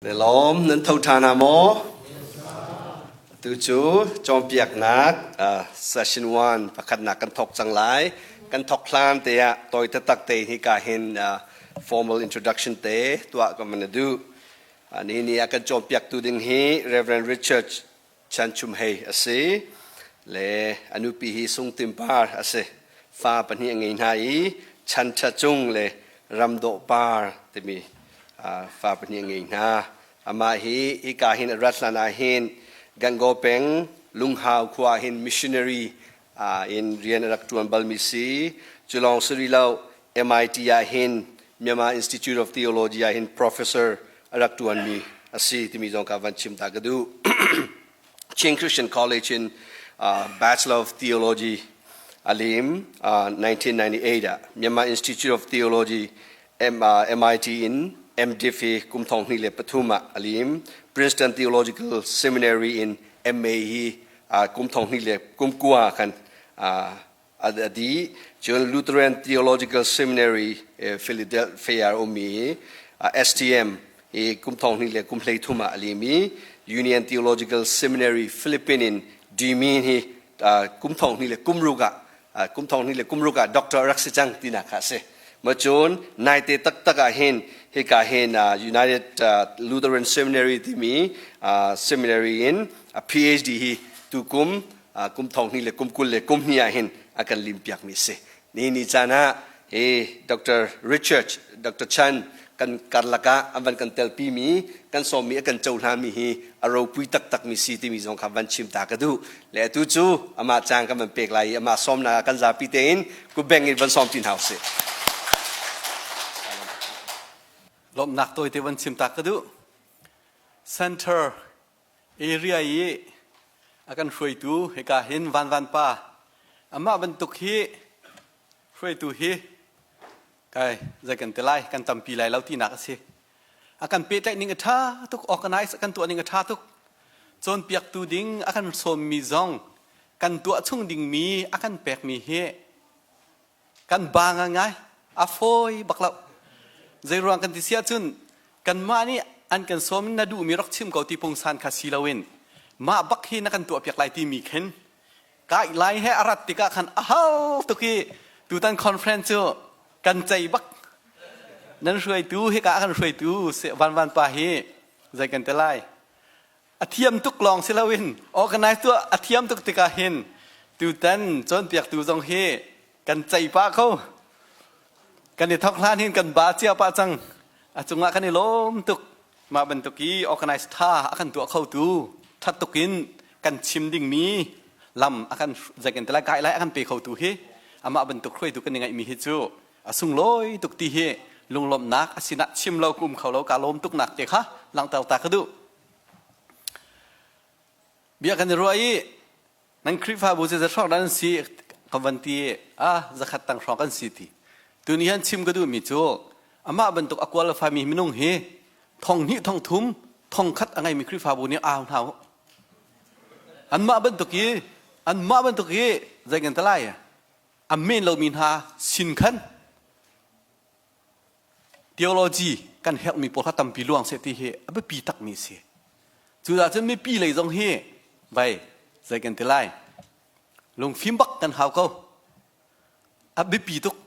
Na lawm nan tho ṭhan hna maw? Atu cu cawnpiaknak session 1 pakhatnak kan thawk cang lai. Kan thawk hlan te ah tawi taktak te hika hin formal introduction te tuah ka van duh. Ni ni ah kan cawnpiaktu ding hi Reverend Richard Chan Chum Hei a si. Le a nupi hi Sung Tim Par a si. Fa pahnih a ngei hna i Chan Tha Cung le Ram Dawh Par timi fa pahnih a ngei hna. Amah hi hika hin a rat hlan ah hin Gangaw peng Lunghau khua hin missionary in rian a rak ṭuan balmi si. Cu lawng si rih lo, MIT ah hin Myanmar Institute of Theology ah hin professor a rak ṭuanmi a si timi zong kha van chim ta ka duh. Chin Christian College in Bachelor of Theology a lim 1998 ah Myanmar Institute of Theology MIT in MDiv hi kum 2003 ah a lim. Princeton Theological Seminary in MA hi kum thong hnih le kum kua khan a dih. Cun Lutheran Theological Seminary Philadelphia ummi STM i kum thong hnih le kum hlei thum ah a lim i Union Theological Seminary Philippine in Dimin hi kum thong hnih le kum ruk ah kum thong hnih le kum ruk ah doctor rak si cang tinak kha a si. Ma cun naite taktak ah hin hika hin United Lutheran Seminary timi seminary in a PhD hi tukum kum thong hnih le kum 20 le kum hnih ah hin a kan lim piakmi a si. Ni ni caan ah hi Dr. Richard Dr. Chan kan karlak ah an van kan telpi mi kan sawmmi a kan cohlanmi hi a ropui taktakmi si timi zong kha van chim ta ka duh. Le atu cu amah caan kan van pek lai i amah sawmnak ah kan zapi tein kutbeng in van sawm ti hna usih. Lawmhnak tawite van chim ta ka duh. Center area i a kan hruaitu hika hin Van Van pa amah bantuk hi hruaitu hi kai zei kan ti lai kan tampi lai lo tinak a si. A kan pehtlaih ning a ṭha tuk, organize a kan tuah ning a ṭha tuk. Cawnpiaktu ding a kan sawmmi zong kan tuah chung dingmi a kan pekmi hi kan ba ngai a fawi bak lo. Zei ruang kan ti si ahcun kanmah nih an kan sawm na duhmi rak chim ko ti pungsan kha si loin mah bak hi na kan tuahpiak lai timi khin kai lai he a rat tikah khan a hal tuk i tutan conference cu kan cei bak nan hruaitu hika kan hruaitu Van Van pa hi zei kan te lai a thiam tuk lawng si loin organize tu a thiam tuk tikah hin tutan cawnpiaktu zong hi kan cei pah ko kan i thok hlan hin kan ba cia pah cang a cungah kan i lawm tuk mah bantuk i organize tha a kan tuah kho tu that tuk in kan chim dingmi lam a kan zeikan te lai kai lai a kan pe kho tu hi amah bantuk hruaitu kan i ngaihmi hi cu a sunglawi tuk ti hi lunglawmhnak a sinah chim lo kum kho lo ka lawm tuk nak te kha langhter ta ka duh bia kan i ruah i nan Khrihfabu cu zahrawng dah nan si ka van ti a zakhat tang hrawng kan si ti tuni han chim ka duhmi cu amah bantuk a qualify mi minung hi thong hnih thong thum thong khat a ngeimi Khrihfabu nih au hna u anmah bantuk i anmah bantuk i zei kan talai a men lomi hna sin khan Theology kan herhmi pawl kha tampi luang seh ti hi a biapi takmi a si. Cucaah cun mipi lei zong hi vai zei kan ti lai lungfim bak kan hau ko. A biapi tuk.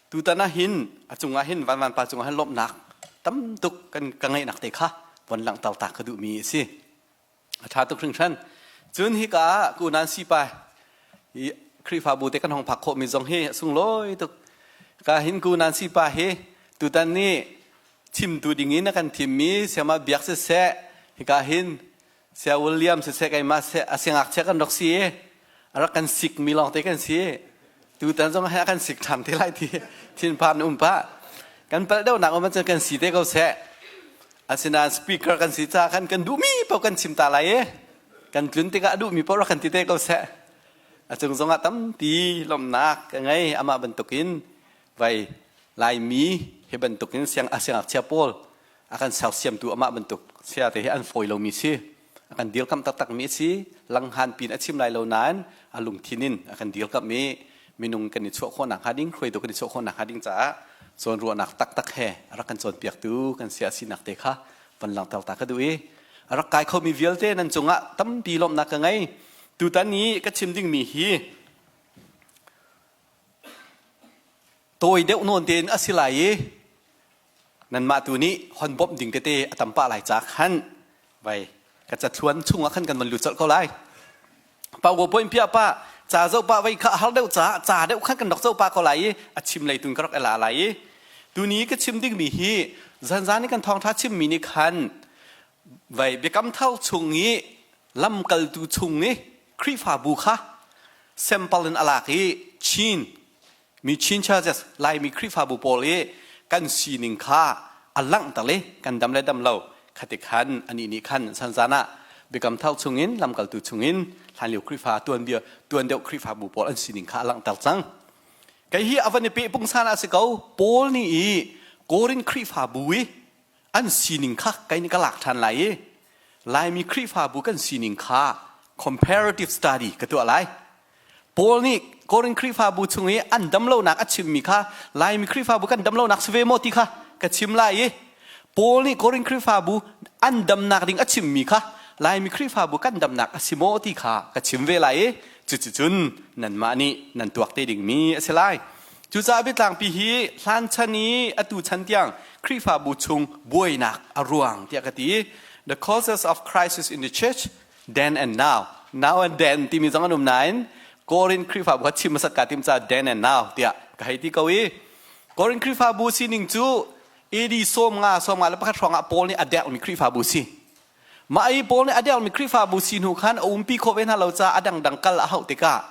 Tutan ah hin a cungah hin Van Van pa cungah hin lawmhnak tam tuk kan ka ngeihnak te kha von langhter ta ka duhmi a si. A ṭha tuk hringhran. Cun hika ah kunan sipa hi Khrihfabu te kan hong phak khawhmi zong hi a sunglawi tuk. Ka hin kunan sipa hi tutan nih chimtu ding in a kan thimmi siama biak siseh hika hin sia William siseh keimah seh a siangakchia kan rak si i a rak kan sikmi lawngte kan si. Tutan zong hi a kan sik ṭhan te lai ti thinphan um pah. Kan palh deuhnak um ahcun kan si te ko seh. Asinain speaker kan si caah khan kan duhmi paoh kan chim ta lai i kan tlun tikah a duhmi paoh rak kan ti te ko seh. A cung zongah tampi lawmhnak ka ngei. Amah bantukin vai Laimi hi bantukin siang a siangngakchia pawl a kan sersiamtu amah bantuk sia te hi an fawi lomi si. A kan dirkamh taktakmi a si. Langhan pin a chim lai lo nain a lungthin in a kan dirkamh i minung kan i chuah khawhnak hnga ding hruaitu kan i chuah khawhnak hnga ding caah zawnruahnak taktak he a rak kan cawnpiaktu kan sia sinak te kha van langhter ta ka duh i a rak kai khomi vialte nan cungah tampi lawmhnak ka ngei. Tutan i ka chim dingmi hi tawi deuh nawn tein a si lai i nanmah tu nih hon bawmh ding tete a tam pah lai ca khan vai ka cathluan chungah khan kan van lut colh ko lai. PowerPoint piah pa ca zoh pa vai kha har deuh ca ca deuh khan kan rak zoh pa ko lai i a chim lei tun ka rak ela lai i tuni ka chim ding mi hi zanzan i kan thawngtha chim mi nih khan vai biakam thar chung i lamkaltu chung i Khrihfabu kha sample in alak i Chin mi Chin churches Laimi Khrihfabu pawl i kan sining kha a langhter i kan dam le dam lo khati khan anih nih khan sanzan ah biakam thar chungin lamkaltu chungin hlanlio Khrihfa tuanbia tuan deuh Khrihfabu pawl an sining kha a langhter cang. Kei hi a van i peh pungsan ah si ko Paul nih i Korin Khrihfabu i an sining kha kai nih ka lak ṭhan lai i Laimi Khrihfabu kan sining kha comparative study ka tuah lai. Paul nih Korin Khrihfabu chung i an damlonak a chimmi kha Laimi Khrihfabu kan damlonak si ve maw ti kha ka chim lai i Paul nih Korin Khrihfabu an damnak ding a chimmi kha Laimi Khrihfabu kan damnak a si maw ti kha ka chim ve lai i cuticun nanmah nih nan tuak te dingmi a si lai. Cucaah biatlangpi hi hlan chan i atu chan tiang Khrihfabu chung buainak a ruang tiah ka ti. The causes of crisis in the church then and now. Now and then timi zong an um nain Korin Khrihfabu kha chim hmasat kaa tim caah then and now tiah ka hei ti ko i Korin Khrihfabu sining cu AD 51 51 hrawng ah Paul nih a derhmi Khrihfabu si. Mah i Paul nih a derhmi Khrihfabu si hnu khan a umpi khawh ve hna lo caah a dangdang kal a hauh tikah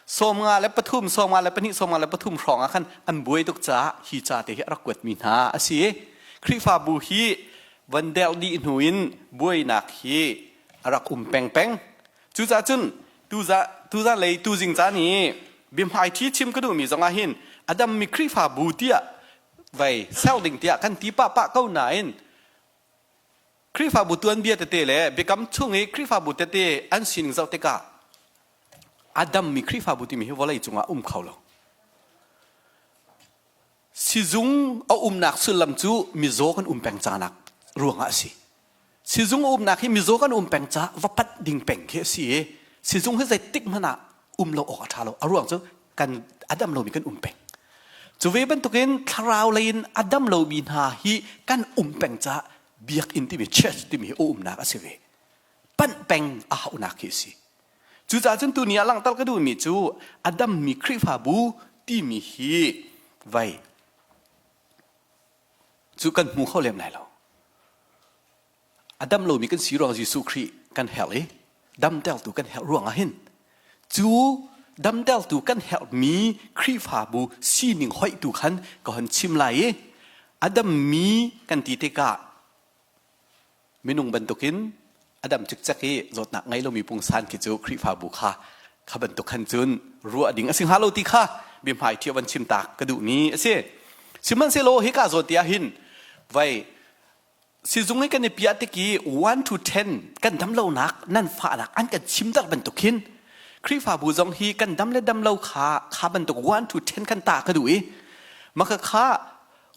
53, 52, 53 hrawng ah khan an buai tuk caah hi ca te hi a rak kuatmi hna a si. Khrihfabu hi van derh dih hnu in buainak hi a rak um pengpeng. Cucaah cun tuzan lei tuzing caan i biahmaiṭhi chim ka duhmi zongah hin a dammi Khrihfabu tiah vei ser ding tiah kan ti pah pah ko nain Khrihfabu tuanbia tete le biakam chung i Khrihfabu tete an sining zoh tikah a dammi Khrihfabu timi hi vawlei cungah um kho lo. Sizung a umnak sullam cu mizaw kan um peng canak ruangah a si. Sizung a umnak hi mizaw kan um peng caah va panh ding peng khi a si i sizung hi zeitik hmanh ah um lo awk a ṭha lo. A ruang cu kan a dam lomi kan um peng. Cu ve bantukin thlarau lei in a dam lomi hna hi kan um peng caah biakinn timi church timi hi a umnak a si ve. Panh peng a hauhnak khi a si. Cucaah cun tuni ah langhter ka duhmi cu a dammi Khrihfabu timi hi vei cu kan hmu kho lem lai lo. A dam lomi kan si ruang Jesuh Khrih kan herh i damtertu kan herh ruangah hin cu damtertu kan herhmi Khrihfabu sining hoih tu khan ka hon chim lai i a dammi kan ti tikah Minung bantukin a dam cikcek i zawtnak ngei lomi pungsan khi cu Khrihfabu kha kha bantuk khan cun ruah ding a si hnga lo ti kha biahmai ṭhio van chim tak ka duhmi a si. Sihmanhsehlaw hika zawn te ah hin vai sizung i kan i piah tik i 1 to 10 kan dam lonak nan fahnak an kan chimter bantuk hin Khrihfabu zong hi kan dam le dam lo kha kha bantuk 1 to 10 kan ta ka duh i maka kha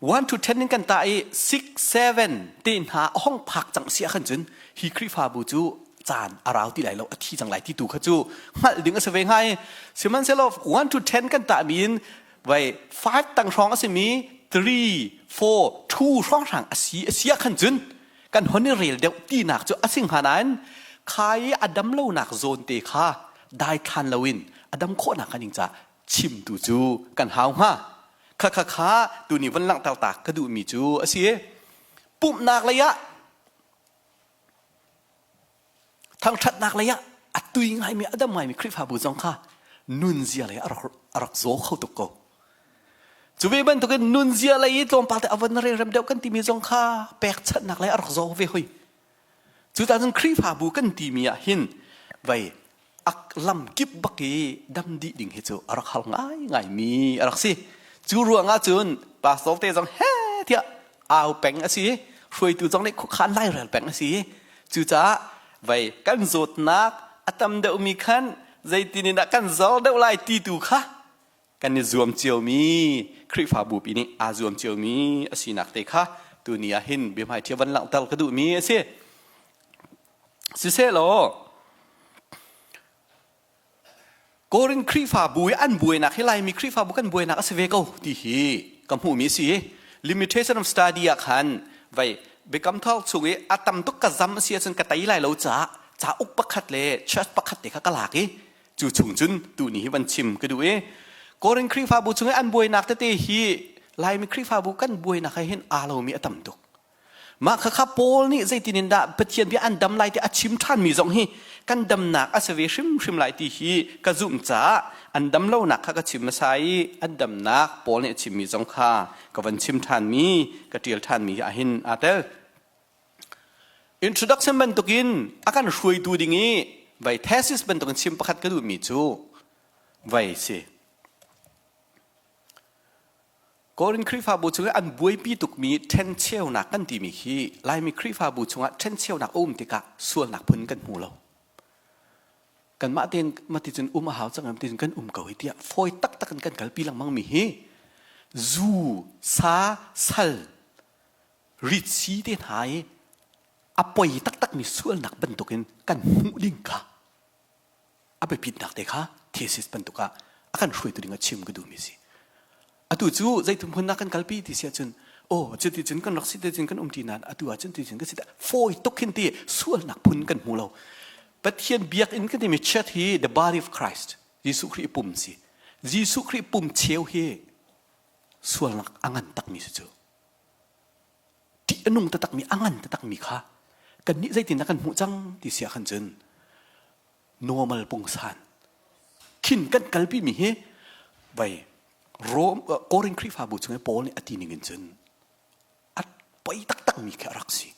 1 to 10 in kan tah i 6 7 te hna a hong phak cang si ahkhan cun hi Khrihfabu cu caan a rau ti lai lo a thi cang lai ti tu kha cu hngalh ding a si ve hnga i sihmanhsehlaw 1 to 10 kan tah mi in vai 5 tang hrawng a si mi 3 4 2 hrawng hrang a si a si ahkhan cun kan hon i rel deuh tinak cu a si hnga nain kha i a dam lonak zawn te kha daithlan loin a dam khawhnak kha ning ca chimtu cu kan hau hnga kha kha kha tuni van langhter ta ka duhmi cu a si pumhnak lei ah thangṭhatnak lei ah a tui ngaimi a dam ngaimi Khrihfabu zong kha nunzia lei a rak zaw kho tuk ko cu ve bantukin nunzia lei i tlawmpal te a van relrem deuh kan timi zong kha pekchanhnak lei a rak zaw ve hoi cucaah cun Khrihfabu kan timi ah hin vei lam kip bak i dam dih ding hi cu a rak har ngaingai mi a rak si. Cu ruangah cun pastor te zong he tiah au peng a si hruaitu zong nih khuakhan lairel peng a si. Cucaah vei kan zawtnak a tam deuhmi khan zeitin in dah kan zor deuh lai ti tu kha kan i zuam ciomi Khrihfabu pi nih aa zuam ciomi a sinak te kha Tuni ah hin biahmaiṭhi van langhter ka duhmi a si. Sisehlaw Korin Khrihfabu i an buainak hi Laimi Khrihfabu kan buainak a si ve ko ti hi ka hmuhmi a si. Limitation of study ah khan vai biakam thar chung i a tam tuk ka zam a si ahcun ka tei lai lo caah cauk pakhat le church pakhat te kha ka lak i cu chung cun tuni hi van chim ka duh i Korin Khrihfabu chung i an buainak tete hi Laimi Khrihfabu kan buainak he hin aa lomi a tam tuk. Mah khakha Paul nih zeitin in dah Pathian bia an dam lai ti a chim ṭhanmi zong hi kan damnak a si ve hrimhrim lai ti hi ka zumh caah an dam lonak kha ka chim hmasa i an damnak Paul nih a chimmi zong kha ka van chim ṭhanmi ka ṭial ṭhanmi ahhin aa tel. Introduction bantukin a kan hruaitu ding i vai thesis bantukin chim pakhat ka duhmi cu vai si. Korin Khrihfabu chung i an buaipi tukmi ṭhencheunak kan timi hi Laimi Khrihfabu chungah ṭhencheunak a um tikah sualnak phun kan hmu lo. Kanmah tein mati cun um a hau cang em tiin kan um ko hi tiah fawi taktak in kan kalpi lengmang mi hi zu, sa, sal, ritsi te hna i a poi taktakmi sualnak bantukin kan hmuh ding kha a biapitnak te kha thesis bantuk ah a kan hruaitu ding ah chim ka duhmi si. Atu cu zeitum hmun ah kan kalpi ti si ahcun aw cuti cun kan rak si te cun kan um ti nain atu ah cun ti cun ka si fawi tuk hin ti sualnak phun kan hmu lo. Pathian biakinn kan timi church hi the body of Christ Jesuh Khrih pum si. Jesuh Khrih pum cheu hi sualnak a ngan takmi si cu. Ṭih a nung taktakmi a ngan taktakmi kha kannih zeitindah kan hmuh cang ti si ah khan cun normal pungsan khin kan kalpi mi hi vai Rome Korin Khrihfabu chung i Paul nih a ti ning in cun a poi taktak mi khi a rak si.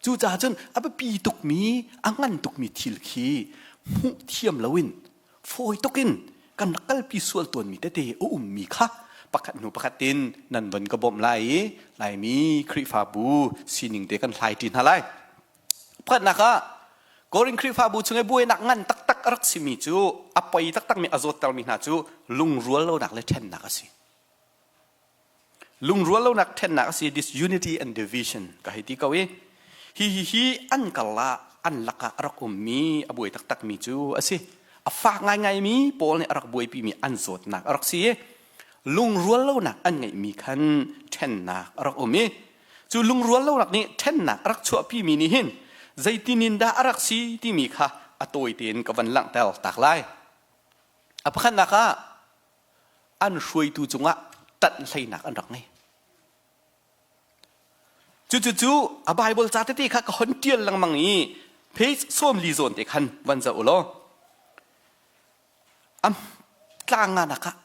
Cucaah cun a biapi tukmi a ngan tukmi thil khi hmuh thiam loin fawi tukin kan rak kalpi sual tawnmi tete a ummi kha pakhat hnu pakhat in nan von ka bawmh lai i Laimi Khrihfabu sining te kan hlai ṭi hna lai. Pakhatnak ah Korin Khrihfabu chung i buainak ngan taktak a rak simi cu a poi taktakmi a zawttermi hna cu lungrual lonak le ṭhennak a si. Lungrual lonak ṭhennak a si disunity and division ka hei ti ko i hi hi hi an karlah an lakah a rak ummi a buai taktakmi cu a si. A fak ngaingaimi Paul nih a rak buaipimi an zawtnak a rak si i lungrual lonak an ngeihmi khan ṭhennak a rak um i Cu lungrual lonak nih ṭhennak a rak chuahpimi nih hin zeitin in dah a rak si timi kha a tawi tein ka van langhter tak lai. A pakhatnak ah an hruaitu cungah ṭanh hleinak an rak ngei. Cucu a Bible ca tete kha ka hon ṭial lengmang i page 40 zawn te khan van zoh u law A tlang nganak ah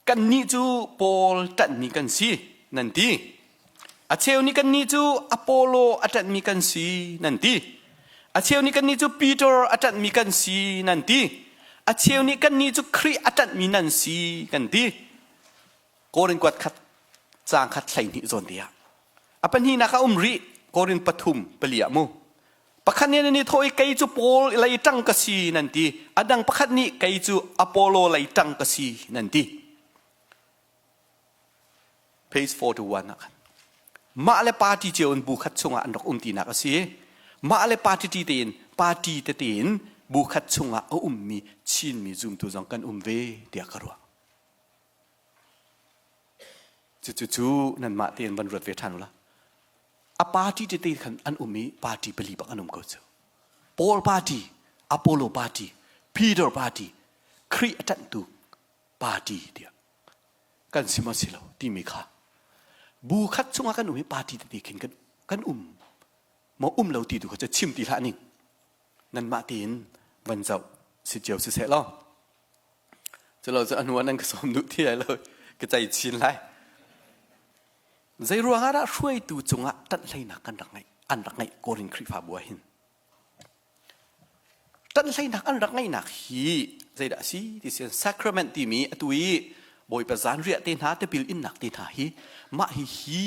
kannih cu Paul ṭanhmi kan si nan ti. A cheu nih kannih cu Apollo a ṭanhmi kan si nan ti. A cheu nih kannih cu Peter a ṭanhmi kan si nan ti. A cheu nih kannih cu Khrih a ṭanhmi nan si kan ti. Korin kuat khat caang khat 12 zawn te ah. A pahnihnak a um rih Korin pathum pali ah mu. Pakhat nih nan i thawh i kei cu Paul lei ṭang ka si nan ti. A dang pakhat nih kei cu Apollo lei ṭang ka si nan ti. Page 41 ah khan. Mah le party cio in bu khat chungah an rak um tinak a si. Mah le party tein party tete in bu khat chungah a ummi Chinmi zumtu zong kan um ve tiah ka ruah. Cucu nanmah tein van ruat ve ṭhan u la. A party tete khan an um i party pali bak an um ko cu. Paul party, Apollo party, Peter party, Khrih a ṭanhtu party tiah kan si maw si lo timi kha bu khat chungah kan um i party tete khin kan, kan um maw um lo ti tu kha cu chim ti hlah ning nanmah tein van zoh si cio si seh law Culo cu a hnu ah nan ka sawm duh ti lai lo ka cei chin lai. Zei ruang ah dah hruaitu cungah ṭanhhleinak kan rak ngeih an rak ngeih Korin Khrihfabu ah hin? Ṭanhhleinak an rak ngeihnak hi zeidah a si ti si sacrament timi atu i Bawipa zanriah te hna tipil innak te hna hi mah hi hi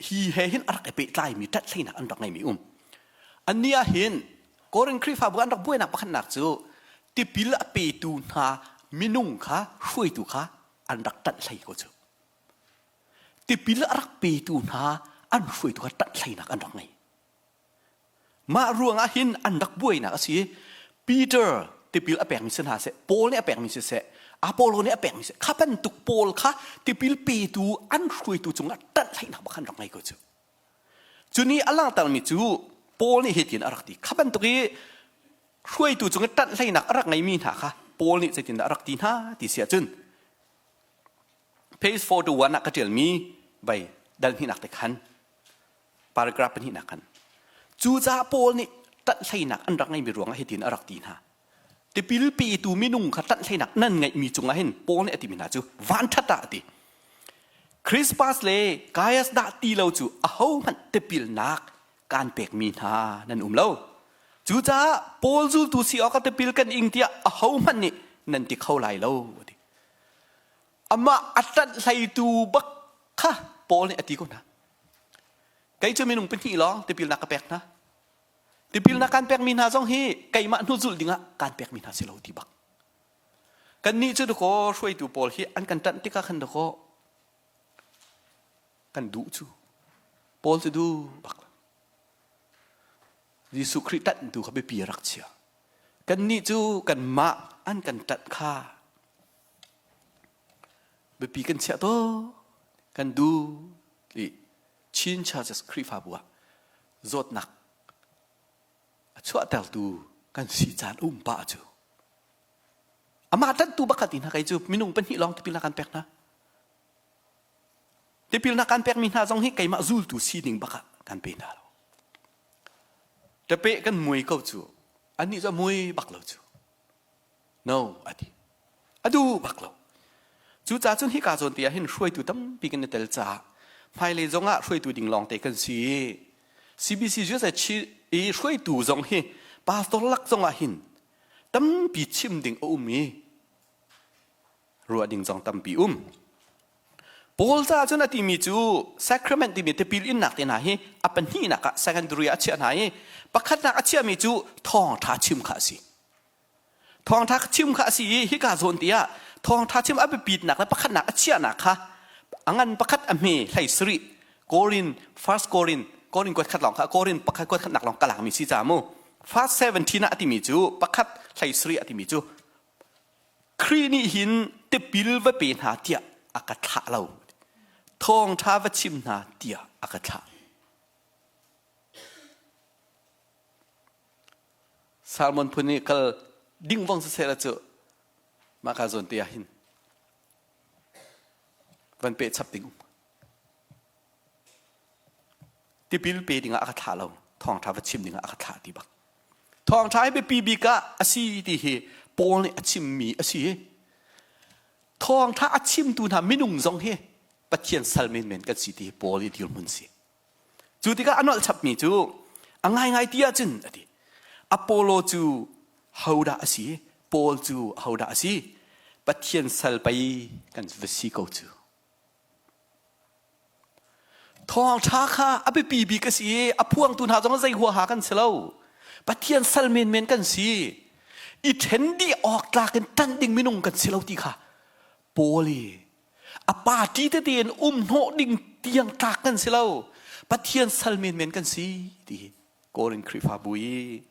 hi he hin a rak i pehtlaimi ṭanhhleinak an rak ngeimi um. Annih ah hin Korin Khrihfabu an rak buainak pakhatnak cu tipil a petu hna minung kha hruaitu kha an rak ṭanh hlei ko cu. Tipil a rak petu hna a An hruaitu kha ṭanh an rak ngei. Mah ruangah hin an rak buainak a si. Peter tipil a pekmi si hna seh, Paul nih a pekmi si seh, Apollo nih a pekmi si kha bantuk Paul kha tipil petu an hruaitu cungah ṭanhhleinak bak an rak ngei ko cu. Cu nih a langhtermi cu Paul nih hitin a rak ti. Kha bantuk i hruaitu cung i ṭanhhleinak a rak ngeimi hna kha Paul nih zeitindah a rak ti hna ti si ahcun page 4 to 1 ah ka ṭialmi vai dal hnihnak te khan paragraph pahnihnak khan cucaah Paul nih ṭanhhleinak an rak ngeimi ruangah hitin a rak ti hna tipil petu minung kha ṭanhhleinak nan ngeihmi cungah hin Paul nih a timi hna cu vanṭhat ah a ti Crispus le Gaius dah ti lo cu ahohmanh tipilnak kaan pekmi hna nan um lo cucaah Paul zultu si awkah tipil kan ing tiah ahohmanh nih nan ti kho lai lo a ti amah a ṭanhhleitu bak kha Paul nih a ti ko hna Kei cu minung pahnih lawng tipilnak ka pek hna. Tipilnak kan pekmi hna zong hi keimah hnu zulh dingah kan pekmi hna si lo ti bak. Kannih cu dakaw hruaitu pawl hi an kan ṭanh tikah khan dakaw kan duh cu. Paul cu duh bak lo. Jesuh Khrih ṭanh tu kha biapi rak chia. Kannih cu kanmah an kan ṭanh kha biapi kan chiah to kan duh i Chin Churches Khrihfabu ah zawtnak a chuahtertu kan si caan um pah cu amah ṭanhtu bakhat hna kei cu minung pahnih lawng tipilnak kan pek hna tipilnak kan pekmi hna zong hi keimah zultu sining bakah kan pe hna lo ṭape kan mui ko cu annih cu a mui bak lo cu No, a ti. A duh bak lo. Cucaah cun hika zawn te ah hin hruaitu tampi kan i tel caah hmailei zongah hruaitu ding lawngte kan si. CBC USA i hruaitu zong hi pastor lak zongah hin tampi chim ding a um i ruah ding zong tampi um. Paul caah cun a timi cu sacrament timi tipil innak te hna hi a pahnihnak ah secondary ah a chiah hna i pakhatnak a chiahmi cu thawngṭha chim kha a si. Thawngṭha chim kha a si i hika zawn ti ah thawngṭha chim a biapitnak le pakhatnak a chiahnak kha a ngan pakhat a hme hlei sarih Korin first Korin Korin kuat khat lawng kha Korin pakhat kuat khatnak lawng ka lakmi si ca mu first 17 ah a timi cu pakhat hlei sarih a timi cu Khrih nih hin tipil va pe hna tiah a ka thlah lo thawngṭha va chim hna tiah a ka thlah Salmon phun i kal ding vong siseh la cu mahka zawn te ah hin van peh chap ding um. Tipil pe dingah a ka thlah lo, thawngṭha va chim dingah a ka thlah ti bak. Thawngṭha hi biapi bik ah a si ti hi Paul nih a chimmi a si. Thawngṭha a chimtu hna minung zong hi Pathian sal menmen kan si ti hi Paul i dirhmun si. Cu tikah a nolh chapmi cu a ngaingai ti ahcun a ti. Apollo cu hodah a si? Paul cu hodah a si? Pathian sal pei kan va si ko cu. Thawngṭha kha a biapi bik a si i a phuangtu hna zong zei huaha kan si lo. Pathian sal menmen kan si. I ṭhen dih awk tlak in ṭanh ding minung kan si lo ti kha Paul i A party tete in um hnawh ding tiang tlak kan si lo. Pathian sal menmen kan si ti hi Korin Khrihfabu i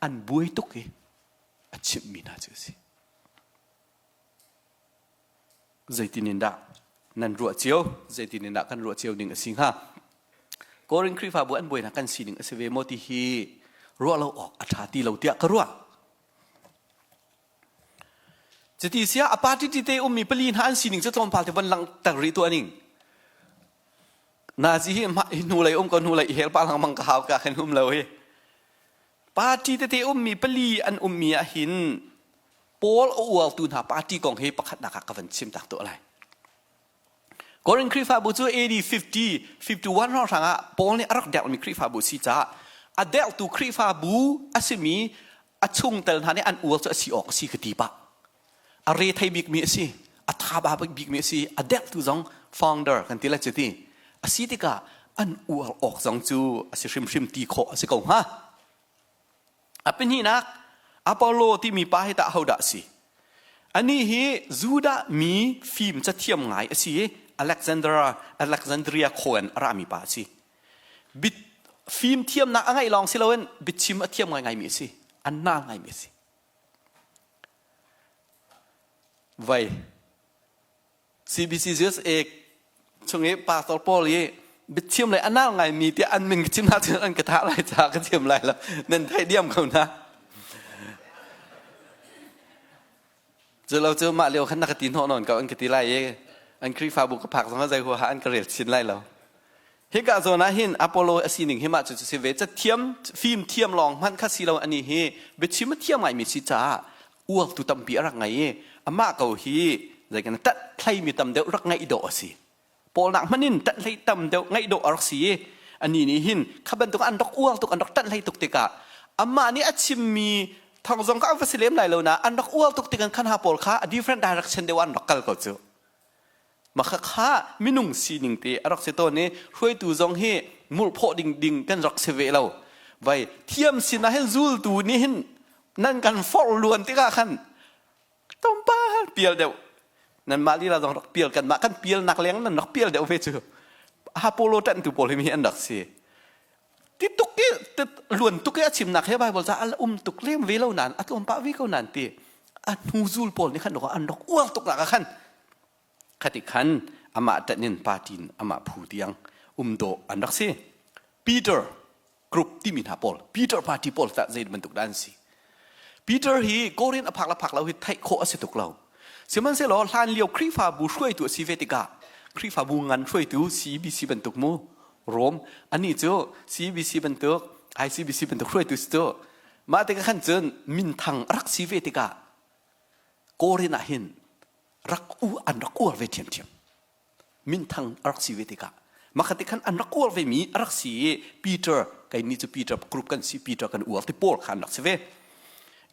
an buai tuk i a chimhmi hna cu a si. Zeitin in dah nan ruah cio? Zeitin in dah kan ruah cio ding a si hnga? Korin Khrihfabu an buainak kan sining a si ve maw ti hi ruah lo awk a ṭha ti lo tiah ka ruah. Cuti siah a party tete ummi pali hna an sining cu tlawmpal te von langhter rih tuah ning. Nazi hi hnulei um ko hnulei i hel pa lengmang ka hau ka khan um lo hi. Party tete ummi pali an ummi ah hin Paul a uartu hna party kong hi pakhatnak ah ka van chim tak tuah lai. Korin Khrihfabu cu AD 50, 51 hrawnghrang ah Paul nih a rak derhmi Khrihfabu si caah a derhtu Khrihfabu a simi a chungtel hna nih an uar cu a si awk a si ka ti pah. A re thei bikmi a si, a thaba bikmi a si, a derhtu zong founder kan ti le cuti. A si tikah an uar awk zong cu a si hrimhrim ti khawh a si ko hnga. A pahnihnak, Apollo timi pa hi tah hodah a si? Anih hi Judah mi fim cathiam ngai a si i Alexandria, Alexandria khaw in a rami pa a si. Bit fim thiamnak a ngeih lawng si loin biachim a thiam ngaingaimi a si. A nal ngaimi a si. Vai CBC USA chung i pastor pawl i biachim le a nal ngaimi tiah an min ka chim hna cun an ka thah lai caah ka chim lai lo. Nan theih diam ko hna. Cu lo cu mah lio khan na ka ti hnawh nawn ko an ka ti lai i an Khrihfabu ka phak zong ah zei huaha an ka rel chin lai lo. Hika zawn ah hin Apollo a sining hi mah cu si ve cathiam fim thiam lawng hmanh kha si lo ani hi biachim a thiam ngaimi si caah ualtu tampi a rak ngei i amah ko hi zei kan tat thlaimi tam deuh rak ngaih dawh a si. Paul nak hmanh in ṭanh hlei tam deuh ngaih dawh a rak si i anih nih hin kha bantuk an rak uar tuk an rak ṭanh hlei tuk tikah amah nih a chimmi thawng zong kha an va si lem lai lo na an rak uar tuk tikah khan ha pawl kha a different direction deuh an rak kal ko cu mah kha minung sining te a rak si tawn i hruaitu zong hi murhphawh ding ding kan rak si ve lo vai thiam sin ah hin zultu nih hin nan kan forh luan tikah khan tlawmpal pial deuh nanmah lila zong rak pial kanmah kan pialnak leng nan rak pial deuh ve cu Apollo ṭanhtu pawl hi mi an rak si ti tuk i luan tuk i a chimnak he Bible ca a um tuk lem ve lo nain a tlawm pah ve ko nain ti a hnu zul pawl nih khan an rak uar tuk nak ah khan khati khan amah ṭanh in party in amah phu tiang um dawh an rak si Peter group timi hna pawl Peter party pawl tah zei bantuk dah an si Peter hi Korin a phak la phak lo hi theih khawh a si tuk lo sihmanhsehlaw hlan lio Khrihfabu hruaitu a si ve tikah Khrihfabu ngan hruaitu CBC bantuk mu Rome anih cu CBC bantuk ICBC bantuk hruaitu si cu mah tikah khan cun minthang a rak si ve tikah Korin ah hin rak u an rak uar ve ṭhiamṭhiam minthang a rak si ve tikah makhat khan an rak uar vemi a rak si i Peter kei cu Peter group kan si Peter kan uar ti pawl kha an rak si ve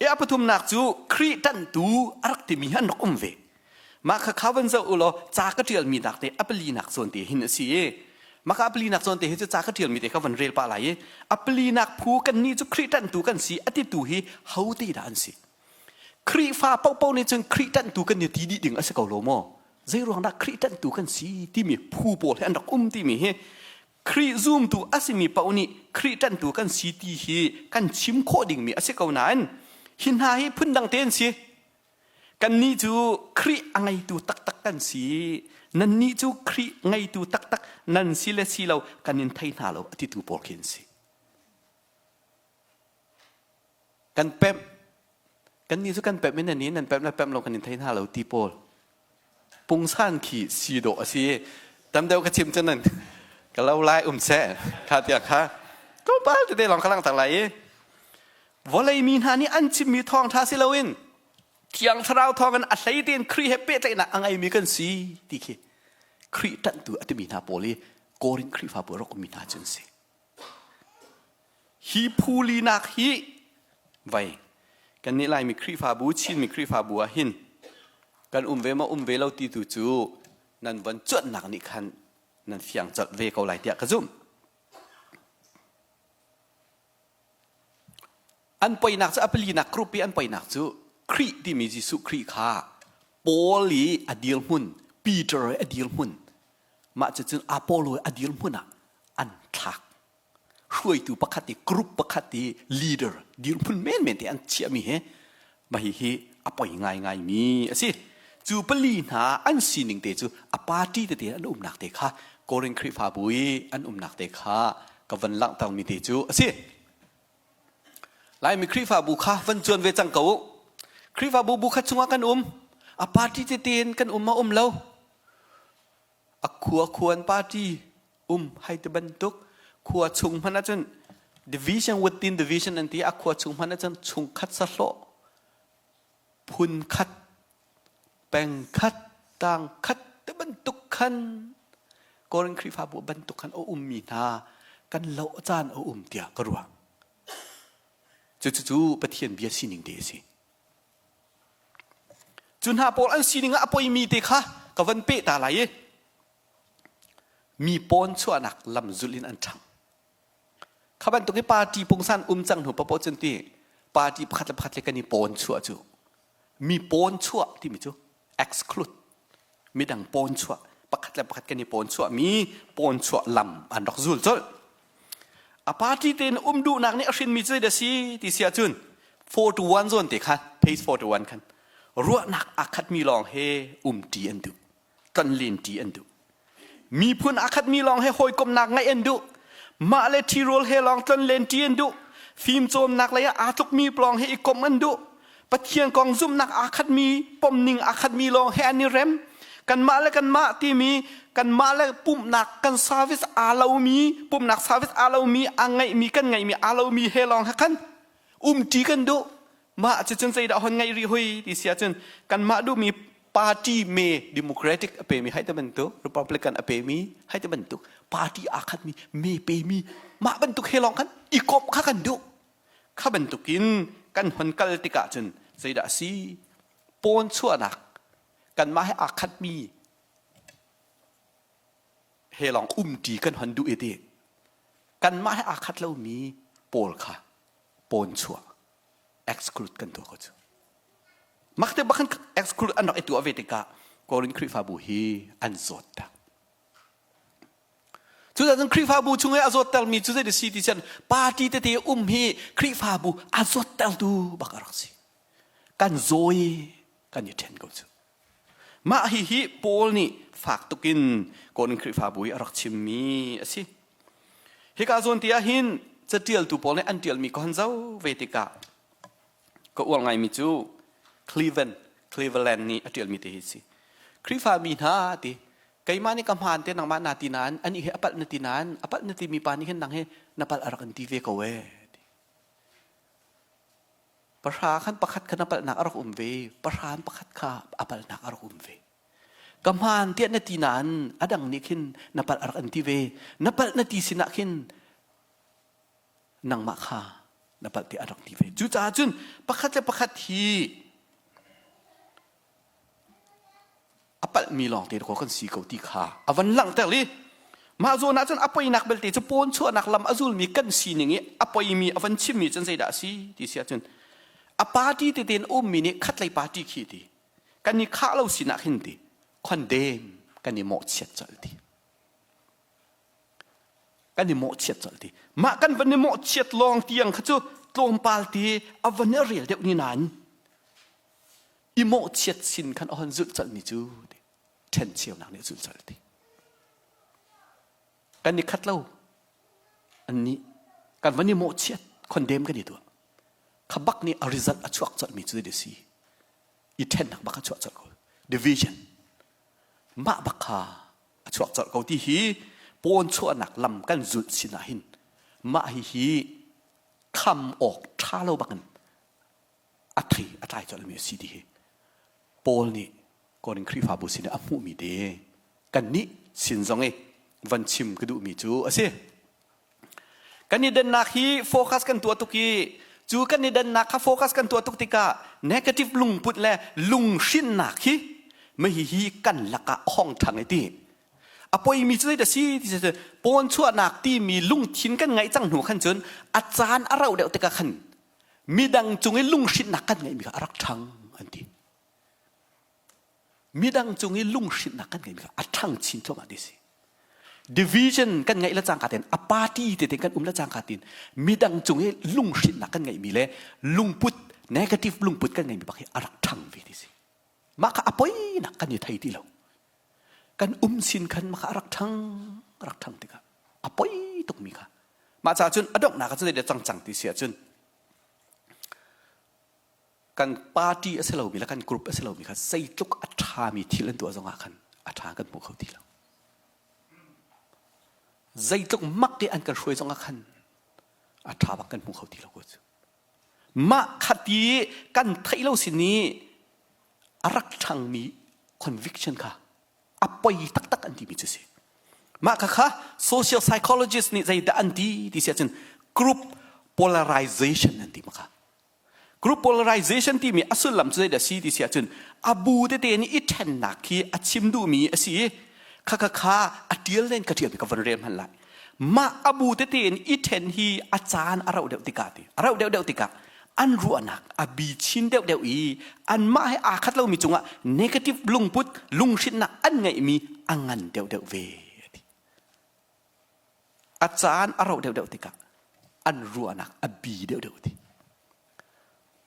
e a pathumnak cu Khrih ṭanhtu a rak timi an rak um ve mah kha kha van zoh u law ca ka ṭialmi nak te a palinak zawn te hin a si i mah kha a palinak zawn te hi cu ca ka ṭialmi te kha van rel pah lai i a palinak phu kannih cu Khrih ṭanhtu kan si a titu hi ho te dah an si Khrihfa paohpaoh nih cun Khrih ṭanhtu kan i ti dih ding a si ko lo maw? Zei ruang dah Khrih ṭanhtu kan si timi phu pawl hi an rak um timi hi Khrih zumtu a simi paoh nih Khrih ṭanhtu kan si ti hi kan chim khawh dingmi a si ko nain hi hna hi phundang te an si. Kannih cu Khrih a ngeitu taktak kan si. Nannih cu Khrih ngeitu taktak nan si le si lo kan in thei hna lo a titu pawl khi an si. Kan pemh. Kannih cu kan pemh in nan in nan pemh le pemh lo kan in thei hna lo ti pawl. Pungsan khi si dawh a si. Tam deuh ka chim cu nan ka lo lai um seh. Kha tiang kha tlawmpal tete lawng ka langhter lai i vawlei mi hna nih an chimmi thawngṭha si loin Thiang Thlarau thawngin a hlei tein Khrih he pehtlaihnak a ngeimi kan si ti khi Khrih ṭanhtu a timi hna pawl i Korin Khrihfabu a rak ummi hna cu an si. Hi phu linak hi vei kannih Laimi Khrihfabu, Chinmi Khrihfabu ah hin kan um ve maw um ve lo ti tu cu nan von cuanhnak nih khan nan fiang colh ve ko lai tiah ka zumh. An poinak cu a palinak group i an poinak cu Khrih timi Jesuh Khrih kha Paul i a dirhmun, Peter i a dirhmun, mah cucun Apollo i a dirhmun ah an thlak. Hruaitu pakhat i group pakhat i leader dirhmun menmen te an chiahmi hi mah hihi a poi ngaingaimi a si. Cu pali hna an sining te cu a party tete an umnak te kha Korin Khrihfabu i an umnak te kha ka van langhtermi te cu a si. Laimi Khrihfabu kha van cuan ve cang ko u. Khrihfabu bu khat chungah kan um. A party tete in kan um ma um lo. A khua khuan party um hai ti bantuk khua chung hmanh ahcun division within division an ti a khua chung hmanh ahcun chungkhat sahlawh phun khat peng khat tang khat ti bantuk khan Korin Khrihfabu bantuk khan a ummi hna kan loh caan a um tiah ka ruah. Cucu Pathian bia sining te a si. Cu hna pawl an sining ah a poimi te kha ka van peh ta lai i mi pawn chuahnak lam zulh in an ṭhang. Kha bantuk i party pungsan um cang hnu paoh cun ti party pakhat le pakhat le kan i pawn chuah cu mi pawn chuah timi cu exclude midang pawn chuah pakhat le pakhat kan i pawn chuah mi pawn chuah lam an rak zul colh. A party tein um duhnak nih a hrinmi cu zeidah si ti si ahcun 4 to 1 zawn te khan page 4 to 1 khan ruahnak aa khatmi lawng he umṭi an duh tlonlenṭi an duh miphun aa khatmi lawng he hawikomhnak ngeih an duh mah le ṭhirawl he lawng tlonlenṭi an duh fimcawnnak lei ah aa tlukmi lawng he i komh an duh Pathian kong zumhnak aa khatmi pomning aa khatmi lawng he an i rem kanmah le kanmah timi kanmah le pumhnak kan service aa lomi pumhnak service aa lomi aa ngeihmi kan ngeihmi aa lomi he lawng he khan umṭi kan duh mah cucun zeidah hon ngeih rih hui ti si ahcun kanmah duhmi party me democratic a pemi hai te bantuk republican a pemi hai te bantuk party aa khatmi me pemi mah bantuk he lawng khan i komh kha kan duh Kha bantukin kan hon kal tikah cun zeidah a si? Pawn chuahnak kanmah he aa khatmi he lawng umṭi kan hon duh i ti. Kanmah he aa khat lomi pawl kha pawn chuah exclude kan tuah ko cu. Mak te bak exclude an rak i tuah ve tikah Korin Khrihfabu hi an zawt tak. Cucaah Khrihfabu chung i a zawttermi cu zei si ti cun party tete um hi Khrihfabu a zawttertu bak a rak si. Kan zaw i kan i ṭhen ko cu. Mah hihi Paul nih fak tukin Korin Khrihfabu i a rak chimmi a si. Hika zawn ti ah hin catialtu pawl nih an ṭialmi ka hon zoh ve tikah ka uar ngaimi cu Cleveland Cleveland nih a ṭialmi te hi si. Khrihfami hna ti keimah nih ka hmaan te nangmah na ti nain anih hi a palh na ti nain a palh na timi pa nih hin nang hi na palh a rak in ti ve ko ee. Pahra khan pakhat kha na palhnak a rak um ve pahra pakhat kha a palhnak a rak um ve. Ka hmaan tiah na ti nain a dang nih khin na palh a rak in ti ve. Na palh na ti sinah khin nangmah kha na palh tiah a rak ti ve. Cucaah cun pakhat le pakhat hi a palhmi lawngte dakaw kan si ko ti kha a van langhter i mah zawn ah cun a poinak belte cu pawn chuahnak lam a zulmi kan sining i a poimi a van chimmi cun zeidah a si ti si ahcun a party tete in ummi nih khatlei party khi ti kan i khah lo sinah khin ti condemn kan i mawhchiat colh ti kan i mawhchiat colh ti mah kan van i mawhchiat lawng tiang kha cu tlawmpal ti a van i rel deuh ni nain i mawhchiat sin khan a hon zulh colhmi cu ti ṭhencheunak nih a zulh colh ti kan i khat lo annih kan van i mawhchiat condemn kan i tuah kha bak nih a result a chuak colhmi cu ti si i ṭhennak bak a chuah colh ko division mah bak kha a chuak colh ko ti hi pawn chuahnak lam kan zulh sinah hin mah hi hi kham awk ṭha lo bakin a thei a tlai colhmi a si ti hi Paul nih Korin Khrihfabu sin a hmuhmi te kannih sin zong i van chim ka duhmi cu a si. Kan i dennak hi focus kan tuah tuk i cu kan i dennak kha focus kan tuah tuk tikah negative lungput le lunghrinnak hi mah hi kan lakah hong ṭhang i ti. A poimi cu zeidah si ti cu pawn chuahnak timi lungthin kan ngeih cang hnu khan cun a caan a rauh deuh tikah khan midang cung i lunghrinnak kan ngeihmi kha a rak ṭhang an ti. Midang cung i lunghrinnak kan ngeihmi kha a ṭhang chin thluahmah ti si. Division kan ngeih le cangka tein a party tete kan um le cangka tein midang cung i lunghrinnak kan ngeihmi le lungput negative lungput kan ngeihmi bak hi a rak ṭhang ve ti si. Mah kha a poinak kan i thei ti lo. Kan um sin khan mah kha a rak ṭhang a rak ṭhang tikah a poi tukmi kha mah caah cun a donghnak ah cun zeidah cang cang ti si ahcun kan party a si lomi le kan group a si lomi kha zeitluk a ṭhami thil an tuah zongah khan a ṭha kan hmu kho ti lo zeitluk mak i an kan hruai zongah khan a ṭha bak kan hmu kho ti lo ko cu mah khati kan theih lo sin i a rak ṭhangmi conviction kha a poi taktak an timi cu si mah kha kha social psychologist nih zeidah an ti ti si ahcun group polarization an ti ma kha group polarization timi a sullam cu zeidah si ti si ahcun a bu tete nih i ṭhennak khi a chim duhmi a si i kha kha kha a ṭial len ka ṭialmi ka von rel hmanh lai mah a bu tete in i ṭhen hi a caan a rauh deuh tikah ti a rauh deuh deuh tikah an ruahnak a bi chin deuhdeuh i anmah he aa khat lomi cungah negative lungput lunghrinnak an ngeihmi a ngan deuhdeuh ve a ti. A caan a rauh deuhdeuh tikah. An ruahnak a bi deuhdeuh ti.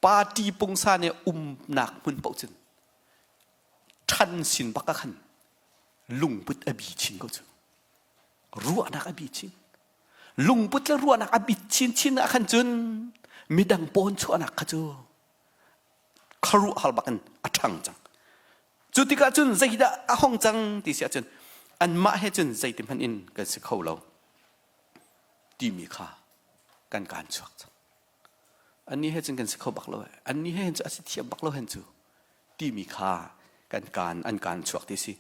Party pungsan i umnak hmun paoh cun ṭhan sin bak ah khan lungput a bi chin ko cu. Ruahnak a bi chin. Lungput le ruahnak a bit chinchin ah khan cun midang pawn chuahnak kha cu kharuah hal bak in a ṭhang cang. Cu tikah cun zeidah a hong cang ti si ahcun anmah he cun zeiti hmanh in kan si kho lo timi kha kan kaan chuak cang. Annih he cun kan si kho bak lo. Annih he cun a si thiam bak lo hen cu timi kha kan kaan an kaan chuak ti si.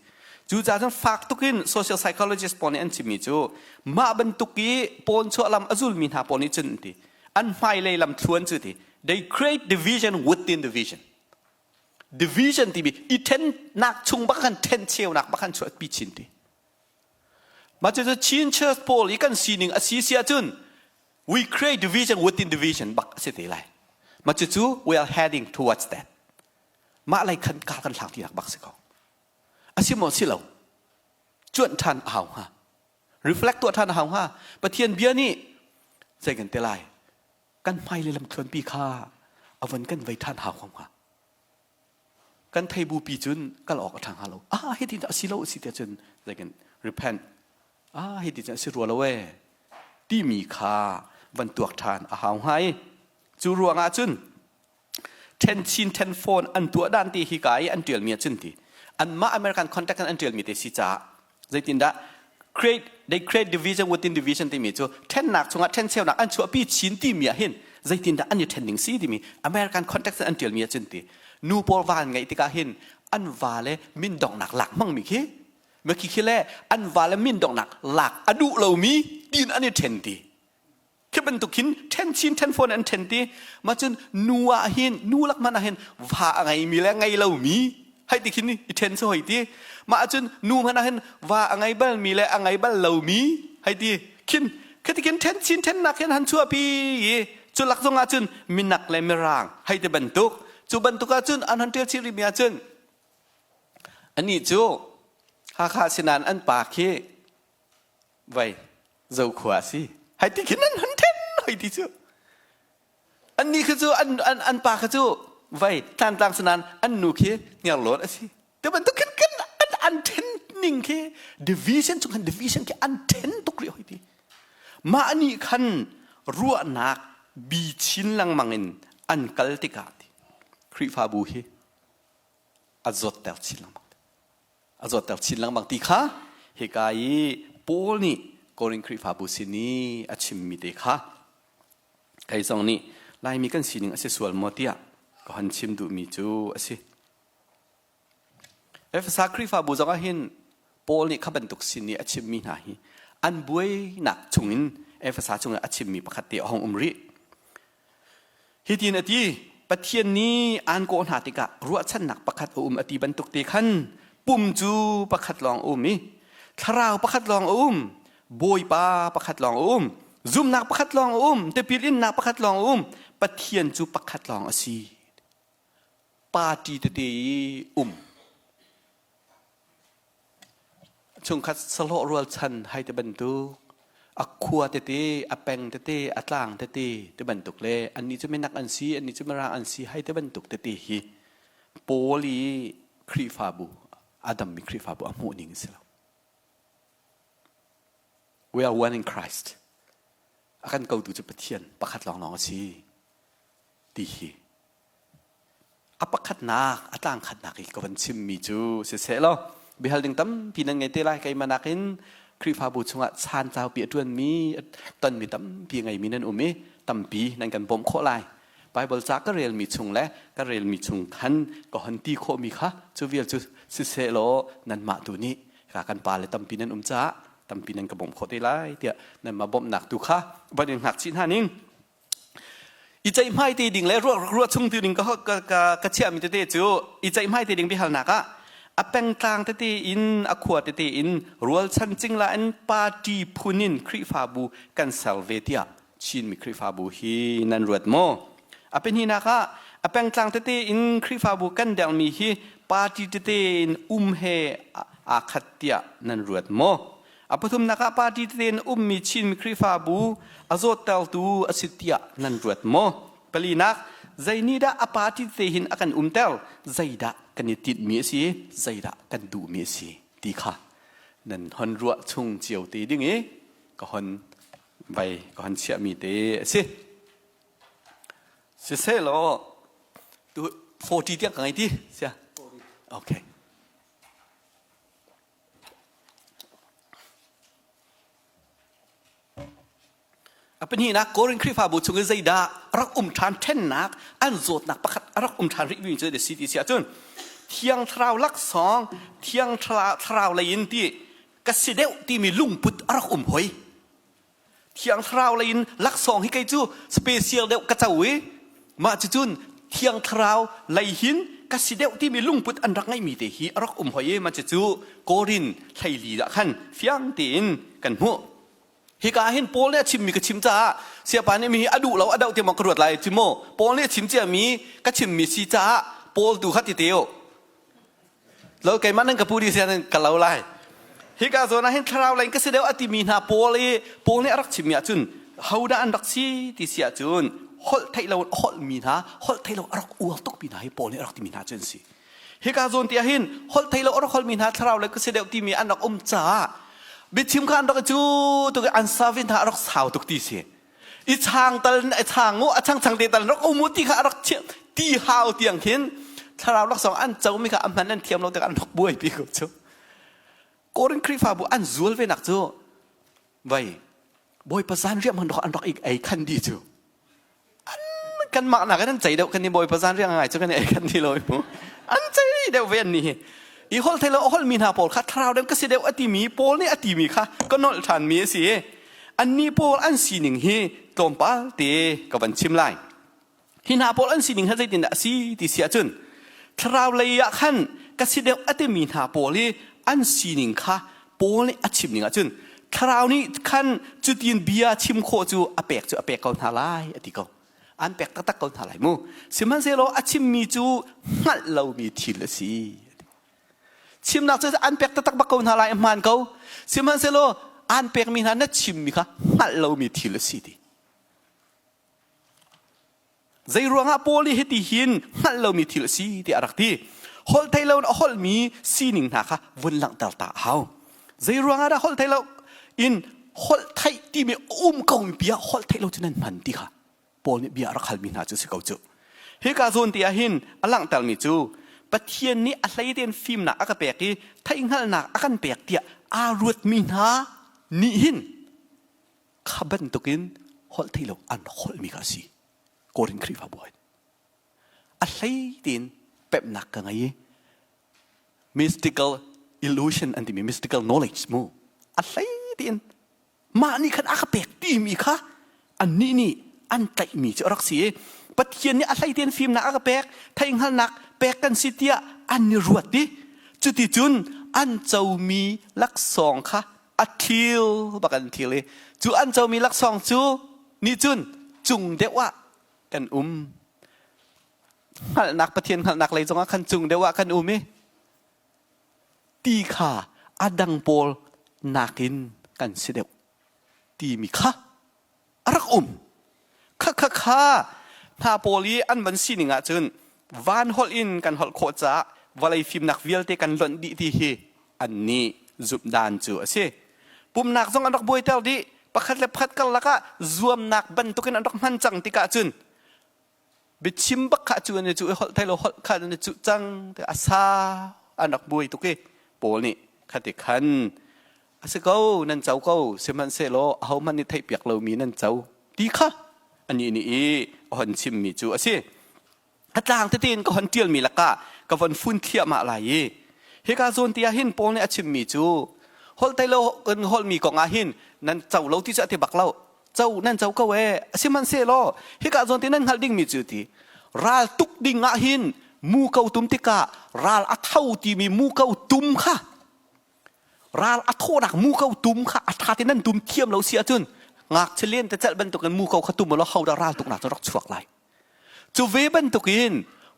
Cucaah cun fak tuk in social psychologist pawl nih an chimmi cu mah bantuk i pawn chuah lam a zulmi hna pawl nih cun an ti an hmailei lam thluan cu ti they create division within division. Division timi i ṭhennak chung bak khan ṭhencheunak bak khan chuahpi chin ti. Mah cucu Chin Church pawl i kan sining a si si ahcun we create division within division bak a si te lai. Mah cucu we are heading towards that. Mah lei khan kar kan hlang tinak bak si ko. A si maw si lo? Cuanh ṭhan a hau hnga. Reflect tuah ṭhan a hau hnga. Pathian bia nih zei kan te lai? Kan hmailei lamthluanpi kha a von kan vei ṭhan hau hnga. Kan thei bupi cun kal awk a ṭha hnga lo. Ah hiti a si lo a si tiah cun zei kan repent. Ah hiti cun a si rua lo ee timi kha van tuak ṭhan a hau hnga i cu ruangah cun ṭhen chin ṭhen fawn an tuah dan ti hi ka i an ṭialmi ah cun ti anmah American contact an ṭialmi te si caah zeitindah create they create division within division timi cu ṭhennak chungah ṭhencheunak an chuahpi chin timi ah hin zeitindah an i ṭhen ning si timi American context an ṭialmi ah cun ti nu pawl va an ngeih tikah hin an va le min donghnak lak hmangmi khi makhi khi le an va le min donghnak lak a duh lomi tiin an i ṭhen ti. Khi bantuk hin ṭhen chin ṭhen fawn an ṭhen ti. Mah cun nu ah hin nu lak hmanh ah hin va a ngeimi le ngei lomi hei ti khin i ṭhen si hoi ti. Mah cun nu hmanh ah hin va a ngei balmi le a ngei bal lomi hei ti khin khiti khin ṭhen chin ṭhennak hin han chuahpi i cu lak zong ah cun minak le mirang hei ti bantuk cu bantuk ah cun an han ṭial chih rihmi ah cun anih cu Hakha sinan an pa khi vai zokhua a si hai ti khin an han then hoi ti cu annih khi cu an an an pa kha cu vai tlantlang sanan an nu khi hniarlawn a si te bantuk khin kan an an then ning khi division chung khan division khi an then tuk rih hoi ti mah nih khan ruahnak bi chin lengmang in an kal tikah ti Khrihfabu hi a zawtter chin lengmang a zawtter chin lengmang ti kha hika i Paul nih Korin Khrihfabu sin i a chimmi te kha kei zong nih Laimi kan sining a si sual maw tiah ka hon chim duhmi cu a si. Efesa Khrihfabu zong ah hin Paul nih kha bantuk sin i a chimmi hna hi an buainak chungin Efesa chungin a chimmi pakhat te a hong um rih. Hitin a ti, Pathian nih aan kawh hna tikah ruahchannak pakhat a um a ti bantuk te khan pum cu pakhat lawng a um i thlarau pakhat lawng a um, Bawipa pakhat lawng a um, zumhnak pakhat lawng a um, tipil innak pakhat lawng a um, Pathian cu pakhat lawng a si. Party tete i um. Chungkhat sahlawh rualchan hai ti bantuk, a khua tete, a peng tete, a tlang tete ti bantuk le annih cu minak an si, annih cu mirang an si hai ti bantuk tete hi Paul i Khrihfabu, a dammi Khrihfabu a hmuh ning a si lo. We are one in Christ. A kan kotu cu Pathian pakhat lawnglawng a si ti hi A pakhatnak, a tlangkhatnak i ka van chimmi cu siseh law biahal ding tampi nan ngei te lai. Keimah nakin Khrihfabu chungah caan caupi a ṭuanmi, tonmi tampi a ngeimi nan um i tampi nan kan bawmh khawh lai. Baibal ca ka relmi chung le ka relmi chung khan ka hon ti khawhmi kha cu vial cu siseh law nanmah tu nih ka kan pale tampi nan um caah tampi nan ka bawmh khawh te lai tiah nanmah bawmhnak tu kha van in hngak chih hna ning. I ceihmai te ding le ruah chung ti ding ka ka chiahmi tete cu i ceihmai te ding biahalnak ah a pengtlang tete in a khua tete in rualchan cingla in party phun in Khrihfabu kan ser ve tiah Chinmi Khrihfabu hi nan ruat maw? A pahnihnak ah a pengtlang tete in Khrihfabu kan dermi hi party tete in um he aa khat tiah nan ruat maw? A pathumnak ah party tete in ummi Chin Khrihfabu a zawttertu a si tiah nan ruat maw? Palinak, zei nih dah a party tete hin a kan umter? Zeidah kan i tinhmi a si? Zeidah kan duhmi a si? Ti kha nan hon ruah chung cio te ding i ka hon vai ka hon chiahmi te a si. Siselaw tu 40 tiang ka ngei ti sia. Okay. A pahnihnak Korin Khrihfabu chung i zeidah rak um ṭhan ṭhennak an zawtnak pakhat a rak um ṭhan rihmi cu a si ti si ahcun Thiang Thlarau laksawng Thiang Thlarau lei in ti ka si deuh timi lungput a rak um hoi. Thiang Thlarau lei in laksawng hi kei cu special deuh ka co i mah cucun Thiang Thlarau lei hin ka si deuh timi lungput an rak ngeihmi te hi a rak um hoi i mah cucu Korin hleili ah khan fiang tein kan hmuh. Hika ah hin Paul nih a chimmi ka chim caah siapa nih mi hi a duh lo a doh tiah maw ka ruat lai ci maw Paul nih a chim ciami ka chimmi si caah Paul tu kha ti te u lo keimah nan ka pu di sian ka lo lai hika zawn ah hin thlarau lei ka si deuh a timi hna Paul i Paul nih a rak chimmi ahcun hodah an rak si ti si ahcun holh theih lo holh mi hna holh theih lo a rak uar tuk mi hna hi Paul nih a rak timi hna cu an si hika zawn ti ah hin holh theih lo a rak holh mi hna thlarau lei ka si deuh timi an rak um caah biachim kha an rak cu tuk an service hna a rak sau tuk ti si i chang tal i chang u a chang chang te tal rak um u ti kha a rak ti hau tiang khin thlarau laksawng an co mi kha a hman an thiam lo tik an rak buai pi ko cu Korin Khrihfabu an zual ve nak cu vai Bawipa zan riah man an rak ei khan di cu an kan mah nak an cei deuh kan ni Bawipa zan riah ngai cu kan ei khan di lo mu an cei deuh ve an ni hi i hol thei lo hol mi hna pawl kha thlarau deuh ka si deuh a timi Paul nih a timi kha ka nolh ṭhan mi a si Annih pawl an sining hi tlawmpal te ka van chim lai. Hi hna pawl an sining hi zeitindah a si ti si ahcun thlarau lei ah khan ka si deuh a timi hna pawl hi an sining kha Paul nih a chim ning ahcun thlarau nih khan cutin bia chim khawh cu a pek cu a pek ko hna lai a ti ko. An pek taktak ko hna lai mu. Sihmanhsehlaw a chimmi cu hngalh lomi thil a si. Chimnak cu an pek taktak bak ko hna lai hmaan ko. Sihmanhsehlaw an pekmi hna na chimmi kha hngalh lomi thil a si ti. Zei ruangah Paul nih hiti hin hngalh lomi thil a si tiah a rak ti. Holh thei lo in a holhmi sining hna kha vun langhter ta a hau. Zei ruangah dah holh thei lo in holh theih timi um ko mi bia holh theih lo cu nan hman ti kha Paul nih bia a rak halmi hna cu si ko cu. Hika zawn te ah hin a langhtermi cu Pathian nih a hlei tein fimnak a ka pek i theihhngalhnak a kan pek tiah aa ruatmi hna nih hin kha bantukin holh thei lo an holhmi kha a si. Korin Khrihfabu ah hin a hlei tein pemhnak ka ngei i mystical illusion an timi mystical knowledge mu a hlei tein mah nih khan a ka pek timi kha annih nih an tlaihmi cu a rak si i Pathian nih a hlei tein fimnak a ka pek theihhngalhnak pek kan si tiah an i ruat i cuticun an comi laksawng kha a thil bak an thil i cu an comi laksawng cu nih cun cung deuh ah kan um hngalhnak Pathian hngalhnak lei zongah khan cung deuh ah kan um i ti kha a dang pawl nakin kan si deuh timi kha a rak um. Kha kha kha hna pawl i an van sining ahcun van holh in kan holh khawh caah vawlei fimnak vialte kan lonh dih ti hi annih zumhdan cu a si. Pumnak zong an rak buaiter dih. Pakhat le pakhat karlak ah zuamnak bantukin an rak hman cang tikah cun biachim bak kha cu an i cu i holh thei lo holh kha an i cuh cang ti a sa an rak buai tuk i Paul nih khati khan a si ko nan co ko sihmanhsehlaw ahohmanh nih theihpiak lomi nan co ti kha anih nih i a hon chimmi cu a si a tlang tete in ka hon ṭialmi lakah ka von fun thliahmah lai i hika zawn ti ah hin Paul nih a chimmi cu holh thei lo kan holhmi kong ah hin nan co lo ti cu a ti bak lo co nan co ko ee sihmanhsehlaw hika zawn ti nan hngalh dingmi cu ti ral tuk ding ah hin muko tum tikah ral a tho timi muko tum kha ral a thawhnak muko tum kha a ṭha te nan tum thiam lo si ahcun ngakchia len te celh bantukin muko kha tum law ho dah ral tuknak cu rak chuak lai cu ve bantukin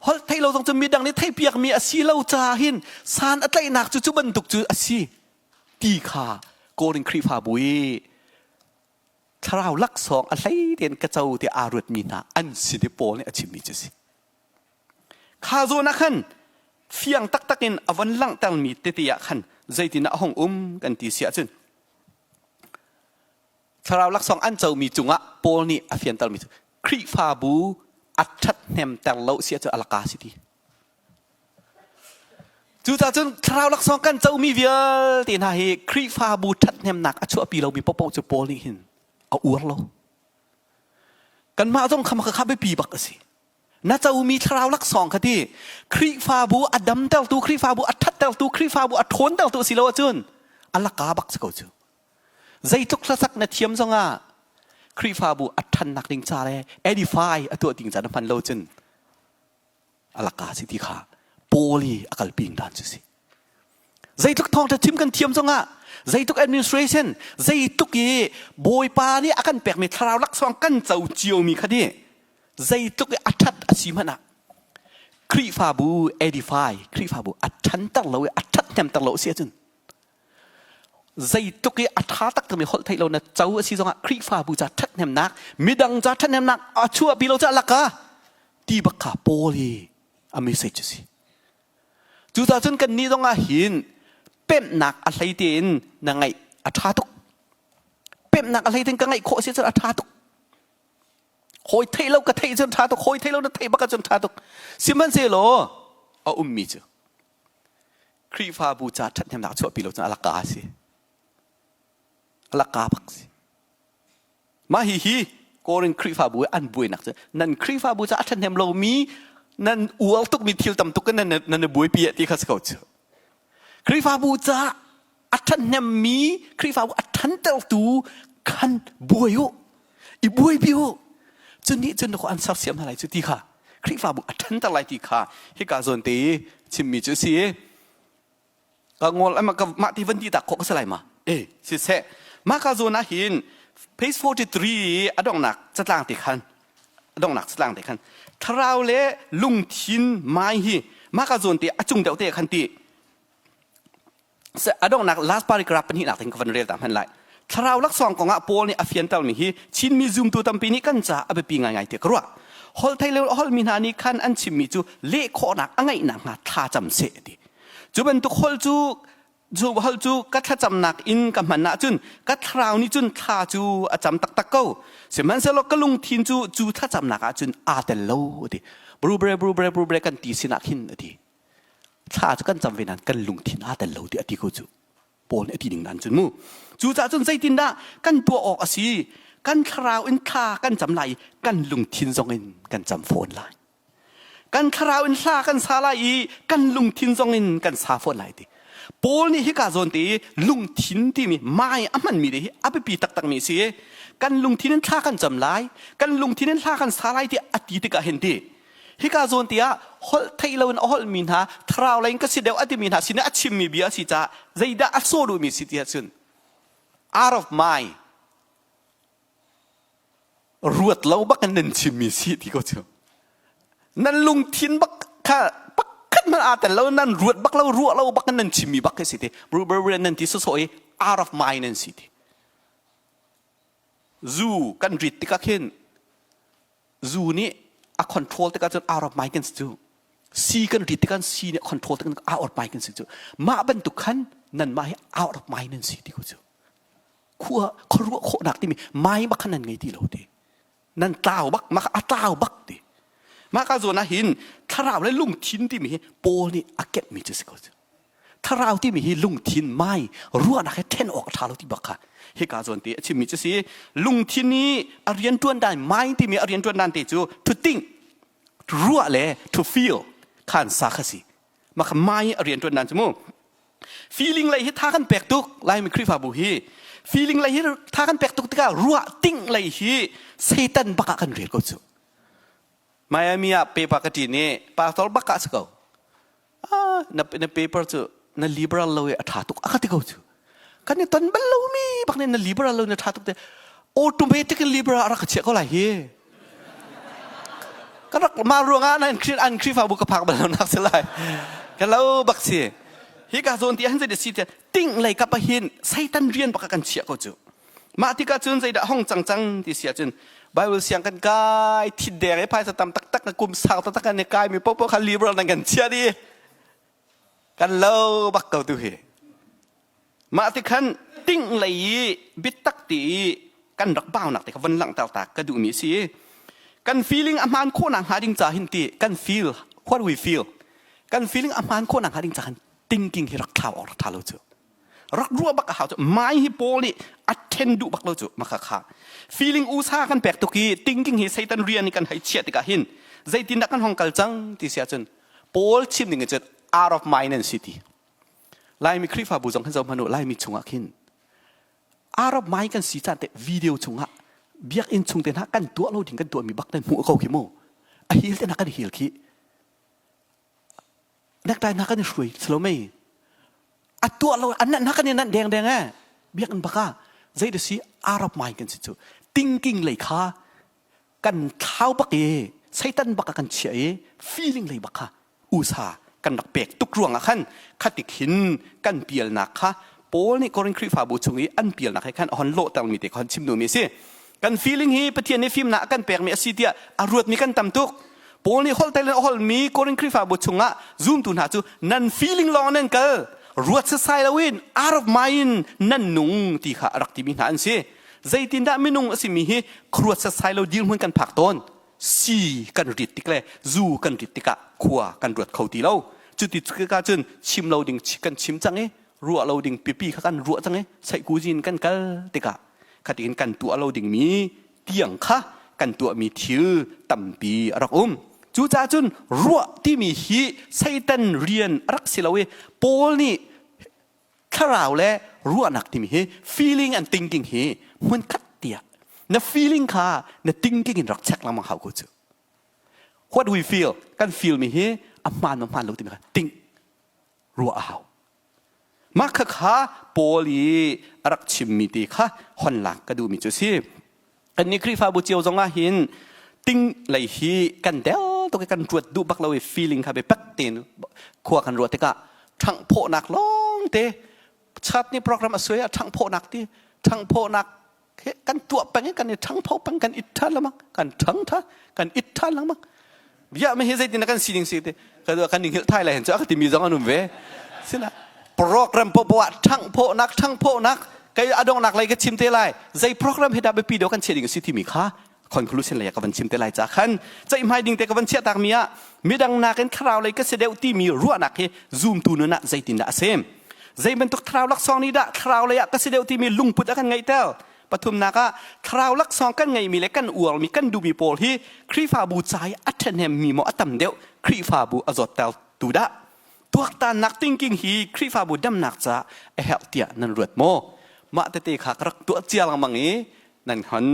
holh theih lo zong cu midang nih theihpiakmi a si lo caah hin san a tlaihnak cu cu bantuk cu a si ti kha. Korin Khrihfabu i thlarau laksawng a hlei tein ka co ti aa ruatmi hna an sin i Paul nih a chimmi cu a si. Kha zawn ah khan fiang taktak in a von langhtermi tete ah khan zeitin a hung um kan ti si ahcun thlarau laksawng an comi cungah Paul nih a fiantermi cu Khrihfabu a ṭhathnemter lo si ahcun a laka si ti. Cucaah cun thlarau laksawng kan comi vialte hna hi Khrihfabu ṭhathnemnak a chuahpi lomi paohpaoh cu Paul nih hin a uar lo. Kanmah zong kha kha biapi bak a si. Na comi thlarau laksawng kha ti Khrihfabu a damtertu, Khrihfabu a ṭhattertu, Khrihfabu a ṭhawntertu a si lo ahcun a laka bak si ko cu. Zeitluk hlasak na thiam zongah Khrihfabu a ṭhannak ding ca le edify a tuah ding ca na hman lo cun a laka si ti kha Paul i a kalpi dan cu si. Zeitluk thawngṭha chim kan thiam zongah zeitluk administration zeitluk i Bawipa nih a kan pekmi thlarau laksawng kan co ciomi kha di zeitluk i a ṭhat a si hmanh ah Khrihfabu edify Khrihfabu a ṭhanter lo i a ṭhathnemter lo a si ahcun zeitluk i a ṭha taktakmi holh theih lo na co a si zongah Khrihfabu ca ṭhathnemnak midang ca ṭhathnemnak a chuahpi lo ca laka ti bak kha Paul hi a message a si. Cucaah cun kannih zongah hin pemhnak a hlei tein na ngaih a ṭha tuk. Pemhnak a hlei tein ka ngaih khawh si cun a ṭha tuk. Hawi theih lo ka theih cun ṭha tuk, hawi theih lo na theih bak ahcun ṭha tuk. Sihmanhsehlaw a ummi cu Khrihfabu ca ṭhathnemnak chuahpi lo cun a laka a si. A laka bak si. Mah hihi Korin Khrihfabu i an buainak cu nan Khrihfabu ca a ṭhahnem lomi nan uar tukmi thil tam tuk in nan nan i buaipi ti kha si ko cu. Khrihfabu ca a ṭhahnemmi Khrihfabu a ṭhantertu khan buai u i buaipi u cu nih cun an sersiam hna lai cu ti kha Khrihfabu a ṭhanter lai ti kha hika zawn te i chimmi cu a si i ka ngol ama ka mah ti van ti tak khawh ka si lai ma e siseh mah ka zawn ah hin page 43 a donghnak catlang te khan a donghnak catlang te khan thlarau le lungthin mai hi mah ka zawn te a cung deuh te khan ti a donghnak last paragraph pahnihnak te ka van rel ta hman lai thlarau laksawng kongah Paul nih a fiantermi hi Chinmi zumtu tampi nih kan caah a biapi ngaingai tiah ka ruah holh thei le holhmi hna nih khan an chimmi cu leh khawhnak a ngeih nakhnga thla cam seh ti Cu bantuk holh cu cu holh cu ka thlacamnak in ka hman ahcun ka thlarau nih cun thla cu a cam taktak ko. Sihmanhsehlaw ka lungthin cu cu thlacamnak ah cun aa tel lo a ti. Brubre brubre brubre kan ti sinah khin a ti. Thla cu kan cam ve nain kan lungthin aa tel lo ti a ti ko cu. Paul nih a ti ning nan cun mu. Cucaah cun zeitindah kan tuah awk a si? Kan thlarau in thla kan cam lai i kan lungthin zong in kan cam fawn lai. Kan thlarau in hla kan sa lai i kan lungthin zong in kan sa fawn lai ti. Paul nih hika zawn te i lungthin timi mai a hmanmi te hi a biapi taktakmi a si i kan lungthin in thla kan cam lai, kan lungthin in hla kan sa lai ti a ti tikah hin ti hika zawn te ah holh theih loin a holhmi hna thlarau lei in ka si deuh a timi hna sin a chimmi bia a si caah zeidah a sawh duhmi si ti ahcun out of mind Ruat lo bak in nan chimmi si ti ko cu. Nan lungthin bak kha pakhat hmanh aa tel lo nan ruat bak lo ruah lo bak in nan chimmi bak khi si ti. Brubber nan ti sawsawh i out of mind nan si ti. Zu kan rit tikah khin zu nih a control tikah cun out of mind kan si cu. Si kan rit tikah si nih a control tikah out of mind kan si cu. Mah bantuk khan nanmah hi out of mind nan si ti ko cu. Khua khuaruah khawhnak timi mai bak khan nan ngei ti lo ti. Nan tlau bak, mah a tlau bak ti. Mah ka zawn ah hin thlarau le lungthin timi hi Paul nih a kemhmi cu si ko cu. Thlarau timi hi lungthin mai ruahnak he then awk a ṭha lo ti bak kha hika zawn te a chimmi cu si lungthin i a rianṭuan dan mai timi a rianṭuan dan te cu to think ruah le to feel khan sa kha si mah kha mai a rianṭuan dan cu mu Feeling lei hi tha kan pek tuk Laimi Khrihfabu hi feeling lei hi tha kan pek tuk tikah ruah ting lei hi Satan bak ah kan rel ko cu. Miami ah paper ka ṭin i pastor bak ah si ko. Ah, na, na paper cu na liberal lo i a ṭha tuk a ka ti ko cu. Kan i ton bal lomi bak nih na liberal lo na ṭha tuk te automatic in liberal a rak ka chiah ko lai hi. Ka rak mah ruangah an Khrihfabu ka phak bal lo nak si lai. Ka lo bak si. Hika zawn ti ah hin zei si tiah ting lei kap ah hin Satan rian bak kan chiah ko cu. Mah tikah cun zeidah hong cang cang ti si ahcun Bible siang kan kai thit deng i phaisa tam taktak na kum sang taktak kan i kai mi popo kha liberal nan kan chia di kan lo bak ko tu hi. Mah ti khan ting lei i biatak ti i kan rak baunak te kha von langhter ta ka duhmi a si. Kan feeling a hmaan khawhnak hnga ding ca hin ti kan feel what we feel kan feeling a hmaan khawhnak hnga ding ca khan thinking hi rak thlau awk rak tha lo cu. Rak ruah bak a hau cu. Mai hi Paul nih a then duh bak lo cu maka kha. Feeling usa kan pek tuk i thinking hi Satan rian i kan hei chiah tikah hin zeitindah kan hong kal cang ti si ahcun Paul chim ning in cun out of mind an si ti. Laimi Khrihfabu zong khan zoh hmanh u Laimi chungah khin Arab mai kan si caan te video chungah biakinn chung te hna kan tuah lo ding kan tuahmi bak nan hmuh ko khi mu a hil te hna kan hil khi necktie hna kan i hruai silo mei a tuah lo an hna kan i nan deng deng e biakinn baka zei da si Arab mai kan si cu thinking lei kha kan thlau bak i Satan bak kan chiah i feeling lei bak kha usa kan rak pek tuk ruangah khan khatik hin kan pialnak kha Paul nih Korin Khrihfabu chung i an pialnak he khan a hon lawhtermi te kha hon chim duhmi a si. Kan feeling hi Pathian nih fimnak a kan pekmi a si tiah a ruatmi kan tam tuk. Paul nih holh in a holhmi Korin Khrihfabu chungah zumtu hna cu nan feeling lawng nan kal ruat sasai loin out of mind nan nung ti kha a rak timi hna an si. Zeitindah minung a simi hi khuaruat sasai lo dirhmun kan phak tawn. Si kan rit tik le zu kan rit tikah khua kan ruat kho ti lo. Cuti tikah cun chim lo ding kan chim cang i ruah lo ding pipi kha kan ruah cang i saihkuzin kan kal tikah khatin kan tuah lo dingmi tiang kha kan tuahmi thil tampi a rak um. Cucaah cun ruah timi hi Satan rian a rak si lo i Paul nih thlarau le ruahnak timi hi feeling and thinking hi hmunkhat tiah na feeling kha na thinking in rak check lengmang hau ko cu. What we feel kan feel mi hi a hmaan ma hmaan lo timi kha think ruah a hau. Mah kha kha Paul i a rak chimmi te kha hon lak ka duhmi cu si. Kan ni Khrihfabu cio zong ah hin ting lei hi kan del tuk i kan ruat duh bak lo i feeling kha biatak tein khua kan ruah tikah ṭhanghphawhnak lawng te chat ni program a suai ah ṭhanghphawhnak ti ṭhanghphawhnak kan tuah peng i kan i ṭhangpho peng kan it ṭhan lengmang kan ṭhang ṭhan kan it ṭhan lengmang bia mi hi zeitin kan sining si te kan ning hilh thai lai hen cu a ka timi zong an um ve sila program popo ah ṭhanghphawhnak ṭhanghphawhnak kei a donghnak lei ka chim te lai zei program hi dah biapi deuh kan chiah ding a si timi kha conclusion lei ah ka van chim te lai ca khan ceihmai ding te ka van chiah tak mi ah midang nakin thlarau lei ka si deuh timi ruahnak hi zumtu nun ah zeitindah a sem zei bantuk thlarau laksawng nih dah thlarau lei ah ka si deuh timi lungput a kan ngeihter pathumnak ah thlarau laksawng kan ngeihmi le kan uarmi kan duhmi pawl hi Khrihfabu ca i a ṭhahnemmi maw a tam deuh Khrihfabu a zawtter tu dah tuaktannak thinking hi Khrihfabu damnak ca a herh tiah nan ruat maw mah tete kha ka rak tuah cia lengmang i nan hon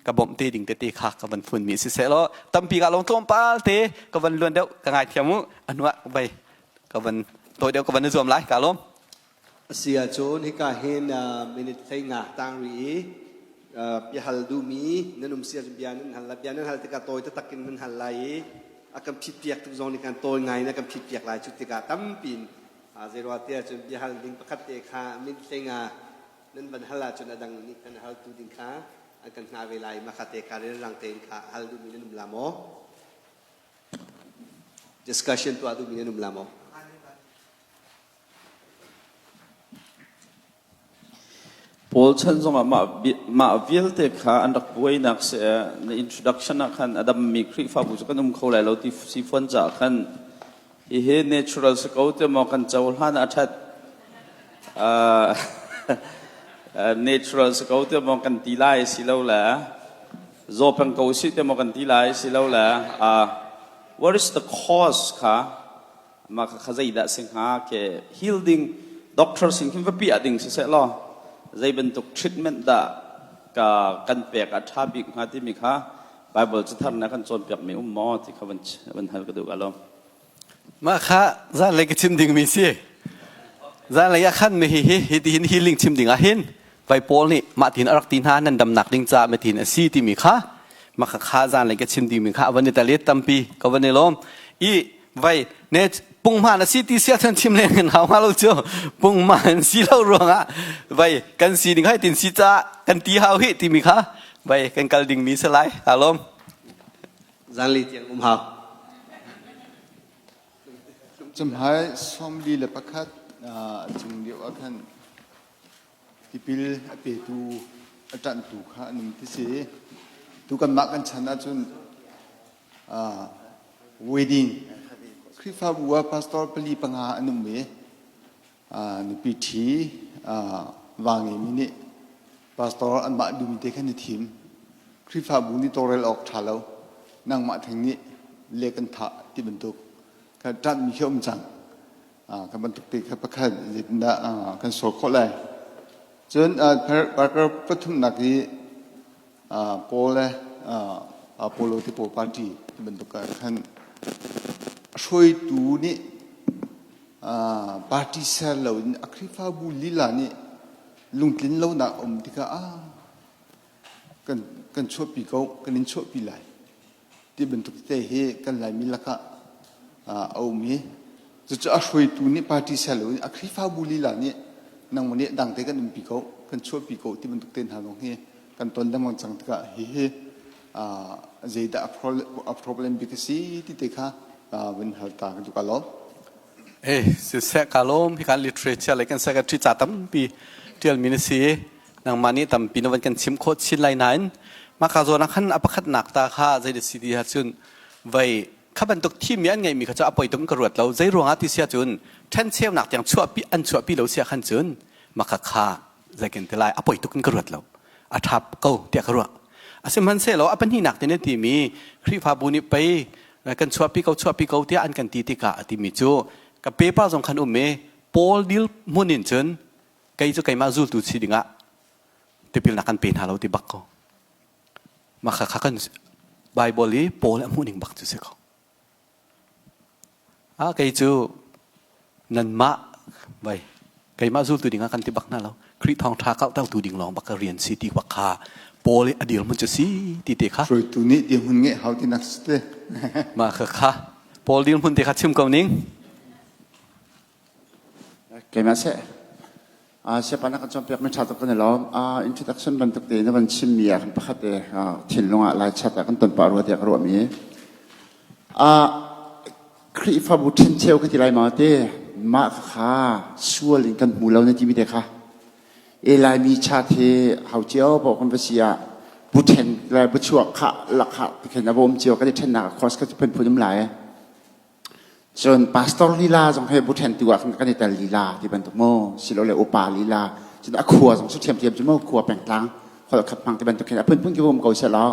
ka bawmh te ding tete kha ka van phun mi si seh law tampi ka long tlawmpal te ka van luan deuh ka ngai thiam u anuah vai ka van tawi deuh ka van i zuam lai ka lawm A si ahcun hika hin minute 15 tang rih i biahal duhmi nan um si ahcun bia nan hal lai. Bia nan hal tikah tawi taktak in nan hal lai i a kan phitpiak tuk zong nih khan tawi ngai in a kan phitpiak lai. Cu tikah tampi in zeiruah ti ahcun biahal ding pakhat te kha minute 15 nan van hal ahcun a dang nih kan haltu ding kha an kan hngah ve lai. Mah kha te kha rianrang tein kha hal duhmi nan um la maw? Discussion tuah duhmi nan um la maw? Paul chan zongah mah vialte kha an rak buainak si na introduction ah khan a dammi Khrihfabu cu kan um kho lai lo ti si fawn caah khan hihi natural si ko ti maw kan cohlan a ṭhat natural si ko ti maw kan ti lai si lo le zaw peng ko si ti maw kan ti lai si lo le what is the cause kha Mah kha zeidah si hnga ke heal ding doctor sin khin va piah ding siseh law zei bantuk treatment dah ka kan pek a ṭha bik hnga timi kha Bible cathar na kan cawnpiak mi um maw ti kha van van hal ka duh ka lawm. Mah kha zanlei ka chim ding mi si. Zanlei ah khan mi hi hi hi ti hin healing chim ding ah hin vai Paul nih mah tin a rak ti hna nan damnak ding ca ma tin a si timi kha mah kha kha zanlei ka chim ding mi kha a van i talet tampi ka van i lawm. I vai ne Punghman a si ti sia cun chim len kan hau hnga lo cu. Punghman si lo ruangah vai kan sining hai tin si caah kan ti hau hi timi kha vai kan kal dingmi si lai. Alom. Zanli tiang um hau. Cumhai 41 a cung lio ah khan tipil a petu a ṭanhtu kha an um ti si. Tu kanmah kan chan ahcun wedding Khrihfabu ah pastor pali panga an um i nupi ṭhi va ngeimi nih pastor anmah duhmi te khan i thim. Khrihfabu nih tawlrel awk ṭha lo. Nangmah theng nih le kan thah ti bantuk kha ṭanhmi khi a um cang. Kan bantuk te kha pakhat zeitindah kan sol khawh lai. Cun paragraph pathumnak i Paul le Apollo te pawl party ti bantuk ah khan hruaitu nih party ser loin a Khrihfabu lila nih lungtlin lonak a um tikah ah kan kan chuahpi ko kan in chuahpi lai ti bantuk te hi kan Laimi lakah a um i cucu a hruaitu nih party ser loin a Khrihfabu lila nih nangmah nih dangte kan umpi ko kan chuahpi ko ti bantuk te hna zong hi kan ton lengmang cang tikah hihi zeidah a problem bik a si ti te kha vun hal ta ka duh ka lawm. Eh, siseh ka lawm hi kan literature le kan secretary ca tampi tial mi na si nangmah nih tampi na van kan chim khawh chin lai nain mah ka zawn ah khan a pakhatnak ta kha zei da si ti ahcun vei kha bantuk thimi an ngeihmi kha cu a poi tuk in ka ruat lo zei ruangah ti sia cun ṭhencheunak tiang chuahpi an chuahpi lo sia khan cun maka kha zeikin ti lai a poi tuk in ka ruat lo a ṭha ko tiah ka ruah asihmanhsehlaw a pahnihnak te na timi Khrihfabu nih pei kan chuahpi ko chuahpi ko tiah an kan ti tikah a timi cu ka paper zong khan um i Paul dil hmun in cun kei cu keimah zultu si dingah tipilnak kan pe hna lo ti bak ko mah kha kha kan Bible i Paul a hmuh ning bak cu si ko ah kei cu nanmah vai keimah zultu dingah kan ti bak hna lo Khrih thawngṭha kauhtertu ding lawng bak ka rian si ti bak kha Paul i a dirhmun cu si ti te kha hruaitu nih dirhmun ngeih hau ti nak si te mah kha kha Paul dirhmun te kha chim ko ning Keimah seh. Siapa na kan cawnpiak mi ṭha tuk kan i lawm. Introduction bantuk te na van chimmi ah khan pakhat te thinlung ah lai chat ah kan ton pah rua tiah ka ruahmi. Khrihfabu ṭhencheu ka ti lai maw te mah kha sual in kan hmu lo na timi te kha. E Laimi chat hi hau cio paoh kan va si ah bu ṭhen le bu chuak kha lakha ti khin a va um cio kan i ṭhennak course kha phunphun um lai. Cun pastor lila zong he bu ṭhentu ah khan kan i tel lila ti bantuk maw silole upa lila cun a khua zong cu ṭhiamṭhiam cu maw khua pengtlang holh khat hmang ti bantuk khin a phunphun khi um ko seh law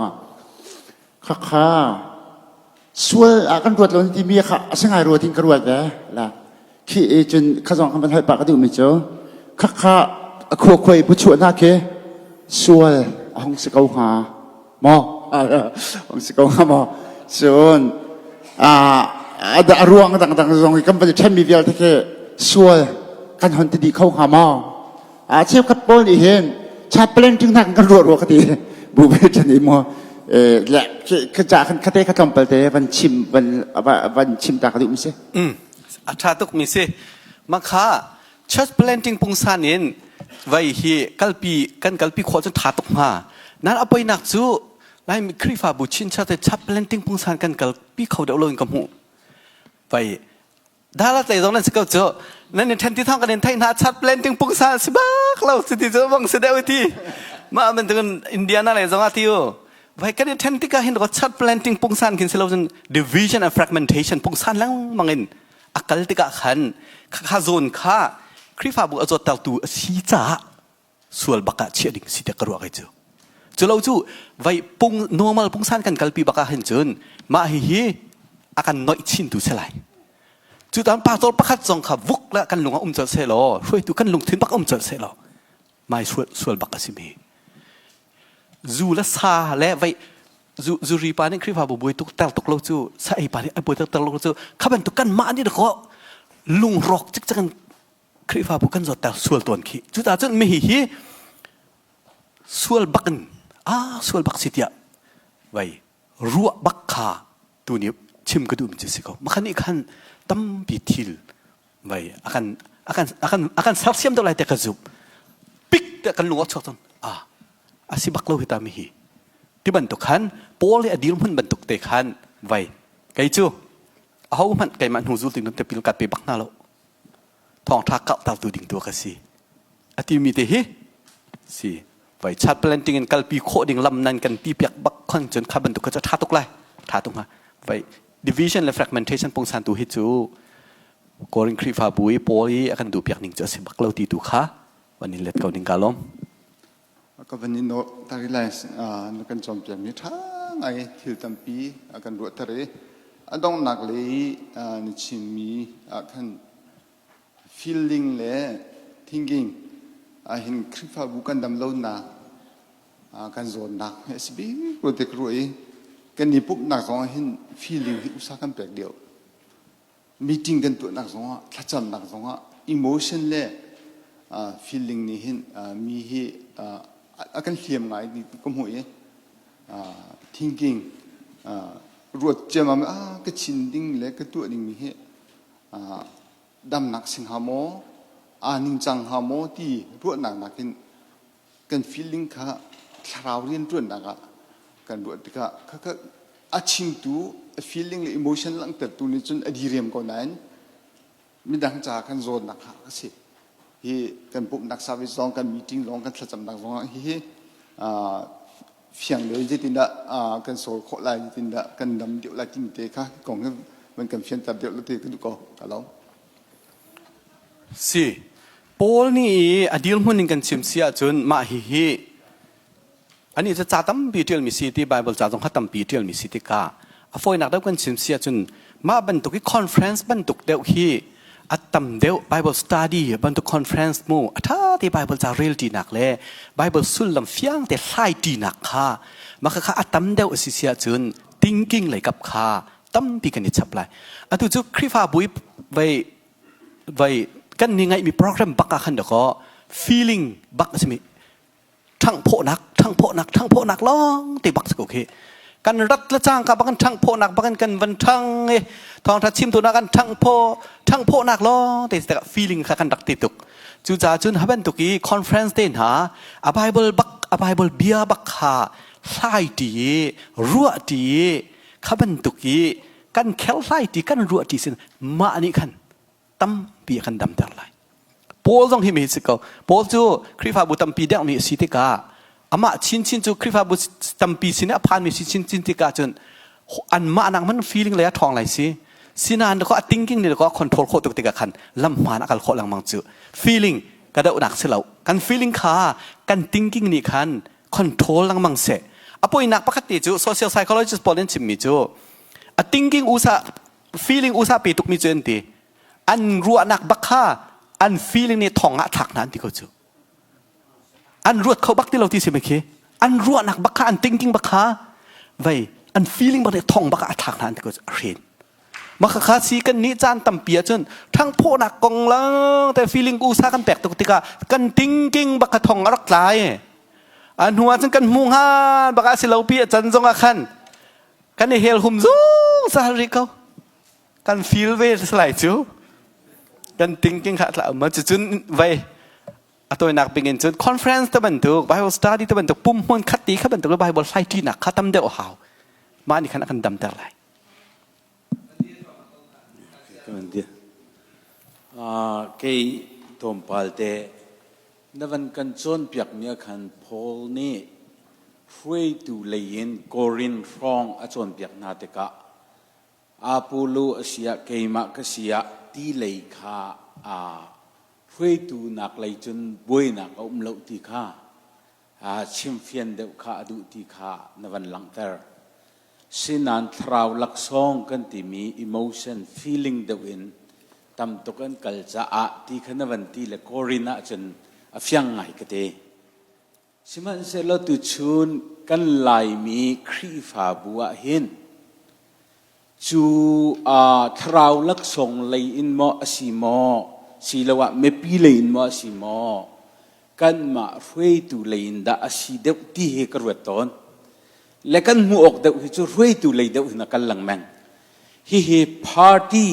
khakha sual ah kan ruat lo timi kha a si ngai ruat in ka ruat ve la khi cun kha zong kan van hal pah ka duhmi cu khakha a khua khuai bu chuah na khi sual a hung si ko hnga maw hung si ko hnga maw cun a ruang dangdang zong i kan van i ṭhenmi vialte khi sual kan hon ti dih kho hnga maw a cheukhat pawl nih hin chaplain ṭing hna kan ruah rua ka ti bu ve ṭhen i maw le ka ca khan khate kha tlawmpal te van chim van van chim ta ka duh mi si a ṭha tuk mi si makha church planting pungsan in vai hi kalpi kan kalpi khawh cun ṭha tuk hnga nan a poinak cu Laimi Khrihfabu chinchiah te church planting pungsan kan kalpi kho deuh lo in ka hmuh vai Dallas lei zong nan si ko cu nan in ṭhen ti thawng kan in theih hna church planting pungsan si bak lo si ti cu bang si deuh ti mah bantukin Indiana lei zong ah ti u vai kan in ṭhen tikah hin church planting pungsan khin si lo cun division and fragmentation pungsan lengmang in a kal tikah khan kha zawn kha Khrihfabu a zawttertu a si caah sual bak ah chiah ding si tiah ka ruah kei cu. Cu lo cu vai pung normal pungsan kan kalpi bak ah hin cun mah hihi a kan noih chintu si lai. Cu tan pastor pakhat zong kha vuk le kan lung ah um colh seh law hruaitu kan lungthin bak um colh seh law mai sual sual bak a si mi. Zu le sa le vai zu zuri pa nih Khrihfabu buai tuk ter tuk lo cu sa ei pa nih a buai tuk ter lo cu kha bantuk kan mah nih dakaw lungrawk cikcek in Khrihfabu kan zawtter sual tawn khi cucaah cun mihi hi sual bak in a sual bak si tiah vai ruah bak kha tu nih Chim ka duhmi cu si ko. Makhan nih khan tampi thil vai akan akan akan akan sersiam deuh lai te ka zumh. Pik te kan lung a chuak cun ah a si bak lo hi ta mi hi. Ti bantuk khan Paul i a dirhmun bantuk te khan vai kei cu aho hmanh keimah hnu zul ding tipil ka pe bak hna lo. Thawngṭha kauhtertu ding tu ka si. A timi te hi si vai chat planting in kalpi khawh ding lam nan kan ti piak bak khon cun kha bantuk kha cu ṭha tuk lai. Ṭha tuk hnga. Vai division le fragmentation pungsan tu hi cu Korin Khrihfabu i Paul i a kan duh piak ning cu a si bak lo ti tu kha van in let ko ding ka lawm. Ka van in tari lai na kan cawnpiakmi ṭha ngai thil tampi a kan ruahter i a donghnak lei na chimmi ah khan feeling le thinking ahhin Khrihfabu kan dam lonak kan zawnnak hi a si bik rua te ka ruah i kan i pumhnak zong ah hin feeling hi usa kan pek deuh. Meeting kan tuahnak zongah thlacamnak zongah emotion le feeling nih hin mi hi a kan hliam ngai ti ka hmuh i thinking ruat ciammam ah ka chin ding le ka tuah ding mi hi damnak sing hnga maw aa ningcang hnga maw ti ruahnak nakin kan feeling kha thlarau rianṭuannak ah kan ruah tikah khakha a chimtu a feeling le emotion langhtertu nih cun a diriam ko nain midang ca kan zawnnak kha a si. Hi kan pumhnak service zong kan meeting zong kan thlacamnak zong ah hihi fiang le zeitindah kan solve khawh lai zeitindah kan dam deuh lai timi te kha kong hi van kan fianter deuh la ti ka duh ko ka lawm. Si. Paul nih a dirhmun in kan chim si ahcun mah hihi anih cu ca tampi ṭialmi si ti Bible ca zong kha tampi ṭialmi si tikah a fawinak deuh kan chim si ahcun mah bantuk i conference bantuk deuh hi a tam deuh Bible study bantuk conference mu a ṭha te Bible ca rel ṭinak le Bible sullam fiang te hlai ṭinak kha mah kha a tam deuh a si si ahcun thinking lei kap kha tampi kan i chap lai. Atu cu Khrihfabu i vei vai kan ni ngaihmi program bak ah khan dakaw feeling bak a simi ṭhanghphawhnak ṭhanghphawhnak ṭhanghphawhnak lawng te bak si ko khi kan rat le cangka bak kan ṭhanghphawhnak bak in kan van ṭhang i thawngṭha chimtu nak kan ṭhanghphaw ṭhanghphawhnak lawng te feeling kha kan rak ti tuk cucaah cun ha bantuk i conference te hna a Bible bak a Bible bia bak kha hlai ṭi i ruah ṭi i kha bantuk i kan kherhlai ti kan ruah ti sin mah nih khan tampi a kan damter lai. Paul zong hi mi si ko. Paul cu Khrihfabu tampi deuhmi a si tikah amah chinchin cu Khrihfabu tampi sin a phanmi si chinchin tikah cun anmah nak man feeling lei a ṭhawng lai si. Sinain ko a thinking nih ko a control khawh tuk tikah khan lam hmaan a kal khawh lengmang cu. Feeling ka dohnak si lo. Kan feeling kha kan thinking nih khan control lengmang seh. A poinak pakhat te cu social psychologist pawl an chimmi cu a thinking usa feeling usa pe tukmi cu an ti. An ruahnak bak kha an feeling nih thong ah thlak hna an ti ko cu. An ruat kho bak ti lo ti si khi. An ruahnak bak kha an thinking bak kha vei an feeling bak nih thong bak ah a thlak hna an ti ko cu. A hren. Mah kha si kan nih caan tampi ahcun ṭhangphawhnak kong lang te feeling usa kan pek tuk tikah kan thinking bak kha thong a rak tlai. A hnu ahcun kan hmu hnga bak ah si lo pi a can zong ah khan kan i hel hum zungzal rih ko. Kan feel ve lai cu. Kan thinking kha tla ma cucun vei a tawinak bing in cun conference te bantuk Bible study te bantuk pum hmun khat ti kha bantuk Bible hlai ṭinak kha tam deuh a hau. Mah nih khan a kan damter lai. Kei tlawmpal te na van kan cawnpiakmi ah khan Paul nih hruaitu lei in Korin hrawng a cawnpiak hna tikah Apollo a si ah keimah ka si ah ti lei kha hruaitu nak lei cun buainak a um lo ti kha chimfian deuh kha a duh ti kha na van langhter. Sinain thlarau laksawng kan timi emotion, feeling deuh in tam tuk an kal caah ti kha na van ti le Korin ahcun a fiang ngai ka ti. Sihmanhsehlaw tuchun kan Laimi Khrihfabu ah hin cu thlarau laksawng lei in maw a si maw siloah mipi lei in maw a si maw kanmah hruaitu lei in dah a si deuh ti hi ka ruat tawn. Le kan hmuh awk deuh hi cu hruaitu lei deuh hin a kal lengmang. Hihi party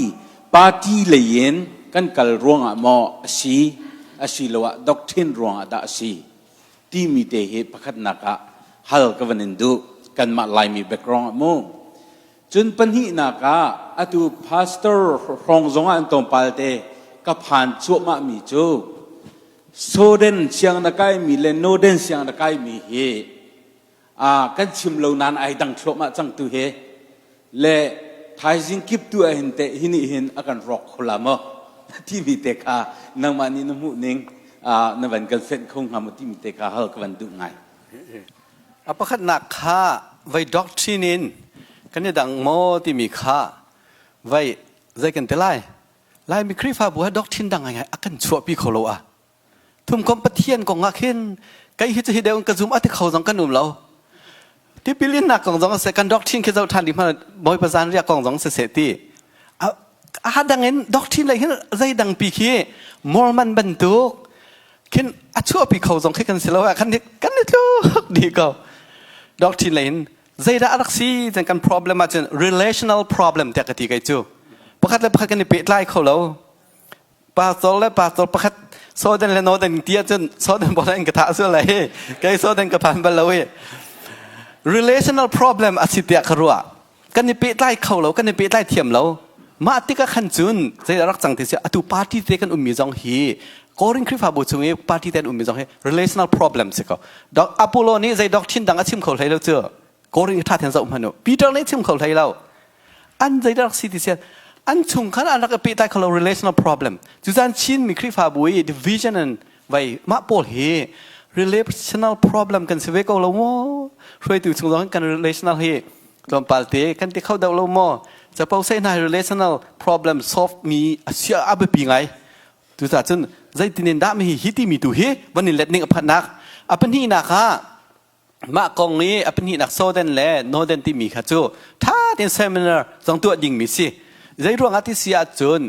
party lei in kan kal ruangah maw a si asiloah doctrine ruangah dah a si timi te hi pakhatnak ah hal ka van in duh kanmah Laimi background ah mu. Cun pahnihnak ah atu pastor hrawng zongah an tlawmpal te ka phan cuahmah mi cu Soden siang na kaimi le Noden siang na kaimi hi kan chim lo nain ai dang thluahmah cang tu hi le thaizing kip tu ah hin teh hi nih hin a kan rawk kho la maw timi te kha nangmah nih na hmuh ning na van kan fenh kho hnga maw timi te kha hal ka van duh ngai. A pakhatnak kha vei doctrine in kan i dang maw timi kha vei zei kan ti lai Laimi Khrihfabu ha doctrine dang ngai a kan chuahpi kho lo a. Thumkom Pathian kong ah khin kei hi cu hi deuh ka zum a ti kho zong kan um lo. Tipil innak kong zong se kan doctrine khi zoh ṭhan dih hmanh Bawipa zan riak kong zong se se ti. A dang in doctrine lei hin zei dang pi khi Mormon bantuk khin a chuahpi kho zong khi kan si lo kan kan ni tluk dih ko. Doctrine lei in zeidah a rak si cun kan problem ahcun relational problem tiah ka ti kei cu pakhat le pakhat kan i pehtlai kho lo pastor le pastor pakhat soden le noden ti ahcun soden bola in ka thah sual lai kei soden ka phan bal lo i relational problem a si tiah ka ruah kan i pehtlai kho lo kan i pehtlai thiam lo mah tikah khan cun zeidah rak cang ti si atu party te kan ummi zong hi Korin Khrihfabu chung i party te an ummi zong hi relational problem si ko Apollo nih zei doctrine dang a chim kho hlei lo cu Korin tha then zoh hmanh u Peter nih chim kho hlei lo an zei rak si ti sian an chung khan an rak i pehtlai kho lo relational problem cucan Chin mi Khrihfabu i division and vai mah pawl hi relational problem kan si ve ko lo maw hruaitu chung zong kan relational hi tlawmpal te kan ti kho deuh lo maw capo sei hna relational problem solve mi a sia a biapi ngai Cucaah cun zeitin in dah mi hi timi tu hi van in let ning a phanhnak a pahnihnak ah mah kong i a pahnihnak Southern le Northern timi kha cu ṭha tein seminar zong tuah dingmi si. Zei ruangah ti si ahcun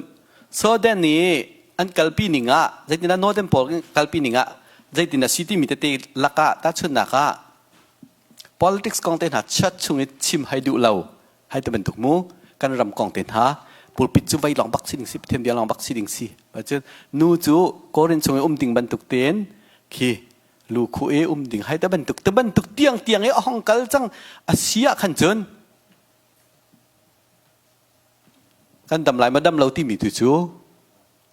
Southern i an kalpi ning ah zeitindah Northern pawl kalpi ning ah zeitindah si timi tete lakah tahchunhnak ah politics kong te hna church chung i chim hai duh lo Hai ti bantuk mu kan ram kong te hna pulpit cu vei lawng bak si ding si Pathian bia lawng bak si ding si cun nu cu Korin chung i um ding bantuk tein khi lu khu i um ding hai te bantuk te bantuk tiang tiang i a hong kal cang a si ah khan cun kan dam lai ma dam lo timi tu cu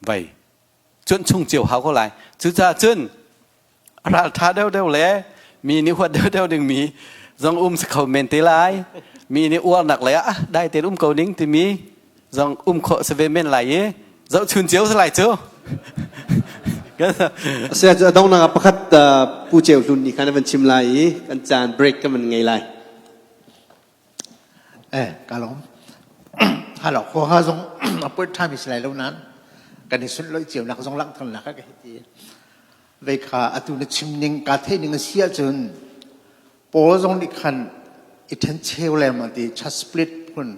vei cuan chung cio hau ko lai cucaah cun ralṭha deuhdeuh le mi nih huat deuhdeuh dingmi zong um si kho men te lai mi nih uarnak lei ah dai tein um ko ning timi zong um khawh si ve men lai i zohchun cio si lai cu Saya cu adongnak ah pakhat Pu Ceu Hlun nih khan a van chim lai i kan caan break kan van ngei lai. Eh, ka lawm. Halo, ko ha zong a put ṭhami si lai lo nain kan i sunhlawih cio nak zong langhternak ka hei ti. Vei kha atu na chim ning kaa theih ning a si ahcun Paul zong nih khan i ṭhencheu lengmang ti church split phun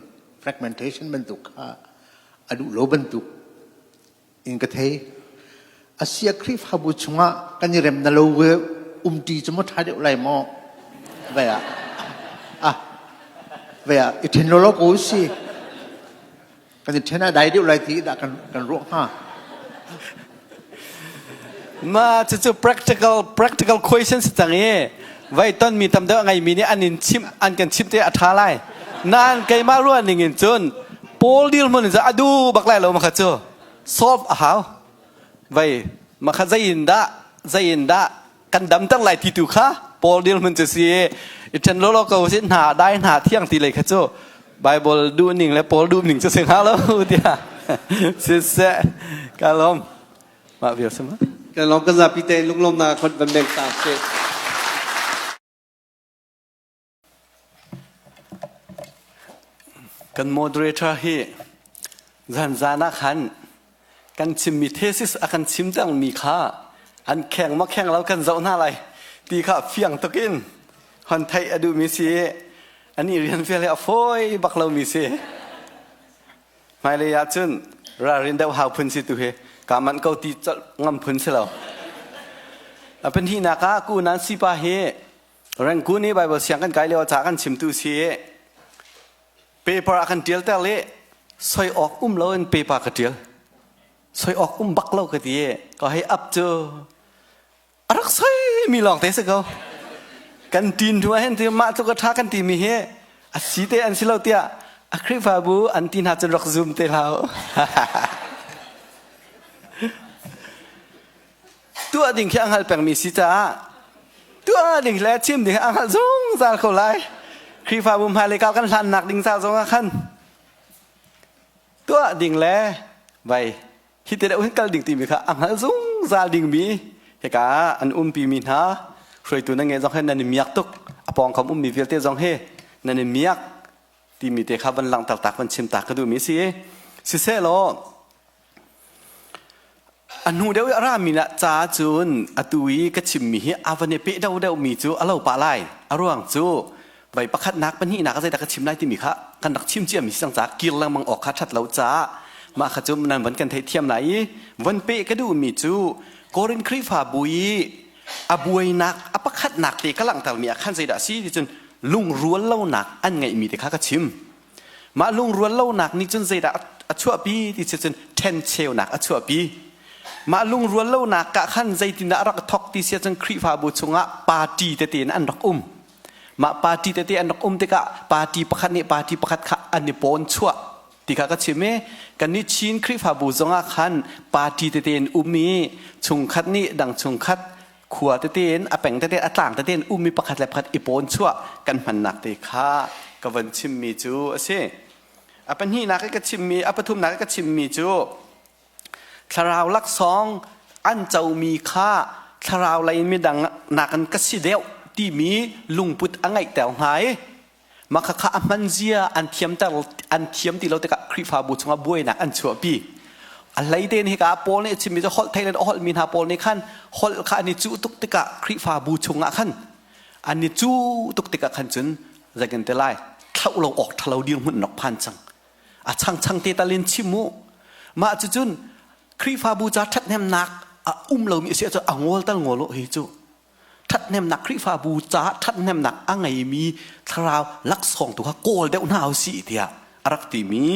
fragmentation bantuk kha a duh lo bantuk in ka thei. Asia Khrihfabu chungah kan i rem na lo ve umṭi cu maw ṭha deuh lai maw? Vai ah ah vai ah i ṭhen lawlaw ko si. Kan i ṭhen ah dai deuh lai ti dah kan kan ruah hnga. Ma cucu practical practical question si cang i vai ton mi tam deuh a ngeimi nih an in chimh an kan chimh te a ṭha lai. Nain keimah ruah ning in cun Paul dirhmun in cun a duh bak lai lo ma kha cu solve a hau. Vai ma kha zei in dah zei in dah kan damter lai ti tu kha Paul dirhmun cu si i ṭhen lawlaw ko si hna dai hna thiang ti lei kha cu Bible duh ning le Paul duh ning cu si hnga lo tiah siseh ka lawm mah vial si ma Kan lawm kan zapi te lunglawmnak khot van beng ta si. Kan moderator hi zanzan ah khan kan chimmi thesis a kan chim mi kha an kheng ma kheng lo kan zoh hna lai ti kha fiang tukin hon theih a duhmi si ani rian vial hi a fawi bak lomi si hmailei ah cun ralrin deuh hau phun si tu hi ka manh ko ti colh ngam phun si lo a pahnihnak ah ku nan sipa hi Rangoon i Bible siang kan kai lio ca kan chimtu si i paper a kan tial ter le Soi awk um lo in paper ka ṭial. Soi awk um bak lo ka ti i ka hei ap cu a rak soi mi lawng te si ko. Kan tin hnu ah hin ti mah tluk a ṭha kan timi hi a si te an si lo tiah a Khrihfabu an ti hna cun rak zum te hlah u. Tuah ding khi a hngal pengmi si caah tuah ding le chim ding a hngalh zungzal ko lai. Khrihfabu hmailei kau kan hlannak ding ca zong ah khan tuah ding le vai hi te deuh hin kal ding timi kha a hngal zungzal dingmi hika an umpi mi hna hruaitu nan ngeih zong he nan i miak tuk a pawngkam ummi vialte zong he nan i miak timi te kha van langhter tak van chim tak ka duhmi si siseh law A hnu deuh i a rami lah ca cun atu i ka chimmi hi a van i peh deuhdeuhmi cu a lo pah lai. A ruang cu voi pakhatnak pahnihnak ah zeidah ka chim lai timi kha kan rak chim ciami si cang caah kir lengmang awk kha ṭhat lo caah mah kha cu nan van kan theihthiam lai i von peh ka duhmi cu Korin Khrihfabu i a buainak a pakhatnak te ka langhtermi ah khan zeidah a si ti cun lungrual lonak an ngeihmi te kha ka chim. Mah lungrual lonak nih cun zeidah a chuahpi ti si cun ṭhencheunak a chuahpi. Mah lungrual lonak ah khan zeitindah a rak thok ti si ahcun Khrihfabu chungah party tete in an rak um. Mah party tete an rak um tikah party pakhat nih party pakhat kha an i pawn chuah ti kha ka chim i kannih Chin Khrihfabu zongah khan party tete in um i chungkhat nih dang chungkhat khua tete in a peng tete a tlang tete in ummi pakhat le pakhat i pawn chuah kan hmannak te kha ka van chimmi cu a si. A pahnihnak i ka chimmi, a pathumnak i ka chimmi cu thlarau laksawng an comi kha thlarau lei midang nakin ka si deuh timi lungput a ngeihter hna i Mah khakha a hman zia an thiamter an thiam ti lo tikah Khrihfabu chungah buainak an chuahpi. A hlei tein hika Paul nih a chimmi cu holh thei le a holhmi hna pawl nih khan holh kha an i cuh tuk tikah Khrihfabu chungah khan an i cuh tuk tikah khan cun zeikan te lai thlauh lo awk ṭhalo dirhmun rak phan cang. A changchang te tal in chim u. Mah cucun Khrihfabu ca ṭhathnemnak a um lomi a si ahcun a ngol tal ngol u hi cu. ṭhathnemnak Khrihfabu caah ṭhathnemnak a ngeimi thlarau laksawng tu kha kawl deuh hna u sih tiah a rak timi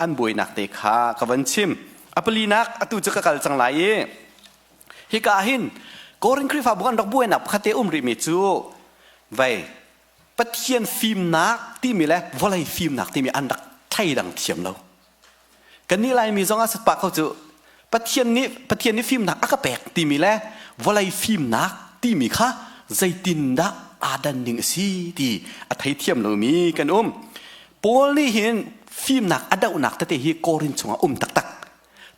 an buainak te kha ka van chim. A palinak atu cu ka kal cang lai i hika hin Korin Khrihfabu kan rak buainak pakhat te um rihmi cu vei Pathian fimnak timi le vawlei fimnak timi an rak thleidang thiam lo. Kannih Laimi zong ah satpah ko cu Pathian nih Pathian nih fimnak a ka pek timi le vawlei fimnak timi kha zeitindah aa dan ning a si ti a theithiam lomi kan um. Paul nih hin fimnak a dohnak tete hi Korin chungah um taktak.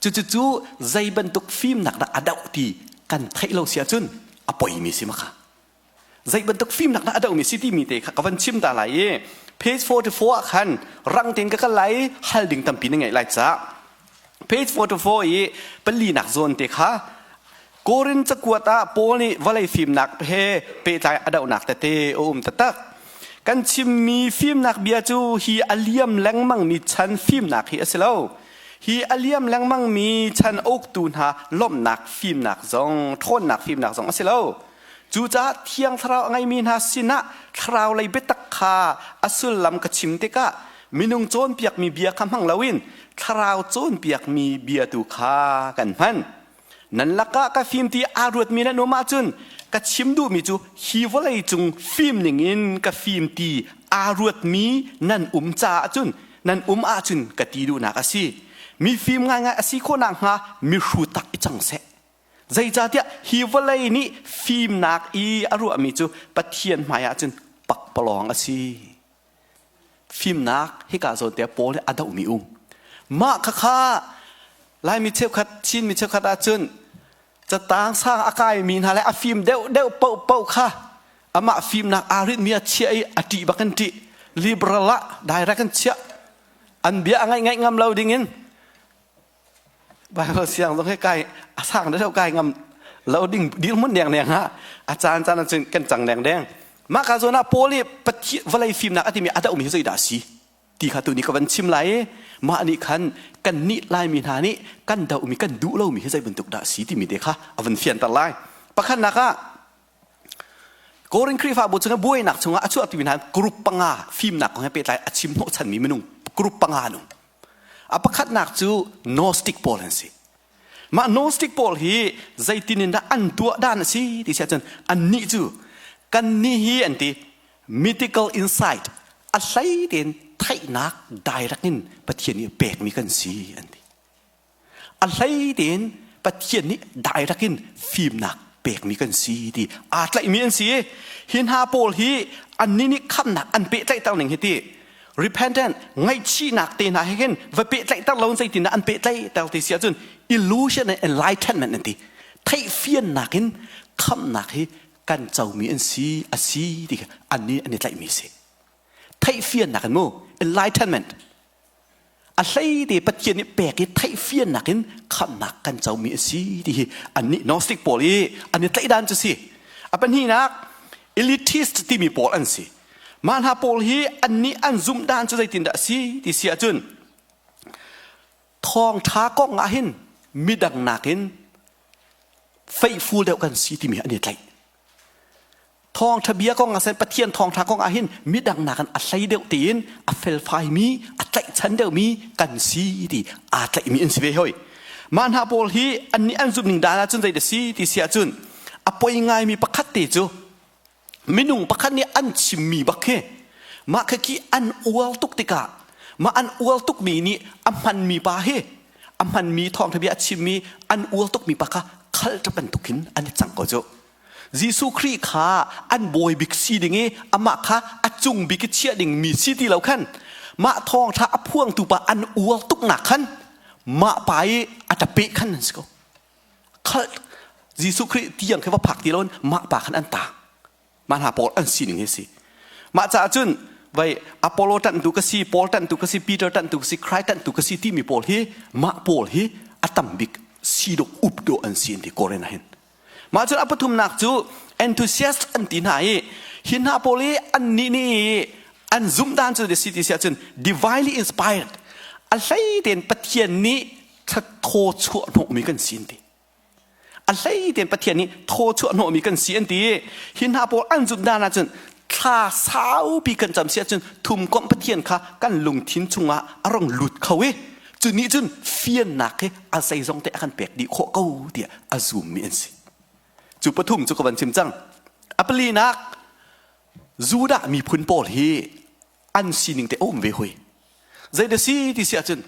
Cucu zei bantuk fimnak dah a doh ti kan theih lo si ahcun a poimi si ma kha. Zei bantuk fimnak dah a dohmi si timi te kha ka van chim ta lai i page 44 ah khan rang tein ka kal lai i hal ding tampi na ngeih lai caah page 44 i palinak zawn te kha Korin cakuat ah Paul nih vawlei fimnak he pehtlai a dohnak tete a um taktak. Kan chimmi fimnak bia cu hi a liam lengmangmi chan fimnak hi a si lo. Hi a liam lengmangmi chan uktu hna lawmhnak fimnak zong, ṭhawnnak fimnak zong a si lo. Cucaah Thiang Thlarau a ngeimi hna sinah thlarau lei biatak kha a sullam ka chim tikah minung cawnpiakmi bia kha hmang loin thlarau cawnpiakmi bia tu kha kan hman. Nan lakah ka fim ti aa ruatmi nan um ahcun ka chim duhmi cu hi vawlei cung fim ningin ka fim ti aa ruatmi nan um caah cun nan um ahcun ka ti duhnak a si. Mi fim ngaingai a si khawh nakhnga mihrut tak i cang seh. Zeicahtiah hi vawlei nih fimnak i a ruahmi cu Pathian hmaiah cun pakpalawng a si. Fimnak hika zawn te Paul nih a dohmi um. Mah khakha Laimi cheukhat, Chinmi cheukhat ahcun catang sang a kaimi hna le a fim deuhdeuh paohpaoh kha amah fimnak aa rinhmi a chiah i a ṭih bak in ṭih. Liberal ah direct in chiah. An bia a ngaih ngaih ngam lo dingin Bible siang zong hi kai a sang deuh kai ngam lo ding dirhmun deng deng ha a caan caan cun kan cang deng deng mah ka zawn ah Paul nih Pathian vawlei fimnak a timi a dohmi hi zeidah a si ti kha tu ni ka van chim lai i mah nih khan kan nih Laimi hna nih kan dohmi kan duh lomi hi zei bantuk dah a si timi te kha a van fianter lai pakhatnak ah Korin Khrihfabu chungah buainak chungah a chuahpi hna group panga fimnak kong he pehtlai a chim hnawhchanmi minung group panga nu. A pakhatnak cu Gnostic pawl an si. Mah Gnostic pawl hi zeitin in dah an tuah dan a si ti si ahcun annih cu kannih hi an ti mythical insight a hlei tein theihnak direct in Pathian nih pekmi kan si an ti. A hlei tein Pathian nih direct in fimnak pekmi kan si ti aa tlaihmi an si. Hi hna pawl hi annih nih khamnak an pehtlaihter ning hi ti repentant ngaihchihnak te hna he hin va pehtlaihter lo in zeitin dah an pehtlaihter ti si ahcun illusion and enlightenment an ti. Theihfiannak in khamnak hi kan comi an si a si ti kha annih an i tlaihmi a si. Theihfiannak in mu enlightenment a hleite Pathian nih pek i theihfiannak in khamhnak kan comi a si ti hi annih Gnostic pawl i an i tlaih dan cu si. A pahnihnak elitist timi pawl an si. Mah hna pawl hi annih an zumh dan cu zeitindah a si ti si ahcun thawngṭha kong ah hin midang nakin faithful deuh kan si timi an i tlaih. Thawngṭha bia kong ah sen Pathian thawngṭha kong ah hin midang nakin a hlei deuh tiin a felfaimi a tlaihchan deuhmi kan si ti aa tlaihmi an si ve hoi. Mah hna pawl hi annih an zumh ning dan ahcun zei dah si ti si ahcun a poi ngaimi pakhat te cu minung pakhat nih an chimmi bak khi mah khi khi an uar tuk tikah mah an uar tukmi nih a hmanmi pa hi a hmanmi thawngṭha bia a chimmi an uar tukmi pa kha khal bantuk in an i cang ko cu. Jesuh Khrih kha an bawi bik si ding i amah kha a cung bik i chiah ding mi si ti lo khan mah thawngṭha a phuangtu pa an uar tuknak khan mah pa i a ṭapeh khan an si ko. Khal Jesuh Khrih tiang khi va phak ti loin mah pa khan an ta. Mah hna pawl an sining hi si. Mah caah cun vai Apollo ṭanhtu ka si, Paul ṭanhtu ka si, Peter ṭanhtu ka si, Christ ṭanhtu ka si timi pawl hi mah pawl hi a tam bik si dawh up dawh an si an ti Korin ah hin. Mah cun a pathumnak cu enthusiast an ti hna i hi hna pawl hi annih nih an zumh dan cu si ti si ahcun divinely inspired a hlei tein Pathian nih thaw chuah hnawhmi kan si an ti. A hlei tein Pathian nih thaw chuah hnawhmi kan si an ti. Hi hna pawl an zumh dan ahcun thla saupi kan cam si ahcun thumkomh Pathian kha kan lungthin chungah a rong lut kho i cu nih cun fiannak hi a zeizong te a kan pek dih khawh ko tiah a zummi an si. Cu pathum cu ka van chim cang. A palinak Judah miphun pawl hi an sining te a um ve hui. Zeidah si ti si ahcun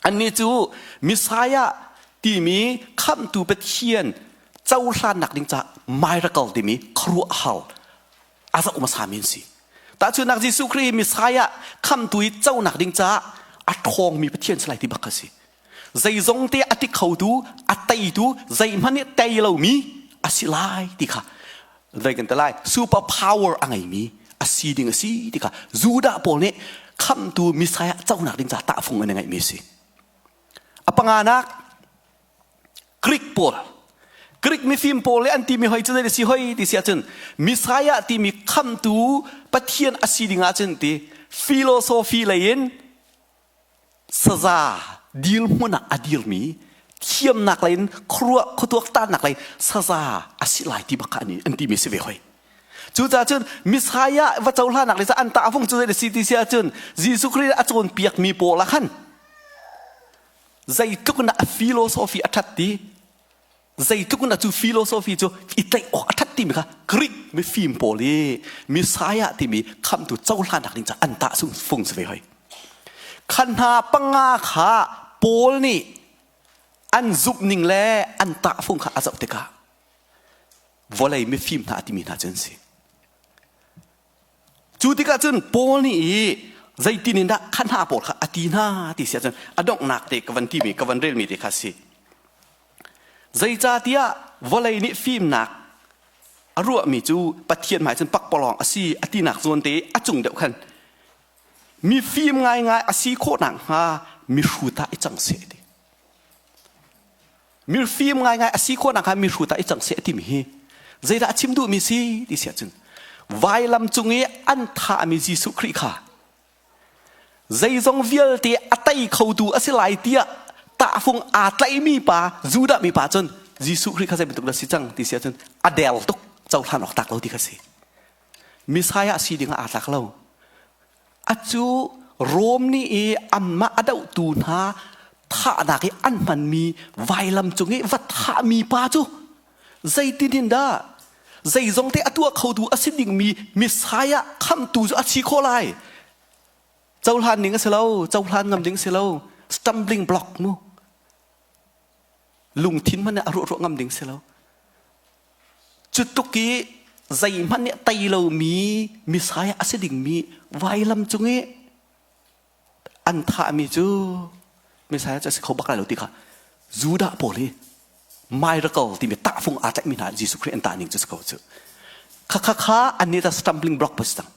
annih cu Messiah timi khamhtu Pathian cohlannak ding caah miracle timi khuaruahhar a zoh hmasami an si. Tahchunhnak Jesuh Khrih hi Messiah khamhtu i conak ding caah a ṭhawngmi Pathian si lai ti bak kha si. Zeizong te a ti khotu, a teitu, zeihmanh nih tei lomi a si lai ti kha zei kan ti lai super power a ngeimi a si ding a si ti kha Judah pawl nih khamhtu Messiah conak ding caah tahfung an i ngeihmi a si. A panganak Greek pawl Greek mifim pawl le an timi hoi cu zei si hoi ti si ahcun Messiah timi khamtu Pathian a si ding ahcun ti philosophy lei in saza dirhmun ah a dirmi thiamnak lei in khuaruah khuatuak tannak lei saza a si lai ti bak kha an timi si ve hoi. Cucaah cun Messiah va cohlanak le an tahfung cu zei si ti si ahcun Jesuh Khrih a cawnpiakmi pawl ah khan zeitluk in a philosophy a ṭhat ti zeitluk in cu philosophy cu i tlaih awk a ṭhat timi kha Greek mifim pawl i Messiah timi khamtu cohlannak ding caah an tah fung si ve hoi. Khan hna panga kha Paul nih an zumh ning le an tahfung kha a zoh tikah vawlei mifim hna a timi hna cu an si. Cu tikah cun Paul nih i zeitin in dah kha hna pawl kha a ti hna ti si ahcun a donghnak te ka van timi ka van relmi te kha si. Zeicahtiah vawlei nih fimnak a ruahmi cu Pathian hmai cun pakpalawng a si a tinak zawn te a cung deuh khan mi fim ngaingai a si khawh nakhnga mihrut ah i cang seh ti. Mifim ngaingai a si khawhnak kha mihrut ah i cang seh timi hi zeidah a chim duhmi si ti si ahcun vailam cung i an thahmi Jesuh Khrih kha zeizong vialte a tei khotu a si lai tiah tahfung aa tlaihmi pa Judah mi pa cun Jesuh Khrih kha zei bantuk dah si cang ti si ahcun a der tuk cohlan awk tak lo ti kha si. Messiah si ding ah aa tlak lo. A cu. Rom nih i anmah a dohtu hna thahnak i an hmanmi vailam cung i va thahmi pa cu zeitin in dah zeizong te a tuah khotu a si dingmi Messiah khamhtu cu a si khawh lai? Cohlan ding a si lo, cohlan ngam ding a si lo. Stumbling block mu. Lungthin hmanh a ruah ruah ngam ding si lo. Cu tluk i zeihmanh nih tei lomi Messiah a si dingmi vailam cung i an thahmi cu Messiah cu a si kho bak lai lo ti kha Judah pawl hi miracle timi tahfung aa tlaihmi hna Jesuh Khrih an tah ning cu si ko cu. Kha kha kha an nih ta stumbling block pa si cang.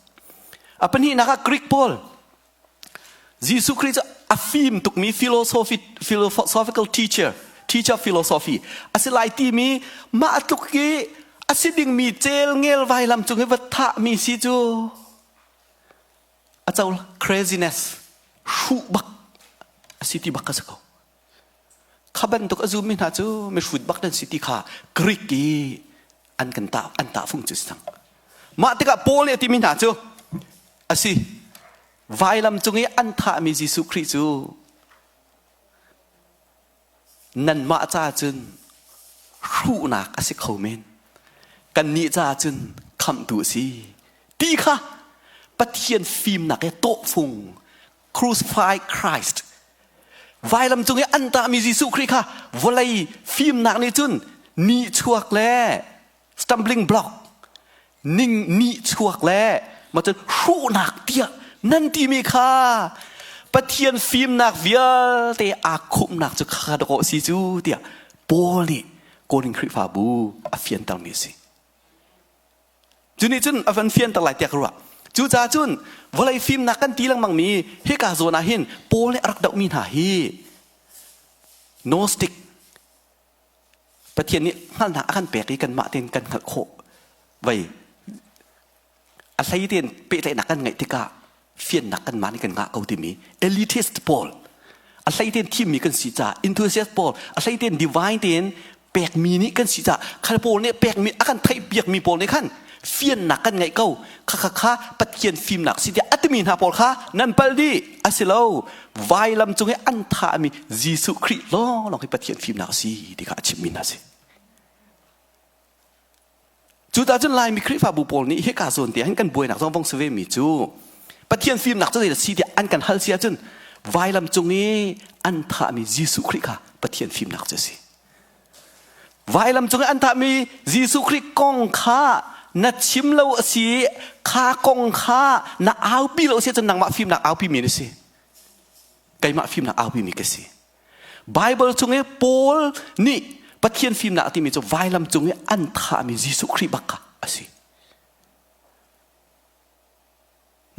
A pahnihnak ah Greek pawl Jesuh Khrih cu a fim tukmi philosophy, philosophical teacher, teacher philosophy a si lai timi mah tluk i a si dingmi cel ngel vailam cung i va thahmi si cu a co craziness hruh bak a si ti bak ka si ko. Kha bantuk a zummi hna cu mihrut bak nan si ti kha Greek i an kan tah an tahfung cu si cang. Mah tikah Paul nih a timi hna cu a si vailam cung i an thahmi Jesuh Khrih cu nanmah ca cun hruhnak a si kho men kannih ca cun khamhtu a si ti kha Pathian fimnak he tawhfung crucify Christ vailam cung i an tahmi Jesuh Khrih kha vawlei fimnak nih cun nihchuak le stumbling block ning nihchuak le mah cun hruhnak tiah nan timi kha Pathian fimnak vialte aa khumhnak cu kha dawh si cu tiah Paul nih Korin Khrihfabu a fiantermi a si. Cu nih cun a van fianter lai tiah ka ruah. Cucaah cun vawlei fimnak kan ti lengmang mi hika zawn ah hin Paul nih a rak dohmi hna hi Gnostic Pathian nih hngalhnak a kan pek i kanmah tein kan hngalh khawh vei a hlei tein pehtlaihnak kan ngeih tikah fiannak kanmah nih kan ngah ko timi elitist pawl a hlei tein thimmi kan si caah enthusiast pawl a hlei tein divine tein pekmi nih kan si caah khal pawl nih pekmi a kan theih piakmi pawl nih khan fiannak kan ngeih ko kha kha kha Pathian fimnak si tiah a timi hna pawl kha nan pal dih a si lo vailam cung i an thahmi Jesuh Khrih lawnglawng hi Pathian fimnak a si ti kha a chimmi hna a si. Cucaah cun Laimi Khrihfabu pawl nih hika zawn te ah hin kan buainak zong vong si ve mi cu Pathian fimnak cu zeidah si tiah an kan hal si ahcun vailam cung i an thahmi Jesuh Khrih kha Pathian fimnak cu a si. Vailam cung i an thahmi Jesuh Khrih kong kha na chim lo a si kha kong kha na aupi lo a si ahcun nangmah fimnak aupi mi na si. Keimah fimnak aupi mi ka si. Bible chung i Paul nih Pathian fimnak a timi cu vailam cung i an thahmi Jesuh Khrih bak kha a si.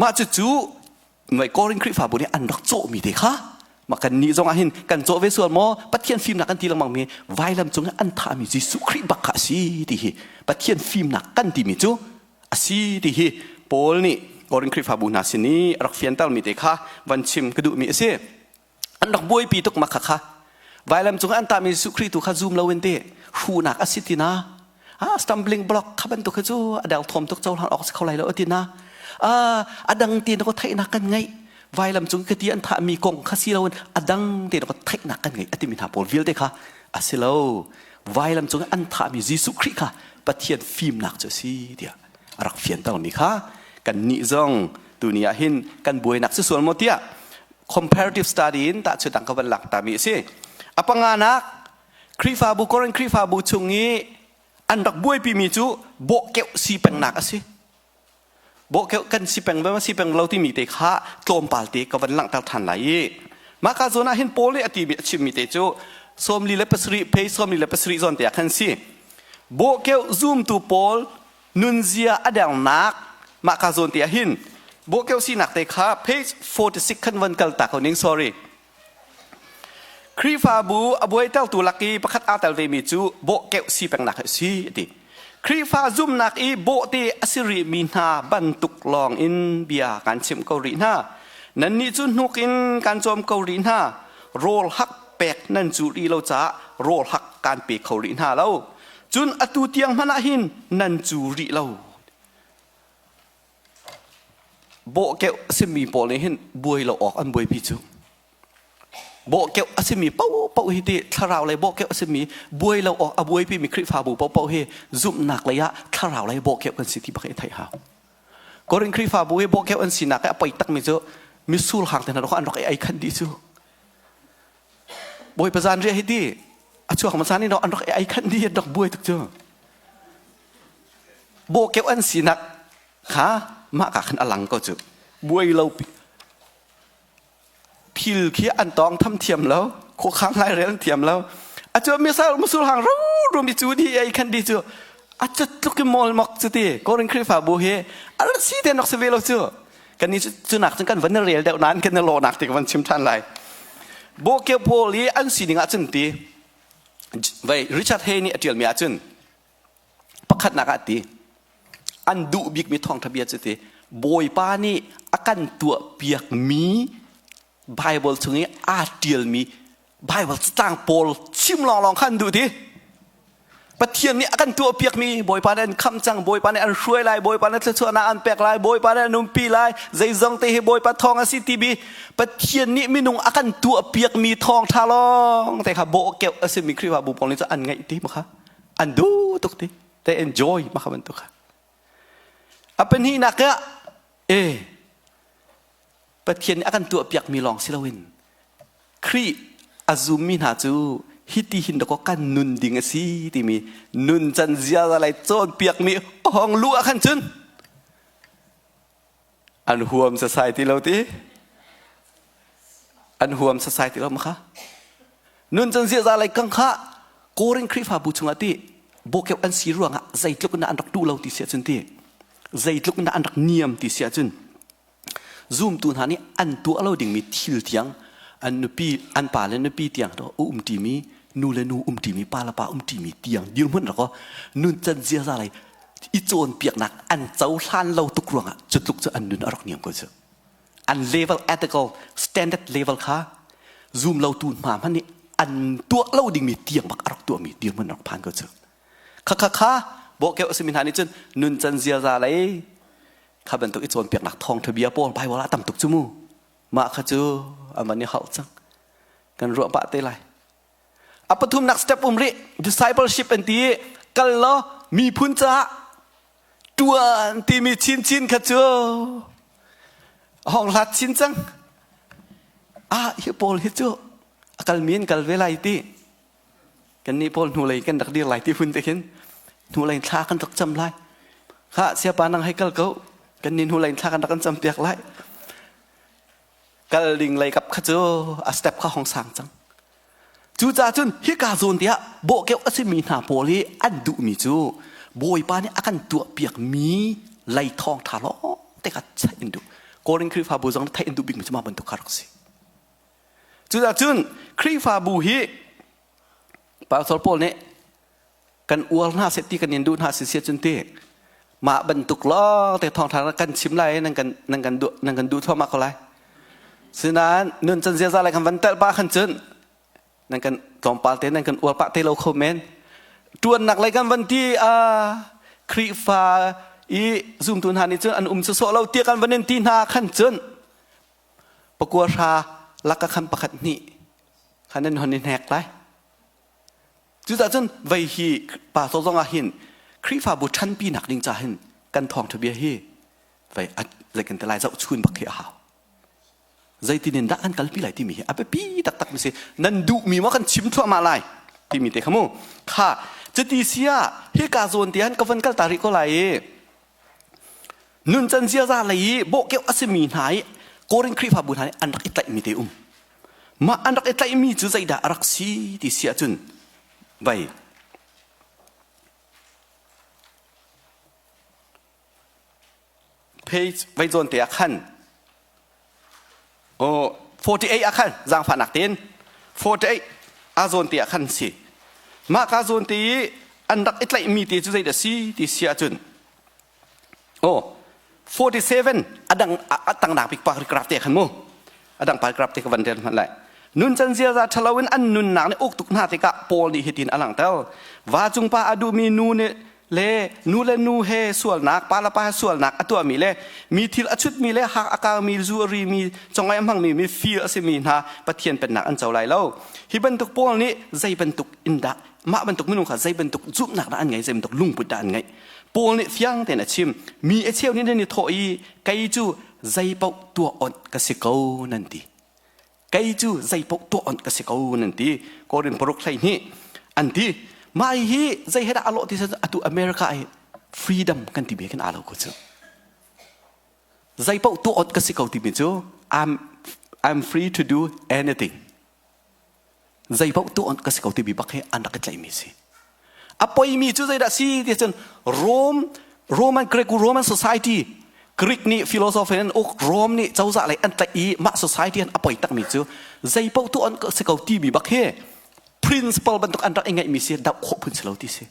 Mah cucu noi Korin Khrihfabu nih an rak cawhmi te kha mah kan nih zong ah hin kan cawh ve sual maw Pathian fimnak kan ti lengmang mi vailam cung i an thahmi Jesuh Khrih bak kha a si ti hi Pathian fimnak kan timi cu a si ti hi Paul nih Korin Khrihfabu hna sin i a rak fiantermi te kha van chim ka duhmi a si. An rak buaipi tuk ma kha kha. Vailam cung an tahmi Jesuh Khrih tu kha zum lo in ti hruhnak a si ti na. Ah, stumbling block kha bantuk kha cu a dal thawm tuk cohlan awk si kho lai lo a ti na. Ah, a dang ti na ko theihnak kan ngeih. Vailam cung ka ti an thahmi kong kha si loin a dang ti na ko theihnak kan ngeih a timi hna pawl vialte kha a si lo. Vailam cung an thahmi Jesuh Khrih kha Pathian fimnak cu a si tiah a rak fiantermi kha kan nih zong tuni ah hin kan buainak si sual maw tiah comparative study in tahchunhnak ka van lak tami a si. A panganak Khrihfabu Korin Khrihfabu chung i an rak buaipimi cu bawhkeuh si pengnak a si. Bawhkeuh kan si peng ve si peng lo timi te kha tlawmpal te ka van langhter than lai i mah ka zawn ah hin Paul nih a timi a chimmi te cu 47 page 47 zawn te ah khan si. Bawhkeuh zumtu pawl nunzia a dernak mah ka zawn te ah hin bawhkeuh sinak te kha page 46 khan van kal ta ko ning sorry Khrihfabu a buaitertu lak i pakhat aa tel vemi cu bawhkeuh si pengnak a si a ti Khrihfa zumnak i bawhte a si rihmi hna bantuk lawng in bia kan chimh ko rih hna nannih cu hnuk in kan cawm ko rih hna rawl hak pek nan cu rih lo caah rawl hak kan pe kho rih hna lo Cun atu tiang hmanh ah hin nan cu rih lo. Bawhkeuh a simi pawl nih hin buai lo awk an buaipi cu. Bawhkeuh a simi paohpaoh hi ti thlarau lei bawhkeuh a simi buai lo awk a buaipi mi Khrihfabu paohpaoh hi zumhnak lei ah thlarau lei bawhkeuh kan si ti bak hi theih hau. Korin Khrihfabu hi bawhkeuh an sinak i a poi takmi cu misur hang te hna an rak i ei khan dih cu. Bawipa zan riah hi ti a chuak hmasa ni an rak i ei khan dih an rak buai tuk cu. Bawhkeuh an sinak kha mah ka khan a lang ko cu. Buai lo thil khi an tawng tham thiam lo khuakhang lai rel an thiam lo a cu misal musul hang ru rum i cu di ei khan di cu a cut tluk i mol mok cu ti Korin Khrihfabu hi a rat si te nok si ve lo cu kan ni cu nak cun kan van rel deuh nain kan lo nak ti ka van chim than lai Bawke pawl i an sining ah cun ti vei Richard Hay nih a tial mi ah cun Pakhatnak ah ti an duh bikmi thawngṭha bia cu ti Bawipa nih a kan tuahpiakmi Bible chung i aa ṭialmi Bible catang pawl chim lawnglawng kha an duh ti. Pathian nih a kan tuahpiakmi Bawipa nih an khamh cang, Bawipa nih an hruai lai, Bawipa nih thluachuahnak an pek lai, Bawipa nih an umpi lai, zeizong te hi Bawipa thawng a si ti bi Pathian nih minung a kan tuahpiakmi thawngṭha lawng te kha bawhkeuh a simi Khrihfabu pawl nih cun an ngaih ti ma kha. An duh tuk ti. They enjoy mah kha bantuk kha. A pahnihnak ah e Pathian nih a kan tuahpiakmi lawng si loin Khrih a zummi hna cu hiti hin dakaw kan nun ding a si timi nun can ziaza lei cawnpiakmi hong lu ah khan cun an huam sasai ti lo ti an huam sasai ti lo ma kha nun can ziaza lei kang kha Korin Khrihfabu chungah ti bawkeuh an si ruangah zeitluk in an rak duh lo ti si ahcun ti zeitluk in an rak niam ti si ahcun zumtu hna nih an tuah lo dingmi thil tiang an nupi an pa le nupi tiang to um ṭimi nu le nu um ṭimi pa le pa um ṭimi tiang dirhmun rak nun can ziaza lei i cawnpiaknak an cohlan lo tuk ruangah cu tluk cu an nun a rak niam ko cu an level ethical standard level kha zum lo tu hna hmanh nih an tuah lo dingmi tiang bak a rak tuahmi dirhmun rak phan ko cu kha kha kha bawhkeuh a simi hna nih cun nun can ziaza lei kha bantuk i cawnpiaknak thawngṭha bia pawl Bible ah tam tuk cu mu mah kha cu an van i hauh cang kan ruah pah te lai a pathumnak step um rih discipleship an ti i kal law miphun caah ṭuan timi chinchin kha cu hong hlat chin cang ah hi pawl hi cu a kalmi in kal ve lai ti Kannih pawl hnulei kan rak dir lai ti hun te khin hnulei thla kan rak cam lai. Kha siapa nang hei kal ko. Kannih hnulei thla kan rak kan cam piak lai. Kal ding lei kap kha cu a step kha hong sang cang. Cucaah cun hika zawn tiah bawhkeuh a simi hna pawl hi an duhmi cu Bawipa nih a kan tuahpiakmi lei thawng ṭha lawng te kha theih in duh. Korin Khrihfabu zong theih in duh bikmi cu mah bantuk kha rak si. Cucaah cun Khrihfabu hi Pastor Paul nih kan uar hna seh ti kan in duh hna si sia cun ti mah bantuk lawng te thawngṭha kan chim lai nan kan nan kan duh nan kan duh thluahmah ko lai. Sinain nun can ziaza lai kan van telh pa khan cun nan kan tlawmpal te nan kan uar pah te lo kho men. Ṭuannak lei kan van ti a Khrihfa i zumtu hna nih cun an um sawsawh lo tiah kan van in ti hna khan cun pakua hra lak ah khan pakhat hnih khan nan hon i hnek lai. Cucaah cun vei hi pastor zong ah hin Khrihfabu ṭhanpi nak ding ca hin kan thawngṭha bia hi vei zei kan ti lai zohchun bak hi a hau. Zeitin in dah kan kalpi lai timi hi a biapi taktak mi si. Nan duhmi maw kan chim thluahmah lai timi te kha mu. Kha cuti si ah hika zawn te han ka van kal ta rih ko lai i Nuncan ziaza lei i bawhkeuh a simi hna i Korin Khrihfabu hna nih an rak i tlaihmi te um. Mah an rak i tlaihmi cu zeidah a rak si ti si ahcun vei page vei zawn te ah khan oh 48 ah khan zaangfahnak tein 48 a zawn te ah khan si mah ka zawn te i an rak i tlaihmi te cu zeidah si ti si ahcun oh 47 adang atangnak bik paragraph te khan mu adang paragraph te ka van rel hmanh lai nuncan ziaza ṭhalo in an nunnak nih uk tuk hna tikah Paul nih hitin a langhter va cung pa a duhmi nu nih Le nu le nu he sualnak, pa le pa he sualnak a tuahmi le mi thil a chutmi le hak a kaumi, zu a rimi, congoih a hmangmi, mifir a simi hna Pathian pennak an co lai lo. Hi bantuk pawl nih zei bantuk in dah mah bantuk minung kha zei bantuk zumhnak dah an ngei, zei bantuk lungput dah an ngeih. Paul nih fiang tein a chim. Mi a cheu nih nan i thawh i kei cu zei paoh tuah onh ka si ko nan ti. Kei cu zei paoh tuah onh ka si ko nan ti. Korin paruk 12 an ti. Mah hi zei he dah a lawh ti atu America i freedom kan ti bia kan aa lo ko cu. Zei paoh tuah onh ka si ko timi cu I'm, I'm free to do anything. Zeipaoh tuah ka si ko timi bak hi an rak i tlaihmi si. A poimi cu zeidah si ti cun Rome Roman Greek Roman society Greek nih philosophy an uk Rome nih cozah lei an tlaih i mah society an a poi takmi cu zeipaoh tuah ka si ko timi bak hi principle bantuk an rak i ngeihmi si doh khawh phun si lo ti si.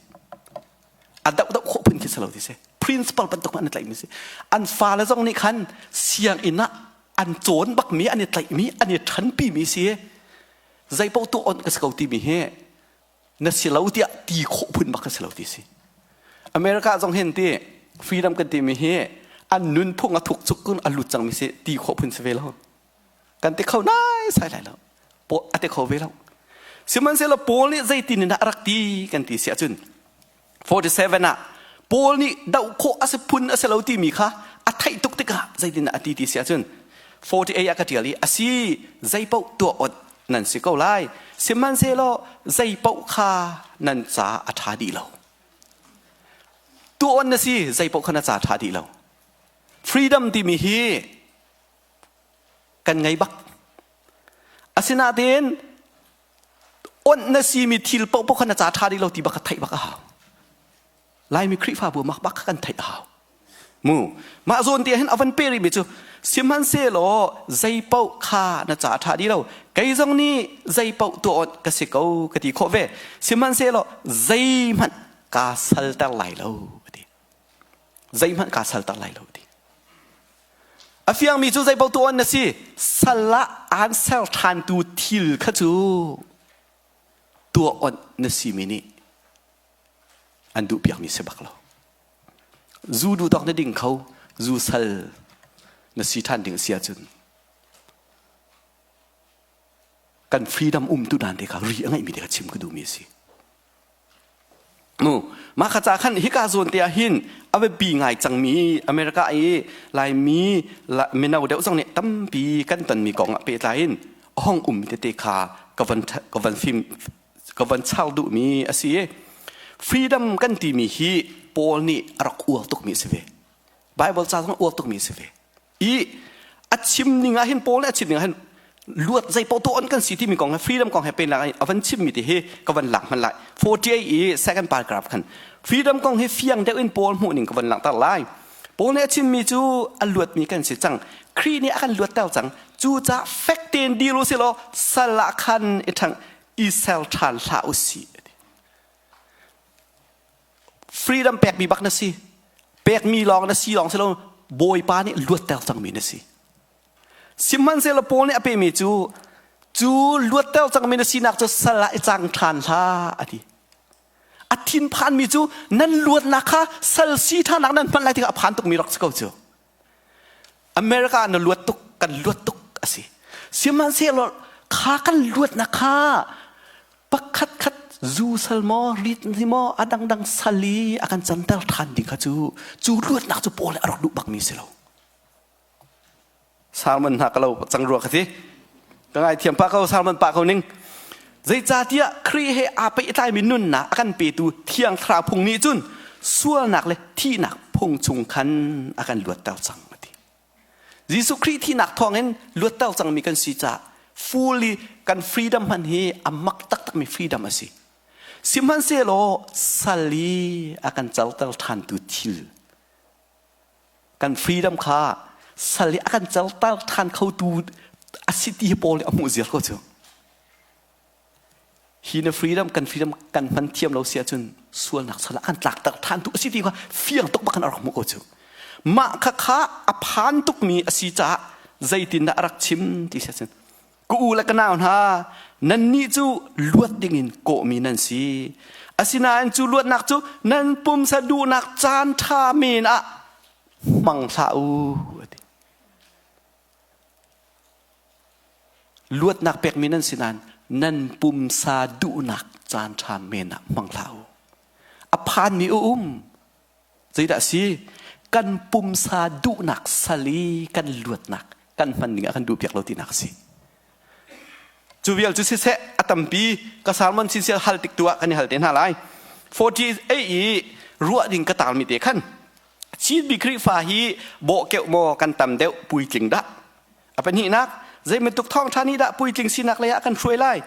A doh doh khawh phun khi si lo ti si. Principle bantuk an i tlaihmi si. An fale zong nih khan sianginn ah an cawn bakmi an i tlaihmi an i ṭhanpimi si zeipaoh tuah on ka si ko timi hi na si lo tiah ti khawh phun bak ka si lo ti si America zong hin ti freedom kan timi hi an nunphung a thuk cuk kun a lut cangmi si ti khawh phun si ve lo kan ti kho nai sai lai lo a ti kho ve lo sihmanhsehlaw Paul nih zeitin in dah a rak ti kan ti si ahcun 47 ah Paul nih doh khawh a si phun a si lo timi kha a theih tuk tikah zeitin a ti ti si ahcun 48 ah ka ṭial i a si zeipaoh tuah awt nan si ko lai sihmanhsehlaw zeipaoh kha nan ca a ṭha dih lo tuah on na si zeipaoh kha na ca ṭha dih lo freedom timi hi kan ngei bak asinain onh na simi thil paohpaoh kha na ca ṭha dih lo ti bak kha theih bak a hau Laimi Khrihfabu mak bak kha kan theih a hau mu mah zawn te hin a van pe rihmi cu sihmanhsehlaw zeipaoh kha na ca ṭha dih lo kei zong nih zeipaoh tuah awnh ka si ko ka ti khawh ve sihmanhsehlaw zeihmanh kaa salter lai lo ka ti zeihmanh kaa salter lai lo ti A fiangmi cu zeipaoh tuah na si sal ah aan ser ṭhantu thil kha cu tuah onh na simi nih an duhpiakmi si bak lo. Zu duh tawk na ding kho, zu sal na si ṭhan ding si ahcun kan freedom um tu dan te kha ri a ngeihmi te kha chim ka duhmi a si. Mu mah kha ca khan hika zawn te ah hin a biapi ngai cangmi America i Laimi mino deuh zong nih tampi kan tonmi kong ah pehtlai in a hong um tete kha ka van ka van fim ka van char duhmi a si i freedom kan timi hi Paul nih a rak uar tukmi a si ve Bible ca zong uar tukmi a si ve i a chim ning ah hin Paul nih a chim ning ah hin luat zei paoh tuah kan si timi kong he freedom kong he pen a van chimmi ti hi ka van lak hman lai 48 i second paragraph khan freedom kong hi fiang deuh in Paul hmuh ning ka van langhter lai Paul nih a chimmi cu a luatmi kan si cang Khrih nih a kan luatter cang cucaah fek tein dir u silaw sal ah khan i ṭhang i ser ṭhan hlah u sih Freedom pekmi bak na si. Pekmi lawng na si lawng si lo Bawipa nih luatter cangmi na si. Sihmanhsehlaw Paul nih a pemi cu cu luatter cangmi na sinak cu sal ah i cang ṭhan hlah a ti. A thinphanmi cu nan luatnak kha sal si ṭhanak nan hman lai tikah a phan tukmi rak si ko cu. America na luat tuk kan luat tuk a si sihmanhsehlaw kha kan luatnak kha pakhat khat zu sal maw rit ni maw a dangdang sal i a kan canter ṭhan ding kha cu cu luatnak cu Paul a rak duh bakmi si lo Salmon hna ka lo cang rua ka ti ka ngaithiam pah ko Salmon pah ko ning zeicahtiah Khrih he aa pehtlaimi nunnak a kan petu Thiang Thlarau phung nih cun sualnak le thihnak phung chung khan a kan luatter cang a ti Jesuh Khrih thihnak thawngin luatter cangmi kan si caah fully kan freedom hman hi a mak taktakmi freedom a si sihmanhsehlaw sal i a kan certer ṭhantu thil kan freedom kha sal i a kan certer ṭhan khotu a si ti hi Paul nih a hmuh ziar ko cu hi na freedom kan freedom kan hman thiam lo si ahcun sualnak sal ah kan tlakter ṭhan tu a si ti kha fiang tuk bak in a rak hmuh ko cu mah kha kha a phan tukmi a si caah zeitindah a rak chim ti si ahcun Ka u le ka nau hna, nannih cu luat dingin kawhmi nan si. Asinain cu luatnak cu nan pumsa duhnak caan ṭha men ah hmang hlah u a ti. Luatnak pekmi nan si nain nan pumsa duhnak caan ṭha men ah hmang hlah u. A phanmi a um. Zeidah a si? Kan pumsa duhnak sal i kan luatnak kan hman ning ah kan duhpiak lo tinak a si. Cu vial cu siseh a tampi ka sermon sincere hal tik tu ah kan i hal te hna lai. 48 i ruah ding ka tarmi te khan Chinmi Khrihfa hi bawhkeuh maw kan tam deuh puitling dah? A pahnihnak, zei bantuk thawngṭha nih dah puitling sinak lei ah kan hruai lai?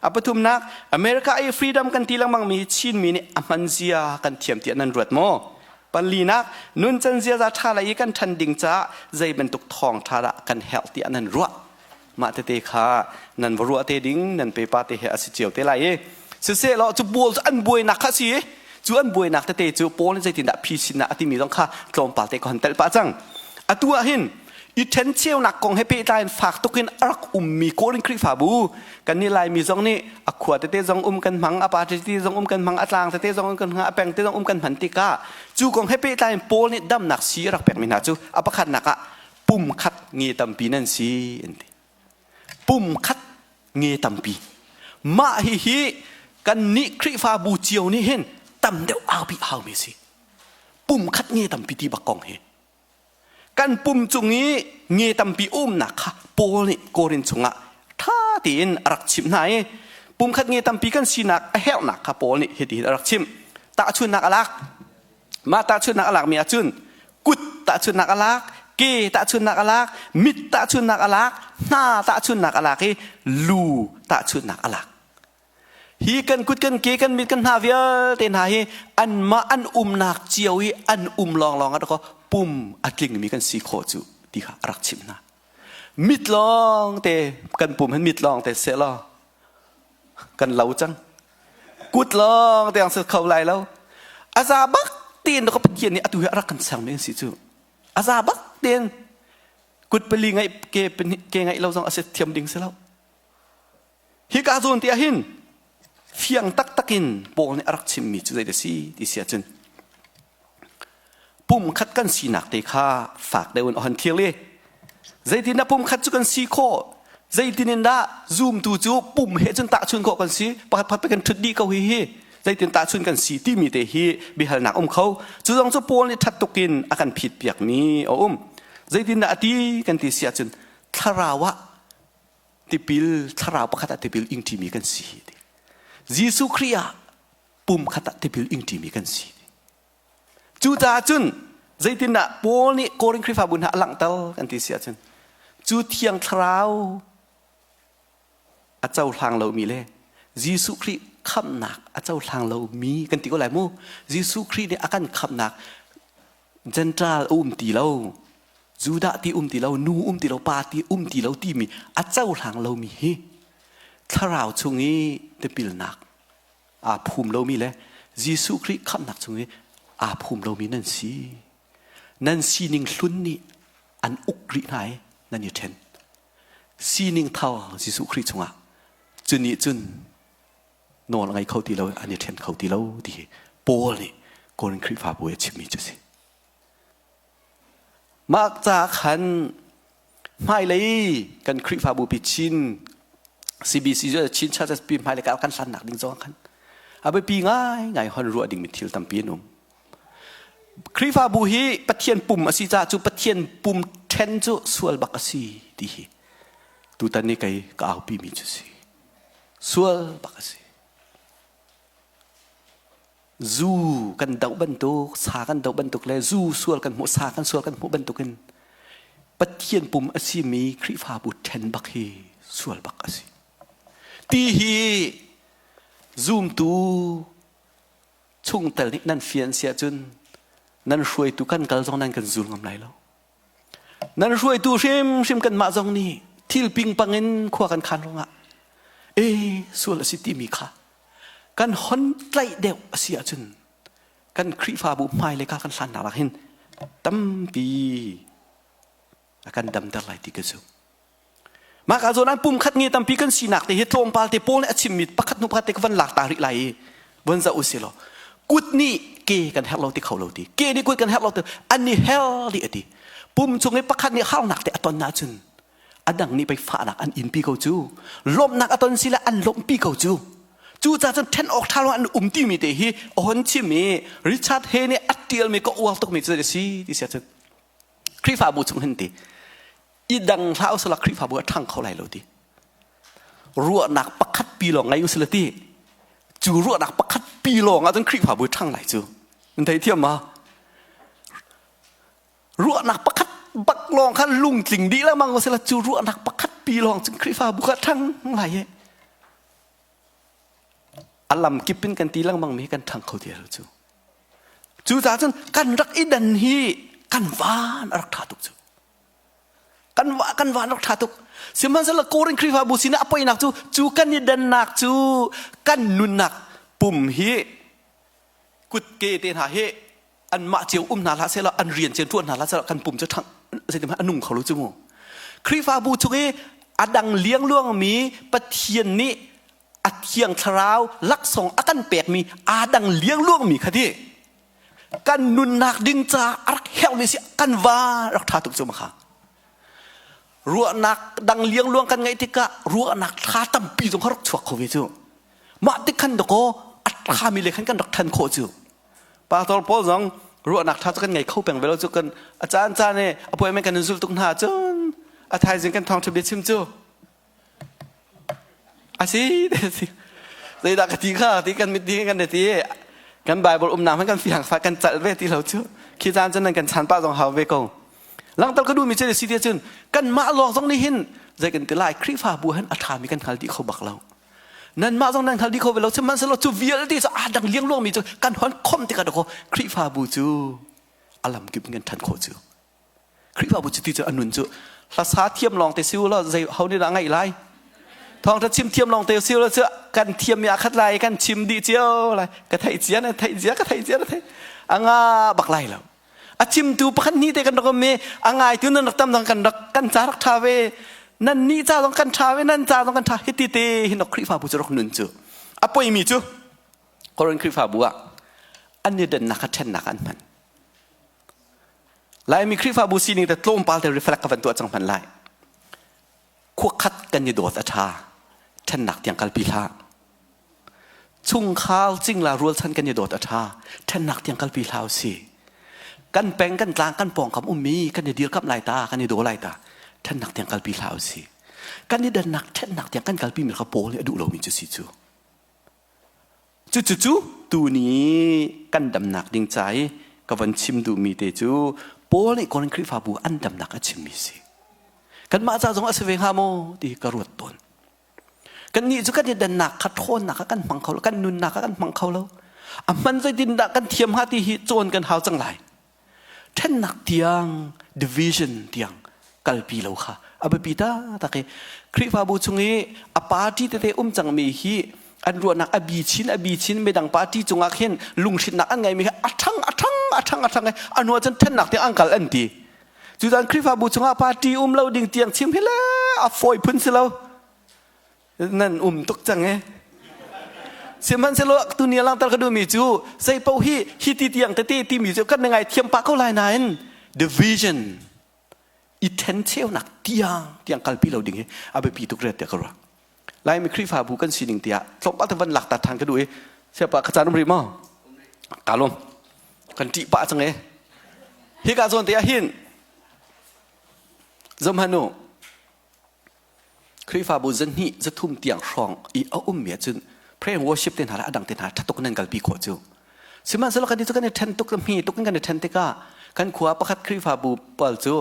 A pathumnak, America i freedom kan ti lengmangmi hi Chinmi nih a hman zia kan thiam tiah nan ruat maw? Palinak, nuncan ziaza ṭha lei i kan ṭhan ding caah zei bantuk thawngṭha dah kan herh tiah nan ruah? Mah tete kha nan va ruah te ding, nan pepa te he a si cio te lai i. Siseh law cu bual cu an buainak kha a si i cu an buainak tete cu Paul nih zeitindah phisin ah a timi zong kha tlawmpal te ka hon telh pah cang. Atu ah hin i ṭhencheunak kong he pehtlai in fak tuk in a rak ummi Korin Khrihfabu kan nih Laimi zong nih a khua tete zong um kan hmang, a pa tete zong um kan hmang, a tlang tete zong um kan hmang, a peng te zong um kan hman tikah cu kong he pehtlai in Paul nih damnak sii a rak pekmi hna cu a pakhatnak ah pum khat nge tampi nan si an ti. Pum khat nge tampi. Mah hihi kan nih Khrihfabu cio nih hin tam deuh aupi haumi si. Pum khat nge tampi ti bak kong hi. Kan pum cung i nge tampi umnak kha Paul nih Korin chungah ṭha tein a rak chimh hna i pum khat nge tampi kan sinak a herhnak kha Paul nih hitihin a rak chimh. Tahchunhnak a lak. Mah tahchunhnak a lakmi ahcun kut tahchunhnak a lak, ke tahchunhnak a lak, mit tahchunhnak a lak, hna tahchunhnak a lak i lu tahchunhnak a lak. Hi kan kut kan ke kan mit kan hna vialte hna hi anmah an umnak cio i an um lawnglawng ah dakaw pum a tlingmi kan si khawh cu ti kha a rak chimh hna. Mit lawng te kan pum hin mit lawng te seh law kan lo cang. Kut lawng te ang si kho lai lo. A za bak tein dakaw Pathian nih atu hi a rak kan sermi an si cu. A za bak tein kut pali ngeih ke ke ngeih lo zong a si thiam ding si lo. Hika zawn te ah hin fiang taktak in Paul nih a rak chimmi cu zeidah si ti si ahcun pumkhat kan sinak te kha fak deuh in a hon thil i zeitin dah pumkhat cu kan si khawh zeitin in dah zumtu cu pum he cun tahchun khawh kan si pakhat pakhat kan ṭhut dih ko hi hi zeitin tahchun kan si timi te hi biahalnak um kho cu zong cu Paul nih ṭhat tuk in a kan phit piakmi a um zeitin dah a ti kan ti si ahcun thlarau ah tipil thlarau pakhat ah tipil ing ṭimi kan si ti. Jesuh Khrih ah pum khat ah tipil ing ṭimi kan si. Cucaah cun zeitindah Paul nih Korin Khrihfabu hna a langhter kan ti si ahcun cu thiang thlarau a cohlang lomi le Jesuh Khrih khamhnak a cohlang lomi kan ti ko lai mu Jesuh Khrih nih a kan khamhnak Gentile a um ti lo Judah ti um ti lo nu um ti lo pa ti um ti lo timi a cohlang lomi hi thlarau chung i tipilnak aa phum lomi le Jesuh Khrih khamhnak chung i aa phum lomi nan si nan sining hlun nih an uk rih hna i nan i ṭhen sining thar Jesuh Khrih chungah cu nih cun nawl a ngei kho ti lo an i ṭhen kho ti lo ti hi Paul nih Korin Khrihfabu i a chimmi cu a si. Mah ca khan hmailei kan Khrihfabu pi Chin CBC Chin Churches pi hmailei kan hlannak ding zong khan a biapi ngaingai hon ruah dingmi thil tampi an um. Khrihfabu hi Pathian pum a si caah cu Pathian pum ṭhen cu sual bak a si ti hi tutan ni kei ka aupi mi cu si. Sual bak a si. Zu kan doh bantuk, sa kan doh bantuk le zu sual kan hmuh, sa kan sual kan hmuh bantukin Pathian pum a simi Khrihfabu ṭhen bak hi sual bak a si. Ti hi zumtu chungtel nih nan fian si ahcun nan hruaitu kan kal zong nan kan zul ngam lai lo. Nan hruaitu hrimhrim kanmah zong nih thil pingpang in khua kan khan ruangah e sual a si timi kha kan hon tlaih deuh a si ahcun kan Khrihfabu hmai le ka kan hlannak ah hin tampi a kan damter lai ti ka zumh. Mah ka zawn an pum khat nge tampi kan sinak te hi tlawmpal te Paul nih a chimmi pakhat hnu pakhat te ka van lak ta rih lai i. Von zoh usih law kut nih ke kan herh lo ti kho lo ti. Ke nih kut kan herh lo ti an i hel dih a ti. Pum chung i pakhat nih harnak te a ton ahcun a dang nih pei fahnak an inpi ko cu. Lawmhnak a ton si le an lawmhpi ko cu. Cucaah cun ṭhen awk ṭha lo an um timi te hi a hon chim i Richard Hay nih a ṭialmi ka uar tukmi cu a si ti si ahcun Khrihfabu chung hin ti i dang hlah usila Khrihfabu a ṭhang kho lai lo ti. Ruahnak pakhat pi lawng ngei usila ti. Cu ruahnak pakhat pi lawng ahcun Khrihfabu a ṭhang lai cu. Nan theithiam ma? Ruahnak pakhat bak lawng kha lungtling dih lengmang usila cu ruahnak pakhat pi lawng cun Khrihfabu kha ṭhang lai i a lam kip in kan ti lengmang mi kan ṭhang kho ti lo cu. Cucaah cun kan rak i dan hi kan van a rak ṭha tuk cu. Kan va kan van rak ṭha tuk. Sihmanhsehlaw Korin Khrihfabu sinah a poinak cu cu kan i dannak cu kan nunnak pum hi kutke te hna hi anmah cio um hna hlah sehlaw an rian cio ṭuan hna hlah sehlaw kan pum cu ṭhang zeitin a nung kho lo cu mu. Khrihfabu chung i a dang liangluangmi Pathian nih a thiang thlarau laksawng a kan pekmi aa dang liangluangmi kha ti kan nunnak ding ca a rak herhmi si kan va rak ṭha tuk cu ma kha ruahnak dang liangluang kan ngeih tikah ruahnak thla tampi zong kha rak chuak kho ve cu mah tik khan dakaw a ṭhami le khan kan rak ṭhan khawh cu pastor Paul zong ruahnak ṭha cu kan ngei kho peng ve lo cu kan a caan caan i appointment kan in zul tuk hna cun a thaizing kan thawngṭha bia chim cu A si si. Zeidah ka ti kha ti kan mit ding kan ti kan Bible umnak hmanh kan fiang fa kan calh ve ti lo cu khi caan cun nan kan chan pah zong hau ve ko. Langter ka duhmi cu si ti cun kanmah lawng zong nih hin zei kan ti lai Khrihfabu han a ṭhami kan hngal dih kho bak lo. Nanmah zong nan hngal dih kho ve lo sihmanhsehlaw cu vialte cu aa dang liangluangmi cu kan hon khomh tikah dakaw Khrihfabu cu a lam kip in kan ṭhan khawh cu. Khrihfabu cu ti cu a nun cu hlasa thiam lawng te si u law zei ho nih dah ngaih lai thawngṭha chim thiam lawng te si u law cu kan thiam mi a khat lai kan chim dih cio lai ka theih cia na theih cia ka theih cia na theih a nga bak lai lo a chimtu pakhat hnih te kan rak um i a ngaitu nan rak tam zong kan rak kan ca rak ṭha ve nan nih ca zong kan ṭha ve nan ca zong kan ṭha hiti te hin Khrihfabu cu rak nun cu a poimi cu Korin Khrihfabu ah an i dannak kha ṭhennak an hman Laimi Khrihfabu sining te tlawmpal te reflect ka van tuah cang hmanh lai. Khuakhat kan i dawt a ṭha. Ṭhennak tiang kalpi hlah. Chungkhar cingla rualchan kan i dawt a ṭha. Ṭhennak tiang kalpi hlah usih. Kan peng kan tlang kan pawngkam ummi kan i dirkamh lai ta, kan i daw lai ta. Ṭhennak tiang kalpi hlah usih. Kan i dannak ṭhennak tiang kan kalpi mi kha Paul nih a duh lomi cu si cu. Cucucu tuni kan damnak ding ca i ka von chim duhmi te cu Paul nih Korin Khrihfabu an damnak a chimmi si. Kanmah ca zong a si ve hnga maw ti ka ruat tawn. Kannih cu kan i dannak kha ṭhawnnak kha kan hmang kho lo, kan nunnak kha kan hmang kho lo. A hman zeitindah kan thiam hnga ti hi cawn kan hau cang lai. Ṭhennak tiang division tiang kalpi lo kha a biapi taktak i Khrihfabu chung i a party tete um cangmi hi an ruahnak a bi chin a bi chin midang party cungah khin lunghrinnak an ngeimi kha a ṭhang a ṭhang a ṭhang a ṭhang i a hnu ahcun ṭhennak tiang an kal an ti. Cucaah Khrihfabu chungah party um lo ding tiang chim hi le a fawi phun si lo. Nan um tuk cang e. Sihmanhsehlaw tuni langhter ka duhmi cu zei paoh hi hi ti tiang tete timi cu kan ngai thiam pah ko lai nain division i ṭhencheunak tiang tiang kalpi lo ding hi a biapi tuk riat tiah ka ruah. Laimi Khrihfabu kan sining tiah tlawmpal te van lak ta ṭhan ka duh i siapa ka caan um rih maw? Ka lawm. Kan ṭih pah cang e. Hika zawn te ah hin zohhmanh u. Khrihfabu zahnih zathum tiang hrawng i a ummi ahcun pray and worship te hna le a dang te hna ṭha tuk nan kalpi khawh cu. Sihmanhsehlaw kan cu kan i ṭhen tuk hmi tuk in kan i ṭhen tikah kan khua pakhat Khrihfabu pawl cu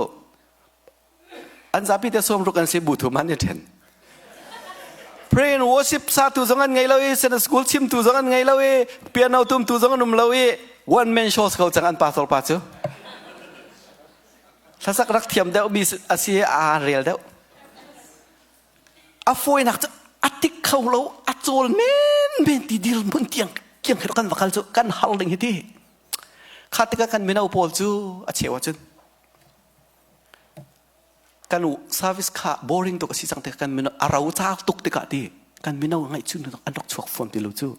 an zapi te sawm ruk an si bu thum an i ṭhen. Pray and worship satu zong an ngei lo i Sunday school chimtu zong an ngei lo i piano tumtu zong an um lo i one man show ko cang an pastor pa cu. Hlasak rak thiam deuhmi a si aa rel deuh. A fawinak cu a tik kho lo, a cawl menmen ti dirhmun tiang kiang khi kan va kal cu kan har ding hi ti. Kha tikah kan mino pawl cu a cheu ahcun kan service kha boring tuk a si cang tikah kan mino a ro caak tuk tikah ti kan mino ngaihchun an rak chuak fawn ti lo cu.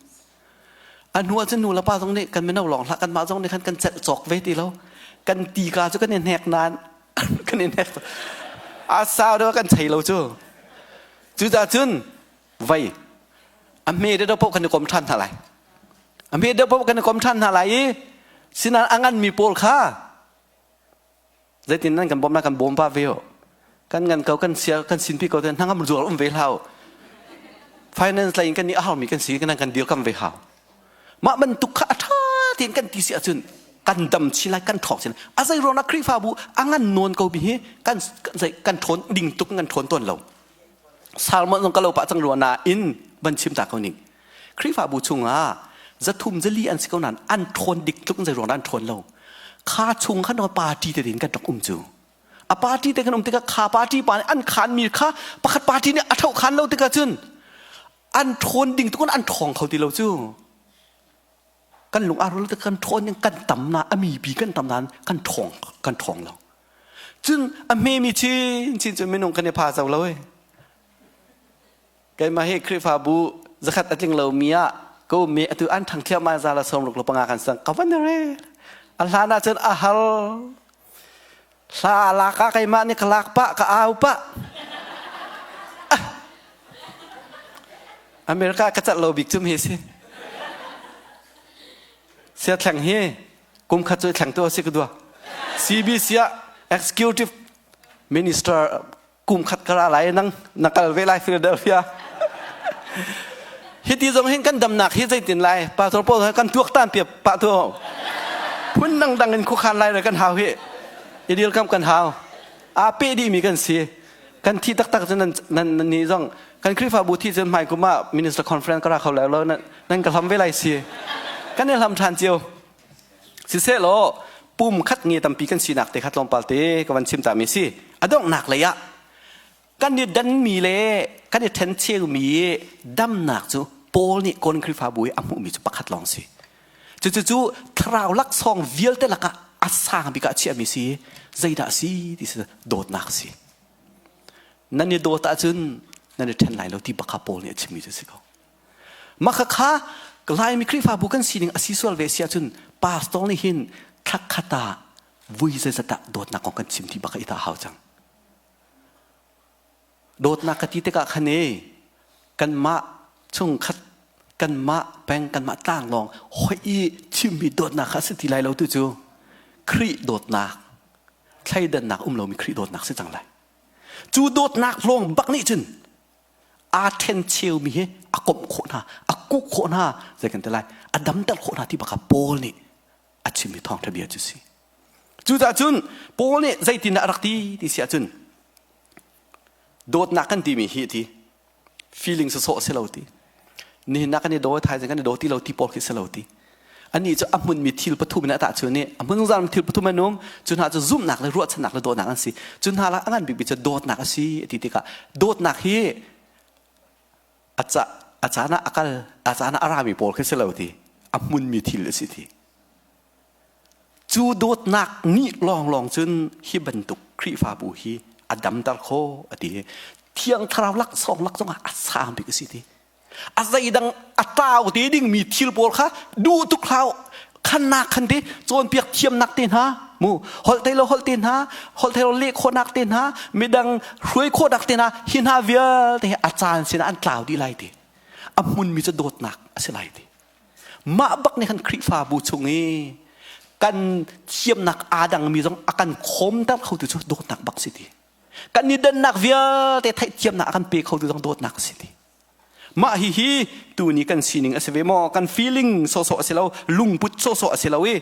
A hnu ahcun nu le pa zong nih kan mino lawng hlah kanmah zong nih khan kan celh cawk ve ti lo. Kan ti ka cu kan i hnek nain kan i hnek. A sau deuh kan chei lo cu. Cucaah cun vei a hme deuh paoh kan i kom ṭhan hna lai. A hme deuh paoh kan i kom ṭhan hna lai i sinain a nganmi pawl kha Zeitin nan kan bawmh na kan bawm pa ve o. Kan ngan ko kan sia kan sinpi ko ten hnangam zual um ve hlau. Finance lei in kan nih a haumi kan si kan kan dir kam ve hau. Mah bantuk kha a tha tein kan ti si ahcun kan dam chin lai kan ṭhawng chin lai. A zei ruangah Khrihfabu a ngan nawn ko mi hi kan kan kan ṭhawn ding tuk kan ṭhawn tawn lo. Salmon zong ka lo pah cang rua nain van chim ta ko ning. Khrihfabu chungah zathum zali an si ko nain an ṭhawn dik tluk zei ruangah an ṭhawn lo. Kha chung khan party te in kan rak um cu. A party te kan um tikah kha party pa nih an khan mi kha pakhat party nih a tho khan lo tikah cun an ṭhawn ding tuk an ṭhawng kho ti lo cu. Kan lung aa rual tikah kan ṭhawn ding kan tam na a mi bi kan tam nain kan ṭhawng kan ṭhawng lo. Cun a hmemi chin chin cu minung kan i pha zo lo e. Keimah hi Khrihfabu zakhat a tling lomi ah ka ummi atu an ṭhang thliahmah za la sawm ruk le panga kan sang ka van re. A hlan ah cun a har. Hla a lak ah keimah nih ka lak pah ka au pah. America ka cat lo bik cum hi si. Sia thleng hi kum khat cu thleng tu a si ka dua. CBC ah executive minister kum khat ka ra lai nang na kal ve lai Philadelphia. Hiti zong hin kan damnak hi zeitin lai pastor paul kan tuaktan piak pah tu phun dang dang in khuakhan lai le kan hau hi idil kam kan hau a pe dih mi kan si kan thi taktak cu nan nan ni zong kan Khrihfabu thi cun hmai kum ah minister conference ka ra kho lai lo nan ka hlam ve lai si kan i hlam ṭhan cio Siseh law pum khat nge tampi kan sinak te kha tlawmpal te ka van chim ta mi si. A donghnak lei ah kan i danmi le kan i ṭhencheumi damnak cu Paul nih Korin Khrihfabu i a hmuhmi cu pakhat lawng si. Cucu cu thlarau laksawng vialte lakah a sang bik ah a chiahmi si zeidah a si ti si dawtnak si. Nan i dawt ahcun nan i ṭhen lai lo ti bak kha Paul nih a chimmi cu a si ko. Mah khakha Laimi Khrihfabu kan sining a si sual ve si ahcun pastor nih hin thlakhat ah vui zeizat ah dawtnak kong kan chim ti bak i ta hau cang. Dawtnak ka ti tikah khan e kanmah chungkhat kanmah peng kanmah tlang lawng hoi i chimmi dawtnak kha a si ti lai lo tu cu Khrih dawtnak thleidannak um lomi Khrih dawtnak si cang lai. Cu dawtnak lawng bak nih cun aa ṭhen cheumi hi a komh khawh hna a kuh khawh hna zei kan ti lai a damter khawh hna ti bak ah Paul nih a chimmi thawngṭha bia cu si cucaah cun Paul nih zeitindah a rak ti ti si ahcun dawtnak kan timi hi ti feeling sawsawh si lo ti nihin ah kan i daw thaizing kan i daw ti lo ti pawl khi si lo ti Anih cu a hmunmi thil pathum in a tahchun i a hmun zungzal thil pathum an um. Cu hna cu zumhnak le ruahchannak le dawtnak an si. Cu hna lak a ngan bikmi cu dawtnak a si a ti tikah dawtnak hi a ca a caan ah a kal a caan ah a rami pawl khi si lo ti a hmunmi thil a si ti. Cu dawtnak nih lawnglawng cun hi bantuk Khrihfabu hi a damter khawh a ti. Thiang Thlarau laksawng lak zongah a sang bik a si ti. A zeidang a tlau te dingmi thil pawl kha duh tuk hlah khannak khan te cawnpiak thiamnak te hna mu holh thei lo holh te hna holh thei lo leh khawhnak te hna midang hruai khawhnak te hna hi hna vialte hi a caan sinah an tlau dih lai ti a hmunmi cu dawtnak a si lai ti mah bak nih khan Khrihfabu chung i kan thiamnak aa dangmi zong a kan khawmter khotu cu dawtnak bak si ti kan i dannak vialte theihthiamnak a kan pe khotu zong dawtnak a si ti Mah hihi tuni kan sining a si ve maw? Kan feeling sawhsawh a si lo, lungput sawhsawh a si lo i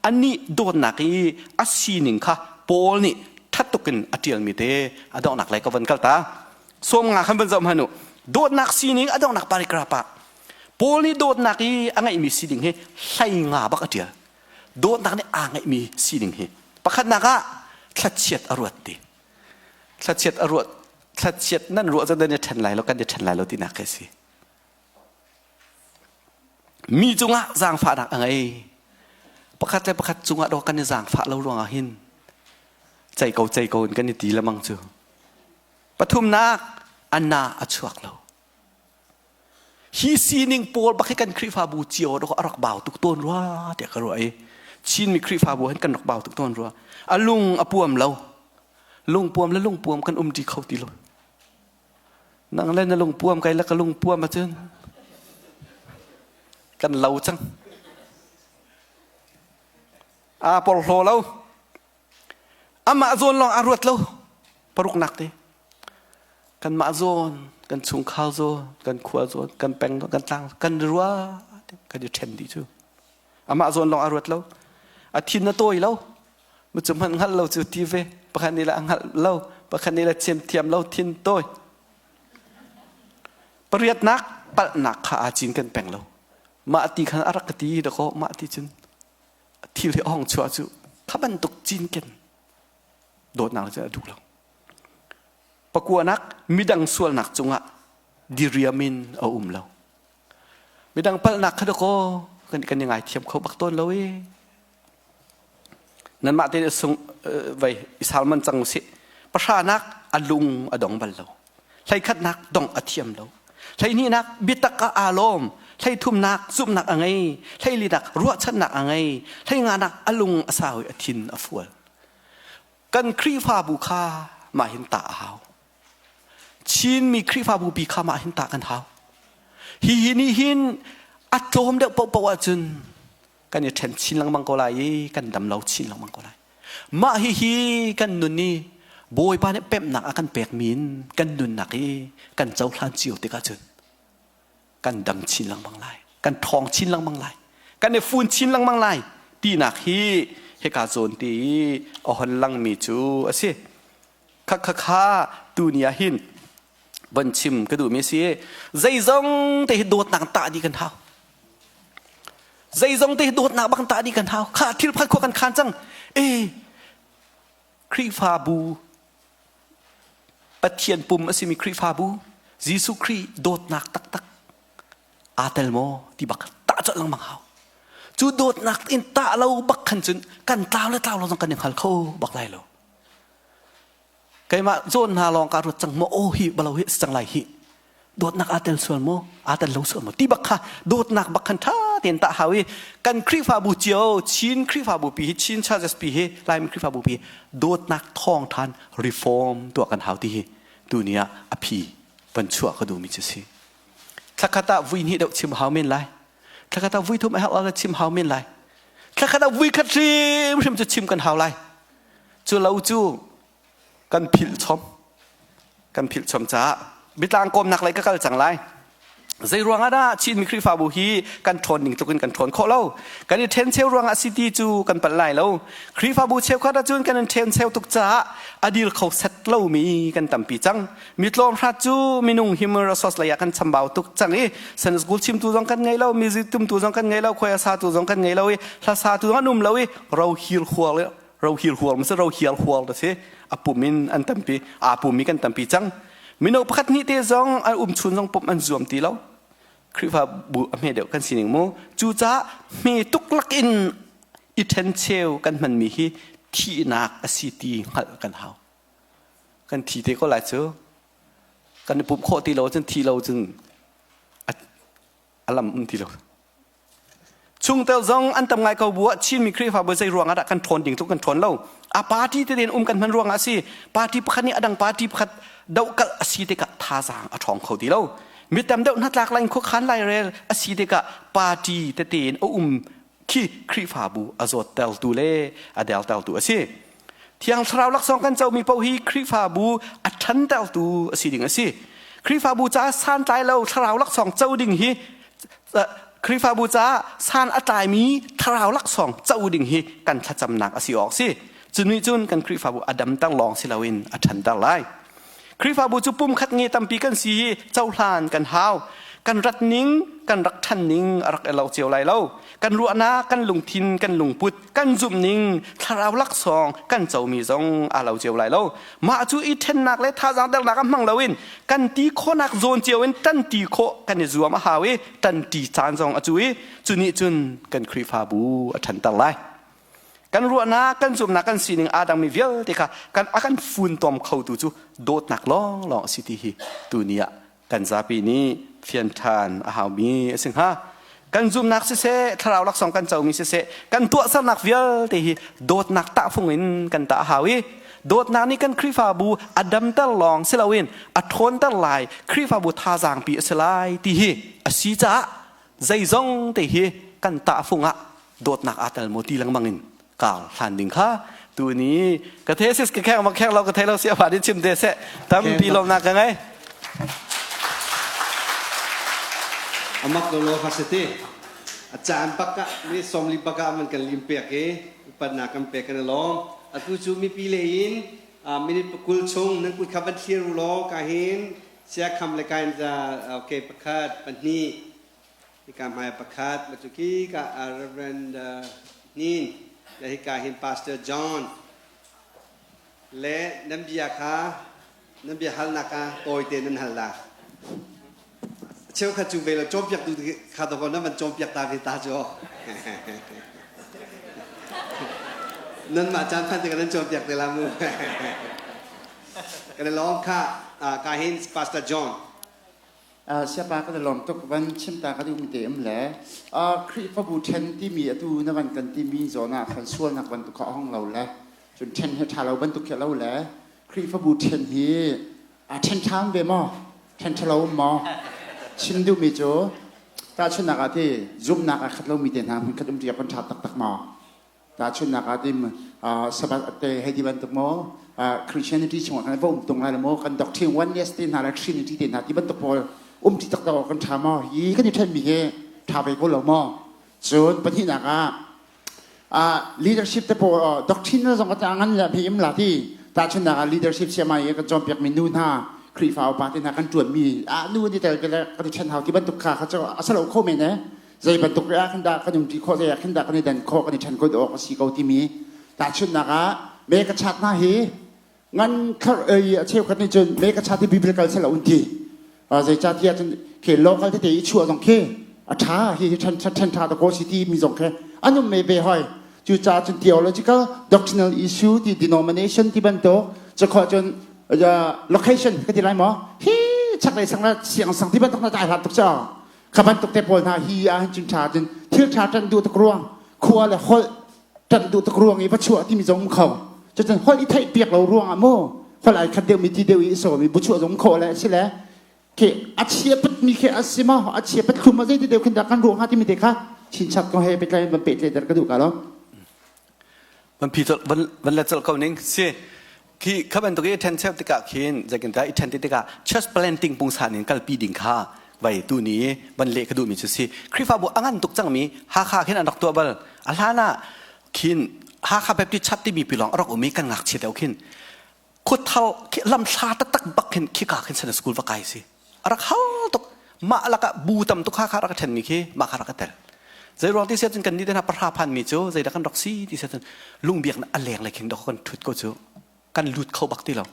anih dawtnak i a sining kha Paul nih ṭhat tuk in a ṭialmi te a donghnak lei ka von kal ta. Sawm nga khan van zoh hmanh u. Dawtnak sining a donghnak paragraph ah Paul nih dawtnak i a ngeihmi sining hi hlei nga bak a ṭial. Dawtnak nih aa ngeihmi sining hi. Pakhatnak ah thlachiat a ruat ti. Thlachiat a ruat thlachiat nan ruah cun nan i ṭhen lai lo kan i ṭhen lai lo tinak khi a si. Mi cungah zaangfahnak a ngei. Pakhat le pakhat cungah dawh kan i zaangfah lo ruangah hin cei ko cei ko in kan i ti lemang cu. Pathumnak anna a chuak lo. Hi sining pawl bak hi kan Khrihfabu cio a rak bau tuk tawn rua tiah ka ruah i Chinmi Khrihfabu hin kan rak bau tuk tawn rua. A lung a puam lo. Lungpuam le lungpuam kan um ṭi kho ti lo. Nang le na lungpuam kai le ka lungpuam ahcun kan lo cang. Aa porhlaw lo. Amah zawn lawng aa ruat lo. Paruknak te. Kanmah zawn, kan chungkhar zawn, kan khua zawn, kan peng zawn, kan tlang, kan rua kan i ṭhen dih cu. Amah zawn lawng aa ruat lo. A thin a tawi lo. Mucu hmanh hngalh lo cu ti ve. Pakhat nih le a hngalh lo. Pakhat nih le chim thiam lo thin tawi. Pariatnak palhnak kha aa cin kan peng lo. Mah ti khan a rak ka ti dakaw mah ti cun thil hi a hong chuah cu kha bantuk cinken dawtnak cu a duh lo. Pakuanak midang sualnak cungah diriam in a um lo. Midang palhnak kha dakaw kan kan i ngaithiam kho bak tawn lo i. Nanmah te sung vei i salman cang usih. Pahranak a lung a dong bal lo. Hleikhatnak dong a thiam lo. Hleihnihnak biatak ah aa lawm. Hleithumnak zumhnak a ngei. Hleilinak ruahchannak a ngei. Hleinganak a lung a sau i a thin a fual. Kan Khrihfabu kha mah hin tah a hau. Chinmi Khrihfabu pi kha mah hin tah kan hau. Hihi nih hin a tlawm deuh paohpaoh ahcun kan i ṭhen chin lengmang ko lai i kan dam lo chin lengmang ko lai. Mah hihi kan nun i Bawipa nih pemhnak a kan pekmi in kan nunnak i kan cohlan cio tikah cun kan dam chin lengmang lai, kan ṭhawng chin lengmang lai, kan i fun chin lengmang lai tinak hi hika zawn te i a hon langmi cu a si. Kha kha kha tuni ah hin von chim ka duhmi a si. Zeizong te hi dawtnak tah dih kan hau. Zeizong te hi dawtnak bak tah dih kan hau. Kha thil phat khua kan khan cang. E Khrihfabu Pathian pum a simi Khrihfabu Jesuh Khrih dawtnak taktak aa tel maw ti bak tah colh lengmang hau. Cu dawtnak in tah lo bak khan cun kan tlau le tlau lo zong kan i hngal kho bak lai lo. Keimah zawn hna lawng ka ruat cang maw aw hi balo hi cang lai hi dawtnak aa tel sual maw aa tel lo sual maw ti bak kha dawtnak bak khan ṭha tein tah hau i kan Khrihfabu cio Chin Khrihfabu pi hi Chin Churches pi hi Laimi Khrihfabu pi dawtnak thawng ṭhan reform tuah kan hau ti hi tuni ah a phi van chuah ka duhmi cu si thlakhat ah vui hnih deuh chim hau men lai thlakhat ah vui thum a herh chim hau men lai thlakhat ah vui khat hrimhrim cu chim kan hau lai Cu lo cu kan philh chom. Kan philh chom caah bitlang kawmnak lei ka kal cang lai. Zei ruang ah dah Chinmi Khrihfabu hi kan ṭhawn ning tluk in kan ṭhawn khawh lo? Kan i ṭhencheu ruang ah si ti cu kan palh lai lo. Khrihfabu cheukhat ahcun kan in ṭhencheu tuk caah a dir kho set lomi kan tampi cang. Mi tlawm hrat cu minung human resource lei ah kan chambau tuk cang i Sunday school chimtu zong kan ngei lo, music tumtu zong kan ngei lo, choir satu zong kan ngei lo i hla satu zong an um lo i ro hir hual ro hir hual ma si ro hial hual ta si a pum in an tampi aa pum mi kan tampi cang mino pakhat hnih te zong an um chun zong pum an zuam ti lo Khrihfabu a hme deuh kan sining mu cucaah hme tuk lak in i ṭhencheu kan hmanmi hi thihnak a si ti hngalh kan hau kan thi te ko lai cu kan i pumh khawh ti lo cun thi lo cun a lam um ti lo Chungtel zong an tam ngai ko bu ah Chinmi Khrihfabu zei ruang ah dah kan ṭhawn ding tluk kan ṭhawn lo. A party tete in um kan hman ruang ah a si. Party pakhat nih a dang party pakhat dohkalh a si tikah thazaang a ṭhawng kho ti lo. Mi tam deuh hnatlak lain khuakhan lairel a si tikah party tete in a um khi Khrihfabu a zawttertu le a dertertu a si. Thiang Thlarau laksawng kan comi paoh hi Khrihfabu a ṭhantertu a si ding a si. Khrihfabu caah santlai lo Thlarau laksawng co ding hi Khrihfabu caah san a tlaimi thlarau laksawng co ding hi kan thlacamnak a si awk si. Cu nih cun kan Khrihfabu a damter lawng si loin a ṭhanter lai. Khrihfabu cu pumkhat nge tampi kan si hi cohlan kan hau. Kan rat ning, kan rak ṭhan ning a rak i lo cio lai lo. Kan ruahnak, kan lungthin, kan lungput, kan zumhning, thlarau laksawng kan comi zong aa lo cio lai lo. Mah cu i ṭhennak le thazaang dernak ah hmang loin kan ti khawhnak zawn cio in ṭanṭi khawh kan i zuam a hau i ṭanṭi caan zong a cu i cu nih cun kan Khrihfabu a ṭhanter lai. Kan ruahnak, kan zumhnak, kan sining aa dangmi vialte kha kan a kan funtom khotu cu dawtnak lawnglawng a si ti hi tuni ah Kan zapi nih fian ṭhan a haumi a si hnga. Kan zumnak siseh, thlarau laksawng kan comi siseh, kan tuahsernak vialte hi dawtnak tahfung in kan tah a hau i dawtnak nih kan Khrihfabu a damter lawng si loin a ṭhawnter lai, Khrihfabu thazaangpi a si lai ti hi a si caah zeizong te hi kan tahfung ah dawtnak aa tel maw ti lengmang in kar hlan ding kha tuni ka thesis ka kheng ma kheng lo ka thei lo sia fa chim te se tampi lawmnak ka ngei. Amak lo lo kha sete a caan bak ah mi somli bak ah man kan lim pek i upatnak kan pek kan lawm. Atu cu mipi le in minute pakul chung nan kut kha van thlir u law ka hin sia kham le kain za. Okay, pakhat, pahnih, hika hmai pakhat, ma cu ki ka Reverend Hnin le hika hin Pastor John le nan bia kha, nan bia halnak kha tawite nan hal la. Cheukhat cu ve lo cawnpiak tu kha dawkaw nan van cawnpiak ta ve ta cu. Nan mah caan phan tikah nan cawnpiak te la mu. Kan i lawm kha ka hin Pastor John. Siapa kan i lawm tuk. Van chim ta ka duhmi te um le Khrihfabu ṭhen timi atu na van kan timi zawn ah khan sualnak bantuk kha a hong lo le cun ṭhen hi ṭha lo bantuk khi a lo le Khrihfabu ṭhen hi a ṭhen ṭha ve maw, ṭhen ṭha lo um maw? Chim duhmi cu tahchunhnak ah ti zumhnak aa khat lomi te hna hmunkhat um ṭi ah kan ṭha taktak maw? Tahchunhnak ah tim Sabbath te hei ti bantuk maw, Christianity chungah khan va um tung lai lo maw, kan doctrine oneness te hna le Trinity te hna ti bantuk pawl um ṭi taktak awk kan ṭha maw? Hi kan i ṭhenmi hi ṭha ve ko lo maw? Cun pahnihnak ah leadership te pawl doctrine zong ka ngan le phi im la ti. Tahchunhnak ah leadership siamai i kan cawnpiakmi nu hna, Khrihfa upa te hna kan ṭuanmi ah nu an i tel le kan i ṭhen hau ti bantuk kha kha cu a si lo kho men e. Zei bantuk ah khin dah kan umṭi khawh, zei ah khin dah kan i dan khawh, kan i ṭhen khawh awk a si ko timi. Tahchunhnak ah me ka chat hna hi ngan thlar ei a cheukhat nih cun me ka chat hi biblical sel un ti, zeicahtiah cun khi local tete i chuah zong khi a ṭha, hi hi ṭhen ṭhen ṭha ta ko si ti mi zong khi an um me ve hoi. Cucaah cun theological doctrinal issue ti, denomination ti bantuk cu cun location ka ti lai maw, hi chaklei sang le siang sang ti bantuk na ta hlat tuk ca kha bantuk te pawl hna hi ah hin cun ṭha cun thil ṭha ṭanh duh tuk ruang, khua le holh ṭanh duh tuk ruang i va chuah timi zong um kho. Cucun holh i theih piak lo ruang ah mu holh ai khat deuh mi ti deuh i sawm i bu chuah zong khawh le si le khi a chia pat mi khi a si maw, a chia pat thlum ma, zei ti deuh khin dah kan ruah hnga timi te kha chinchap ko he petlai van pehtlai ter ka duh ka lo. Van phi van van let col ko ning si. Khi kha bantuk i ṭhen cheu tikah khin zeitindah i ṭhen ti tikah church planting pungsan in kalpi ding kha vai tu ni van leh ka duhmi cu si. Khrihfabu a ngan tuk cangmi Hakha khin an rak tuah bal. A hlan ah khin Hakha Baptist Church timi pi lawng a rak um i kan ngakchia deuh khin khuathal lamhla taktak bak khin khika khin Sunday school va kai si. A rak hal tuk. Mah lakah bu tam tuk Hakha rak ṭhenmi khi mah kha rak tel. Zei ruang ti siah cun kan nih te hna pahra phanmi cu zeidah kan rak si ti siah cun lungbiak a leng le khin dok kan ṭhut ko cu kan lut kho bak ti lo.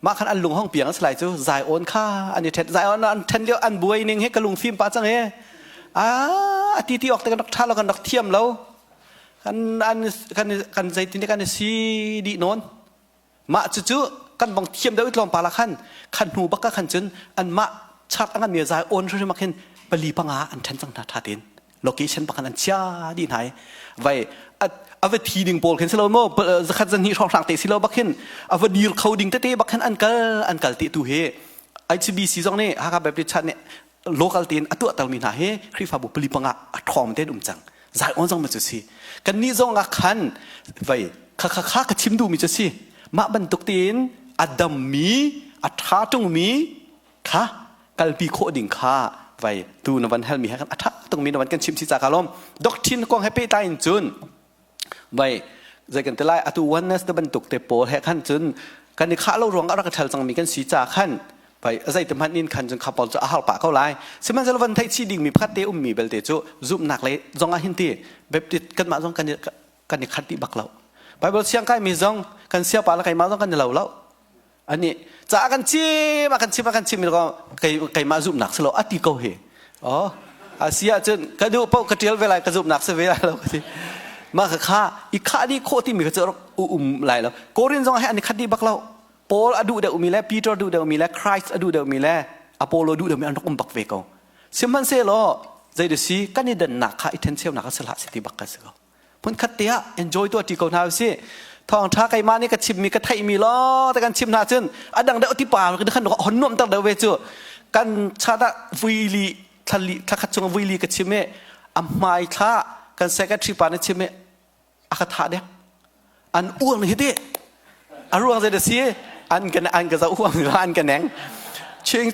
Mah khan an lung hong piang a si lai cu Zion kha an i ṭhen. Zion an ṭhen lio an buai ning hi ka lungfim pa cang he a ti ti awk te kan rak ṭha lo, kan rak thiam lo, kan an kan kan zeitin kan si dih nawn. Mah cucu kan bang thiam deuh i tlawmpal ah khan khan hnu bak ah khan cun anmah chart a nganmi zai on hrimhrim ah khin pali panga an ṭhen cang hna. Ṭha tein location pakhat an chia dih hna i vai a va thi ding pawl khin si lo maw, zakhat zahnih hrawnghrang te si lo bak khin a va dir kho ding tete bak khin an kal an kal ti tu hi HBC zong nih, Hakha Baptist Church nih local tein a tuahtermi hna hi Khrihfabu pali panga a ṭhawng tein um cang. Zion zong ma cu si. Kan nih zong ah khan vai kha kha kha ka chim duhmi cu si. Mah bantuk tein a dammi, a ṭha ṭungmi kha kalpi khawh ding kha vai tu na van halmi he kan a ṭha tungmi na van kan chim si ca ka lawm. Doctrine kong he pehtlai in cun vai zei kan ti lai, atu oneness te bantuk te pawl he khan cun kan i khah lo ruang ah rak ṭhal cangmi kan si ca khan vai zei te hmanh in khan cun kha pawl cu a har pah ko lai. Sihmanhsehlaw van theih chih dingmi pakhat te ummi belte cu zumhnak lei zong ah hin ti Baptist kanmah zong kan i khat dih bak lo. Bible siang kaimi zong kan siapa le keimah zong kan i lo lo. Ani ca kan chim a kan chim a kan chim ko, kei keimah zumhnak si lo a ti ko hi. Oh, a si ahcun ka duh paoh ka ṭial ve lai, ka zumhnak si ve lai lo ka ti. Mah kha kha i khah dih khawh timi kha cu rak um lai lo. Korin zong he an i khat dih bak lo. Paul a duh deuhmi le Peter duh deuhmi le Christ a duh deuhmi le. Apollo duh deuhmi an rak um bak ve ko. Sihmanhsehlaw zei da si kan i dannak kha i ṭhencheunak a si hlah si ti bak ka si ko. Hmunkhat te ah enjoy tuah ṭi ko hna usih. Thawngṭha keimah nih ka chimmi ka theihmi lawng te kan chim hna cun a dang deuh ti pa khan hon nuamter deuh ve cu. Kan chat ah vuili thlali thlakhat chung vuili ka chim i a hmai thla kan secretary pa nih chim i a ka thah dek an uang hi ti a ruang zei da si an kan an ka zoh huang an ka neng ching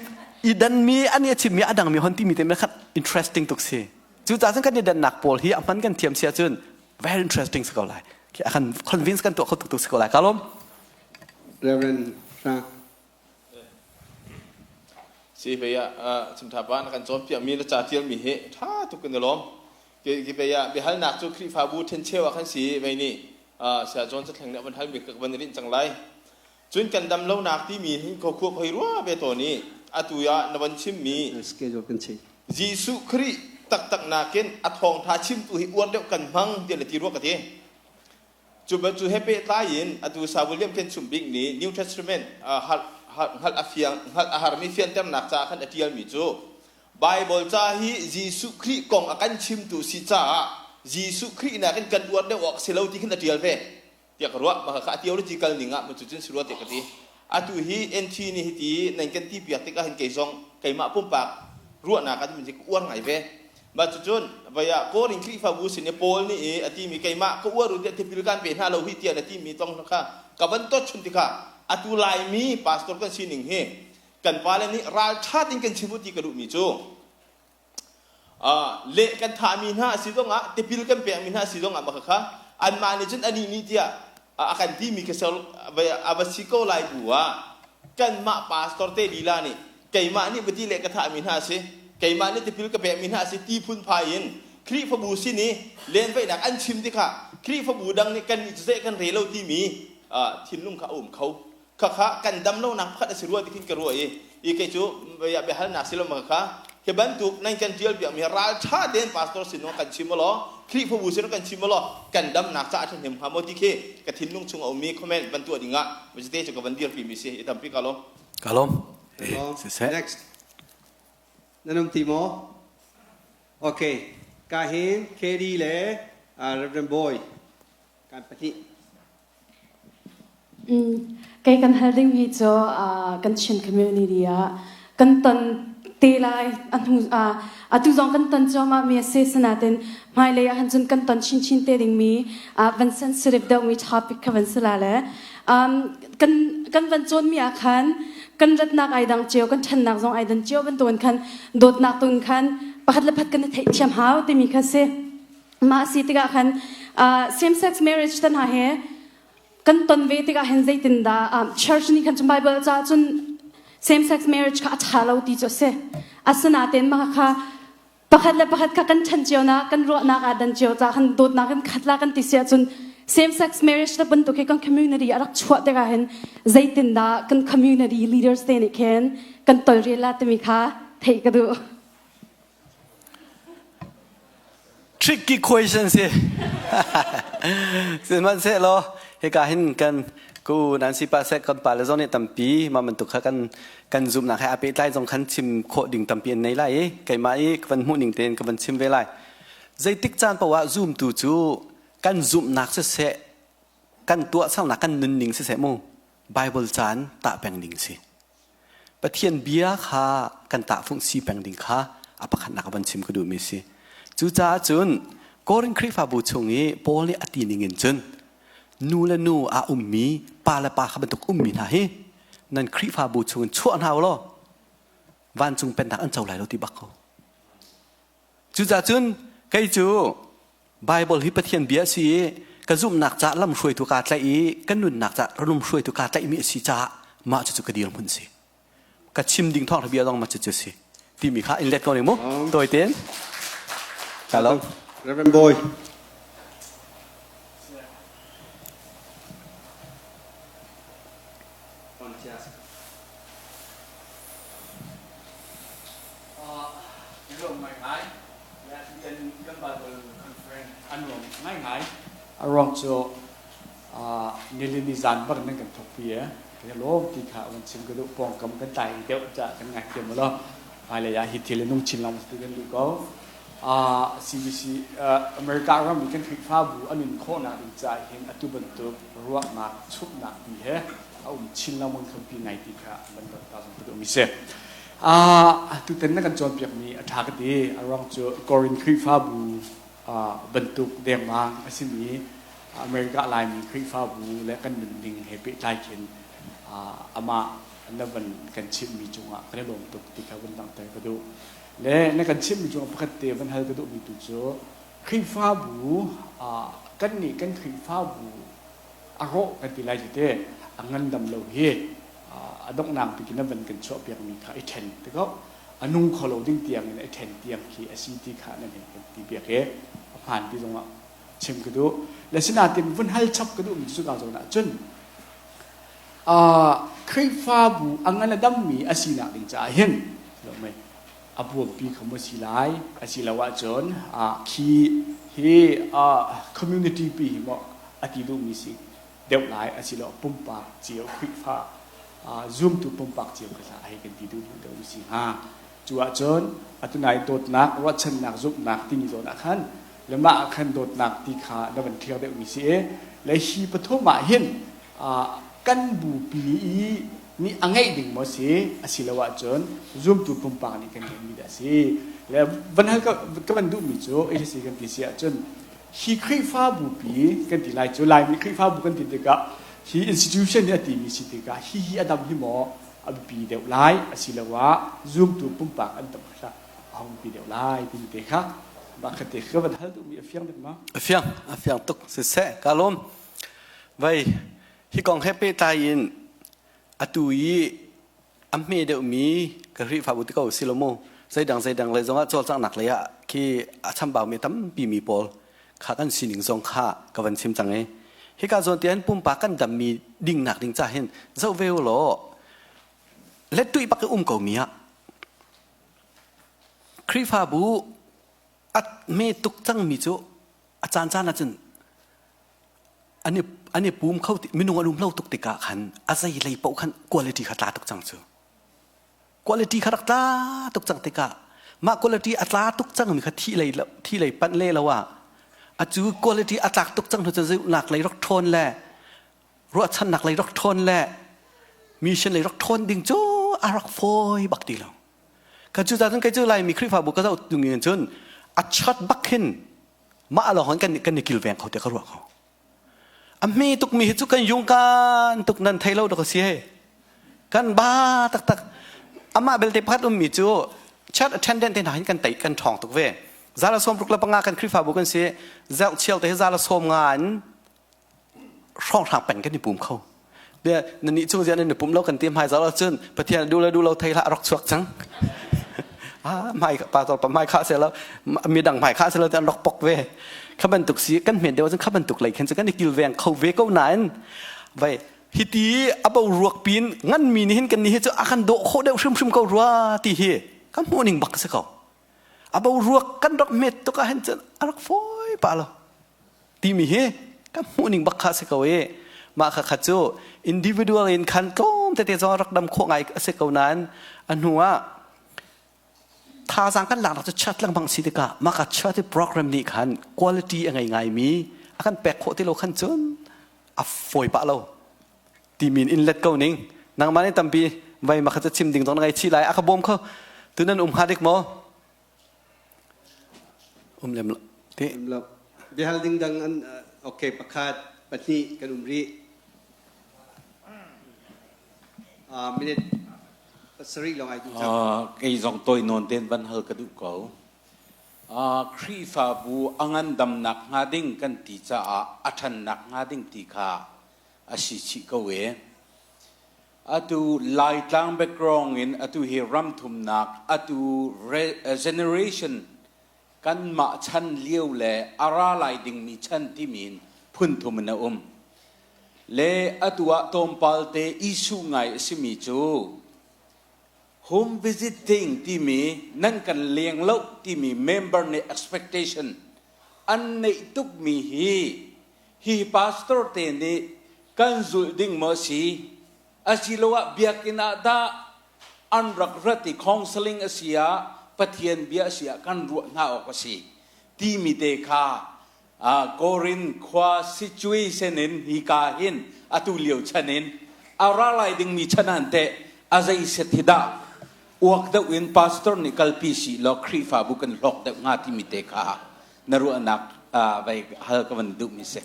i dan mi an i chim mi a dang mi hon ti mi te me khat interesting tuk si cu ca cun kan i dannak pawl hi a hman kan thiam sia cun very interesting si ko lai a kan convince kan tuah kho tuk tuk si ko lai ka lom Reverend Frank Si ve ah chimtha pa na kan cawnpiak mi na ca tial mi hi tha tuk kan i lawm. Ki ve ah biahalnak cu Khrihfabu ṭhencheu ah khan si vei nih Saya John Cathleng nih a van hal mi ka van rinh cang lai. Cun kan dam lonak timi hin khua khoi rua ve tawn i atu ah na van chim mi schedule kan chei. Jesuh Khrih taktak nakin a thawngtha chimtu hi uar deuh kan hmang tiah na ti rua ka ti. Cu cu he pehtlai in atu Sa William Khen Chum Bik nih New Testament hngalh a fiang hngalh a harmi fianternak ca khan a ṭialmi cu Baibal ca hi Jesuh Khrih kong a kan chimtu si caah Jesuh Khrih nakin kan uar deuh awk si lo ti khin a ṭial ve tiah ka ruah. Mah kha a theology kal ning ah cucun si rua tiah ka ti. Atu hi NT nih hiti nan kan ti piak tikah hin kei zong keimah pumpak ruahnak ah ka uar ngai ve. Mah cucun vai ah Korin Khrihfabu sin i Paul nih i a timi keimah ka uar u tiah tipil kan pe hna lo hi tiah na timi tong kha ka van tot chun tikah atu Laimi pastor kan sining hi kan pale nih ralṭha tein kan chim u ti ka duhmi cu leh kan thahmi hna a si zongah tipil kan pekmi hna a si zongah mah kha anmah nih cun anih nih tiah a kan timi kha a va si ko lai bu ah kanmah pastor te lila nih keimah nih bati le ka thahmi hna a si keimah nih tipil ka pekmi hna a si ti phunphai in Khrihfabu sin i lenvaihnak an chim tikah Khrihfabu dang nih kannih cu zei kan re lo timi thinlung kha a um kho. Khakha kan dam lonak pakhat a si rua ti khin ka ruah i i kei cu biahalnak si lo ma kha hi bantuk nan kan tial piakmi ralṭha tein pastor sin kan chim law Khrihfabu sin kan chim law kan damnak caah ṭhahnem hnga maw ti khi ka thinlung chung a ummi comment van tuah ding ah te cu ka van dirpi mi si i tampi ka lawm. Ka lawm. Next. Nan um ti maw? Okay. Ka hin KD le Reverend Boy kan pahnih. Kei kan hal ding hi cu kan Chin community ah kan ton te lai a hnu atu zong kan ton cuahmah mi a si sinain hmailei ah cun kan ton chinchin te ding mi van sensitive deuh mi topic kha van si la le kan kan van cawn mi ah khan kan ratnak ai dang cio kan ṭhannak zong ai dan cio bantukin khan dawtnak tun khan pakhat le pakhat kan i theihthiam hau timi kha si mah si tikah khan same sex marriage te hna he kan ton ve tikah hin zeitindah church nih khan cun Bible ca cun same sex marriage kha a ṭha lo ti cu a si asinain mah kha pakhat le pakhat kha kan ṭhen cio nak kan ruahnak aa dan cio ca kan dawtnak kan khat la kan ti si ahcun same sex marriage le bantuk hi kan community a rak chuah tikah hin zeitindah kan community leaders te nih khin kan tolrel la timi kha theih ka duh. Tricky question si. Sihmanhsehlaw hika hin kan ku Nancy pa sek kan pa le zong nih tampi mah bantuk kha kan kan zumhnak he aa pehtlai zong khan chim khawh ding tampi an nei lai i keimah i ka van hmuh ning tein ka van chim ve lai. Zeitik caan paoh ah zumtu cu kan zumhnak siseh kan tuahsernak kan nunning siseh mu Bible caan tah peng ding si. Pathian bia kha kan tahfung si peng ding kha a pakhatnak a van chim ka duhmi si. Cucaah cun Korin Khrihfabu chung i Paul nih a ti ning in cun nu le nu aa ummi pa le pa kha bantuk ummi hna hi nan Khrihfabu chung in chuah hna u law vancung pennak an co lai lo ti bak ko. Cucaah cun kei cu Bible hi Pathian bia a si i ka zumhnak caah lamhruaitu kaa tlaih i ka nunnak caah lamhruaitu kaa tlaihmi a si caah mah cucu ka dirhmun si. Ka chim ding thawngtha bia zong mah cucu si timi kha in let ko ning mu tawi tein. Hello. Reverend Boy. Kan Bible conference a nuam ngaingai. A ruang cu nilini zan bak nan kan thawkpi e. Kan i lawm ti kha van chim ka duh. Pawngkam kan tlai deuh caah kan ngaithiam u law hmailei ah hi thil in nung chin lengmang tu kan duh ko. CBC America ram i kan Khrihfabu a nun khawhnak ding caah hin atu bantuk ruahnak chumhnak ti he a um chin lengmang kho pi ngai ti kha van ta zong ka duhmi si. Tutan na kan cawnpiakmi a ṭha ka ti. A ruang cu Korin Khrihfabu bantuk dengmang a simi America Laimi Khrihfabu le kan nunning he pehtlai khin amah na van kan chimhmi cungah kan i lawm tuk ti kha van langhter ka duh. Le na kan chimhmi cungah pakhat te van hal ka duhmi tu cu Khrihfabu kan nih kan Khrihfabu a rawh kan ti lai cu te a ngandam lo hi a donghnak bik in a van kan chuahpiakmi kha i ṭhen te ko a nung kho lo ding tiang in i ṭhen tiang khi a si ti kha nan hei kan ti piak i a hmaan ti zongah chim ka duh le sinain vun hal chap ka duhmi cu cuka zawn ah cun Khrihfabu a ngan a dammi a sinak ding caah hin a buampi kho maw si lai asilo ahcun khi hi community pi hi maw a ti duhmi si deuh lai asilo pumpak cio Khrihfa zumtu pumpak cio kha hei kan ti duh deuh si hnga. Cu ahcun atunai dawtnak ruahchannak zumhnak timi zawn ah khan le mah ah khan dawtnak ti kha na van ṭhiar deuhmi si i le hi pathum ah hin kan bupi i nih a ngeih ding maw si asilo ahcun zumtu pumpak nih kan ngeihmi dah si le van hal ka van duhmi cu HC kan ti si ahcun hi Khrihfabu pi kan ti lai cu Laimi Khrihfabu kan ti tikah hi institution nih a timi si tikah hi hi a dam hi maw a biapi deuh lai asiloah zumtu pumpak an tam kha a hung pi deuh lai timi te kha mah kha te kha van hal duhmi a fiang deuh ma? A fiang, a fiang tuk. Siseh, ka lawm. Vai hi kong he pehtlai in atu i a hme deuhmi ka Khrihfabu ti ko si lo mu zeidang zeidang lei zongah cawlcanghnak lei ah khi a chambaumi tampi mi pawl kha kan sining zong kha ka van chim cang i hika zawn tian pumpak kan dammi dingnak ding ca hin zoh ve u law let tuih bak i um ko mi ah Khrihfabu a hme tuk cangmi cu a caan caan ah cun an i pum kho minung an um lo tuk tikah khan a zei lei paoh khan quality kha tla tuk cang cu. Quality kha rak tla tuk cang tikah mah quality a tla tuk cang mi kha thi lei thi lei panh le lo ah a cu quality a tlak tuk cang hnu cun nak lei rak ṭhawn le ruahchannak lei rak ṭhawn le mission lei rak ṭhawn ding cu a rak fawi bak ti lo. Kan cu cun kei cu Laimi Khrihfabu ka zoh tung in cun a chat bak hin mah lawng kan kan i kilveng kho te ka ruah ko. A hme tuk mi hi cu kan yungkan tuk nan thei lo dok si he. Kan ba taktak. Amah belte pakhat ummi cu church attendant te hna hin kan tei kan ṭhawng tuk ve. Zala som ruk le panga kan Khrihfabu kan si. Zelh chial te hi zala som nga in hrawnghrang peng kan i pum kho. Bia na nih chung zian nan i pum lo kan ti hmai zal cun Pathian du le du lo thei hlah rak chuak cang. Ah hmai pa pa hmai kha se lo mi dang hmai kha se lo an rak pok ve. Kha bantuk si kan hmen deuh cun kha bantuk lei khin cu kan i kilveng kho ve ko nain vai hiti abo ruak pin ngan mi nih hin kan ni hi cu a kan dawh khawh deuh hrimhrim ko rua ti hi kan hmuh ning bak si ko. Abo ruak kan rak met tuk ah hin cun a rak fawi pa lo. Timi hi kan hmuhning bak kha a si ko i mah kha kha cu individual in khan tlawm tete zong rak dam khawh ngai a si ko nain a hnu ah thazaang kan laknak cu chat lengmang si tikah mah ka chat program nih khan quality a ngei ngaimi a kan pek khawh ti lo khan cun a fawi pah lo timi in let ko ning. Nangmah nih tampi vai ma kha cu chim ding zong na ngei chih lai a ka bawm kho tu nan um hnga dik maw? Um lem lo. Ti. Um lo. Biahal ding dang an okay pakhat pahnih kan um rih. Minute pasarih lawng ai duh cang. Kei zong toi nawn ten van hal ka duh ko. Khrihfabu a ngandamnak hnga ding kan ti caah a ṭhannak hnga ding ti kha a si chih ko e. Atu Laitlang background in atu hi ramthumnak atu generation kanmah chan lio le a ra lai dingmi chan timi in phunthum in a um. Le atu ah tlawmpal te issue ngai a simi cu home visiting timi nan kan leng lo timi member nih expectation an neih tukmi hi hi pastor te nih kan zulh ding maw si? Asiloah biakinn ah dah an rak rat i counseling a si ah Pathian bia a si ah kan ruah hna awk a si timi te kha Korin khua situation in hika hin atu lio chan in a ra lai dingmi chan ah teh a zei set hi dah uak deuh in pastor nih kalpi si law Khrihfabu kan hlawk deuh hnga timi te kha na ruahnak vai hal ka van duhmi si.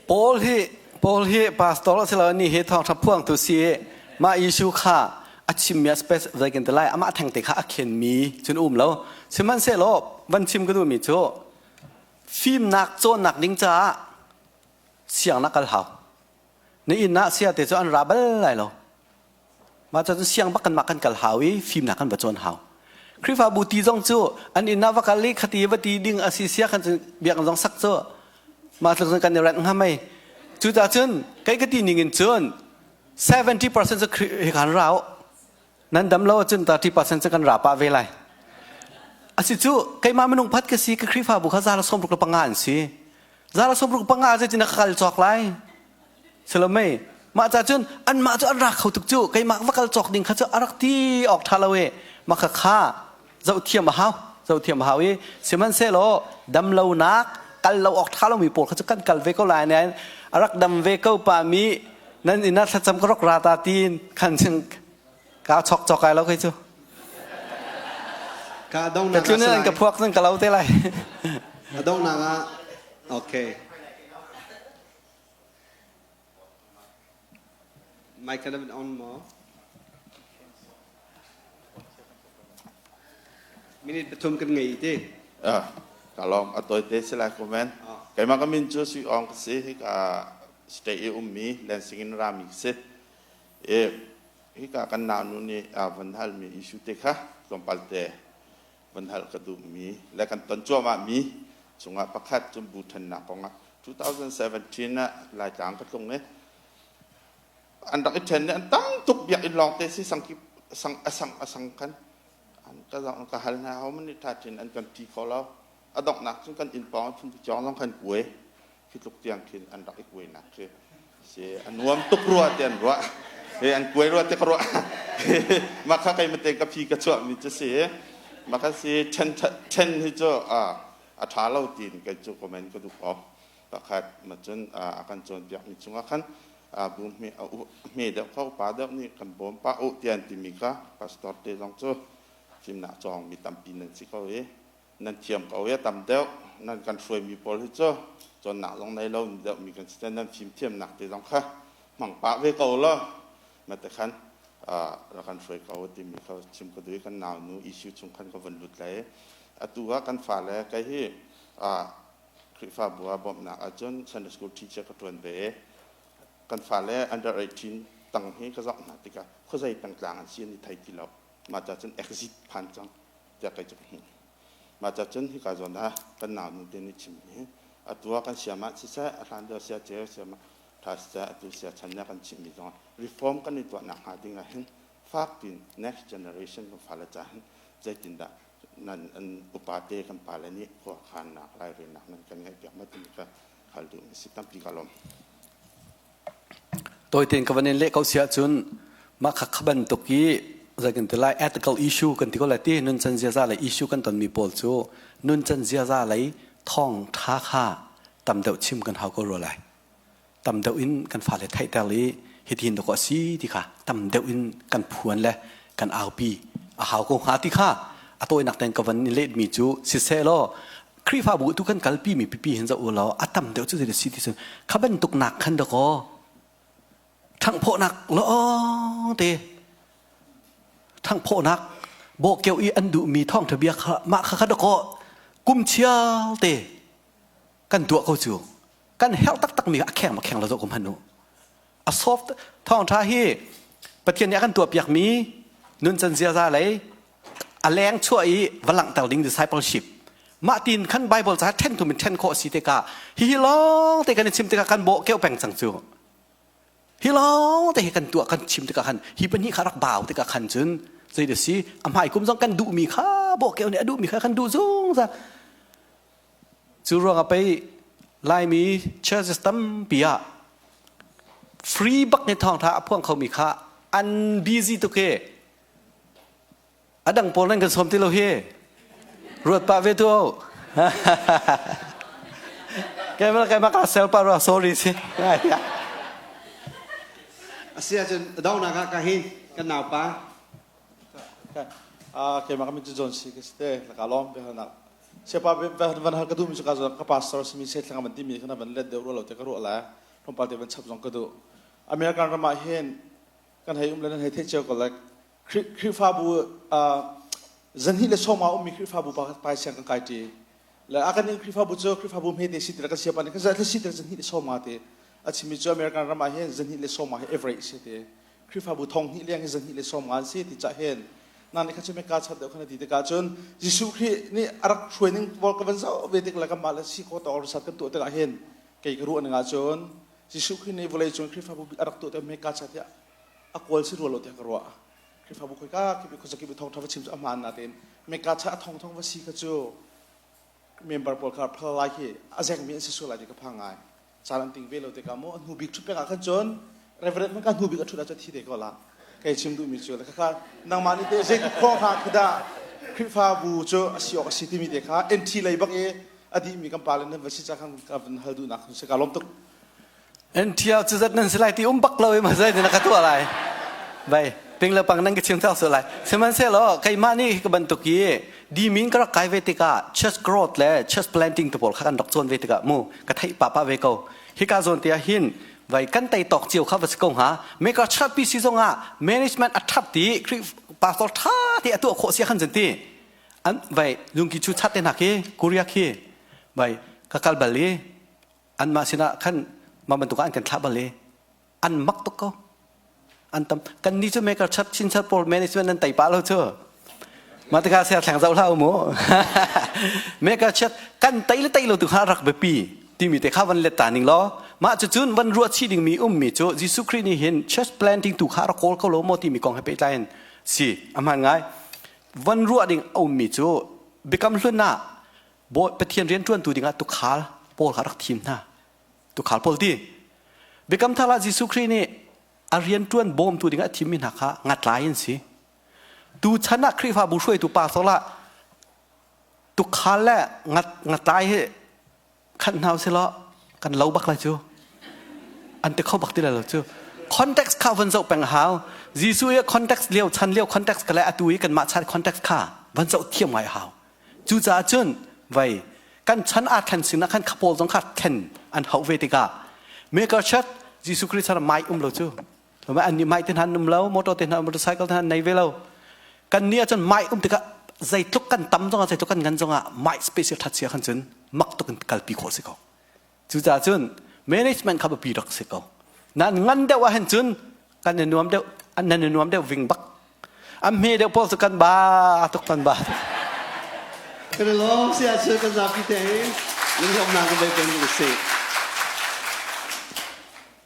Paul hi Paul hi pastor a si lo ni hi thawngṭha phuangtu si i mah issue kha a chimmi a space zei kan ti lai amah thengte kha a khenmi cun um lo sihmanhsehlaw van chim ka duhmi cu fimnak cawnnak ding caah siang na kal hau na inn ah sia te cu an ra bal lai lo Mah cu siang bak kanmah kan kal hau i fimnak kan va cawn hau. Khrihfabu ti zong cu an inn ah va kal i khati va ti ding a si sia khan cun biakinn zong sak cu mah tluk cun kan i ranh hnga mei. Cucaah cun kei ka ti ning in cun 70% cu hi kan ra u. Nan dam lo ahcun 30% cu kan ra pah ve lai. Asi cu keimah minung phat ka si ka Khrihfabu kha za le 65 an si. Za le 65 zeitin ka kal cawk lai? Salome mah ca cun anmah cu an rak kho tuk cu keimah va kal cawk ding kha cu a rak ti awk ṭha lo e mah kha kha zoh thiam a hau zoh thiam a hau i sihmanhsehlaw dam lonak kal lo awk ṭha lomi pawl kha cu kan kal ve ko lai nain a rak dam ve ko pa mi nan inn ah thlacam ka rak ra ta tin khan ching ka chok chok ai lo kai cu ka dongnak ka tlun ka phuak cun ka lo te lai a dongnak ah okay Mic kan on maw? Minute pathum kan ngei ti. Ah, ka lawm a tawite si lai comment. Keimah ka min cu Sui Ong ka si hika state i ummi Lansing in rami ka si. E hika kan nau nu nih a van halmi issue te kha tlawmpal te van hal ka duhmi le kan ton cuahmahmi cungah pakhat cu bu ṭhennak kongah 2017 ah Laitlang ka tlung i an rak i ṭhen i an tam tuk biakinn lawng te si sangkip sang a sang a sang khan an ka zong ka hal hna ho man nih ṭha ṭhin an kan ti kho lo a donghnak cun kan inn pawng phun cawng zong khan kuai khi tluk tiang khin an rak i kuainak khi si a nuam tuk rua ti an ruah he an kuai rua ti ka ruah mah kha kei mate ka phi ka chuah mi cu si mah kha si ṭhen ṭhen hi cu a ṭha lo tiin kei cu comment ka duh ko pakhat ma cun a kan cawnpiak mi chungah khan bu hme hme deuh kho pa deuh nih kan bawm pa u tian timi kha pastor te zong cu fimnak cawng mi tampi nan si ko i nan thiam ko i a tam deuh nan kan hruaimi pawl hi cu cawnnak zong nei lo deuh mi kan si nan fimthiamnak te zong kha hmang pah ve ko law ma te khan rak kan hruai ko timi kha chim ka duh i kan nau nu issue chung khan ka von lut lai atu ah kan fale kei hi Khrihfabu ah bawmhnak ahcun Sunday school teacher ka ṭuan ve kan fale under 18 tang hi ka zoh hna tikah khuazei pengtlang an si an i thei ti lo mah ca cun exit phan cang tiah kei cu ka hmuh. Mah ca cun hika zawn ah kan nau nu te nih chim hi atu ah kan siam ah siseh a hlan deuh sia ceu siam ah tha siseh atu sia chan nih kan chimmi zong reform kan i tuahnak hnga ding ah hin fak piin next generation kan fale ca hin zeitindah nan an upa te kan pale nih khuakhannak lairelnak nan kan ngeih piak ma timi kha hal duh mi si tampi ka lawm. Tawi tein ka van in leh ko si ahcun mah kha kha bantuk i zei kan ti lai ethical issue kan ti ko lai ti nuncan ziaza lei issue kan tonmi pawl cu nuncan ziaza lei thawng ṭha kha tam deuh chim kan hau ko rua lai. Tam deuh in kan fale theihter i hitihin dawkaw a si ti kha tam deuh in kan phuan le kan aupi a hau ko hnga ti kha a tawinak tein ka van in letmi cu siseh law Khrihfabu tu kan kalpi mi pipi hin zoh u law a tam deuh cu zei si ti cun kha bantuk nak khan dakaw ṭhanghphawhnak lawng te ṭhanghphawhnak bawhkeuh i an duhmi thawngṭha bia kha mah kha kha dakaw kum chial te kan tuah ko cu kan herh taktak mi a kheng ma kheng lo zoh ko hmanh u a soft thawngṭha hi Pathian nih a kan tuahpiak mi nuncan ziaza lei a leng chuah i va langhter ding discipleship mah tin khan Bible ca ṭhen thum in ṭhen khawh si tikah hihi lawng te kan i chim tikah kan bawh keuh peng cang cu hi lawng te hi kan tuah kan chim tikah khan hi pahnih kha rak bau tikah khan cun zei da si a hmai kum zong kan duhmi kha bawh keuh nih a duhmi kha kan duh zungzal Cu ruangah pei Laimi churches tampi ah Free bak ni thawngtha a phuang khomi kha an busy tuk hi. A dang pawl nan kan sawm ti lo hi. Ruat pah ve tu. Keimah keimah ka sel pa rua sorry si. Asi ahcun donghnak ah ka hin kan naupa. Keimah ka min cu John si ka si te ka lawm biahalnak. Siapa van hal ka duhmi cu ka ka pastor simi se thlang van timi kana van let deuh ruah lo te ka ruah la. Tlawmpal te van chap zong ka duh. American ram ah hin kan hei um le nan hei theih cio ko like Khrihfabu zanhnih le sawm ah ummi Khrihfabu pa siang kan kai ṭi. Le a kan Khrihfabu cu Khrihfabu hmete si ti le kan siapa nih kan zah si ti le zanhnih le sawm nga te a chimmi cu American ram ah hin zanhnih le sawm nga hi average si ti. Khrihfabu thong hnih leng hi zanhnih le sawm nga an si ti cah hin nang nih kha cu meka chat deuh khan ti tikah cun Jesuh Khrih nih a rak hruai ning pawl ka van zoh ve tik le kanmah le si kho tawk risat kan tuah tikah hin kei ka ruah ning ah cun Jesuh Khrih nih vawlei cung Khrihfabu a rak tuah te meka chat hi a kawl si rua lo tiah ka ruah. Khrihfabu khoika kip i khuazakip i thawngṭha va chim cu a hmaan natein meka chat a thongthong va si kha cu member pawl kha phal lai khi a zengmi an si sual lai ti ka phang ngai. Caan an ting ve lo tikah mu a hnu bik ṭhut peng ah khan cun Reverend hmanh ka hnu bik a ṭhut ahcun thi te ko la. Kei chim duhmi cu le khakha nangmah nih teh zeitik khawh hnga khi dah Khrihfabu cu a si awk a si timi te kha NT lei bak i a dihmi kan pale nan va si ca khan ka van hal duhnak si ka lawm tuk. NTL cu zat nan si lai ti um bak lo i ma zei na ka tuah lai. Bai ping le pang nan ka chim thak sual lai. Sihmanhsehlaw keimah nih ka bantuk i dimin ka rak kai ve tikah church growth le church planting te pawl kha kan rak cawn ve tikah mu ka theih papa ve ko. Hika zawn te ah hin vai kan tei tawk cio kha va si ko hnga. Meka church PC zong ah management a that ti Khrih pastor tha te a tuah khawh sia khan zan ti. An vai lungki chu chat te hna khi Korea khi vai ka kal bal i anmah sinah khan mah bantuk ah an kan thlah bal i an mak tuk ko an tam kan ni cu maker chat chin chat pawl management nan tei pah lo cu mah tikah ser thleng zoh hlah u mu maker chat kan tei le tei lo tu kha rak biapi timi te kha van let ta ning law mah cu cun van ruah chih dingmi ummi cu Jesuh Khrih nih hin church planting tu kha rak kawl ko lo maw timi kong he pehtlai in si a hmaan ngai van ruah ding a ummi cu biakam hlun ah Pathian rianṭuantu dingah tukhal pawl kha rak thim hna. Tukhal pawl ti. Biakam thar ah Jesuh Khrih nih a rianṭuan bawmtu dingah a thimmi hna kha ngatlai an si. Tu chan ah Khrihfabu hruaitu pastor lah tukhal le ngatlai hi khat hna usih kan lo bak lai cu. An ti kho bak ti lai lo cu. Context kha van zoh peng a hau. Jesuh i context lio chan lio context ka le atu i kanmah chan context kha van zoh thiam ngai a hau. Cucaah cun vei kan chan aa thlen sinah khan khapawl zong kha thlen an hauh ve tikah mega church Jesuh Christ chan mai um lo cu an nih mai te hna um lo motor te hna motorcycle te hna nei ve lo kan nih ahcun mai um tikah zeitluk kan tam zongah zeitluk kan ngan zongah mai space that sia khan cun mak tuk in kalpi khawh si ko Cucaah cun management kha biapi rak si ko. Nan ngan deuh ahhin cun kan i nuam deuh, nan i nuam deuh ving bak. An hme deuh pawl cu kan ba tuk kan ba. Kan i lawm si ahcun kan zapi te hi lunglawmhnak kan bei peng ding a si.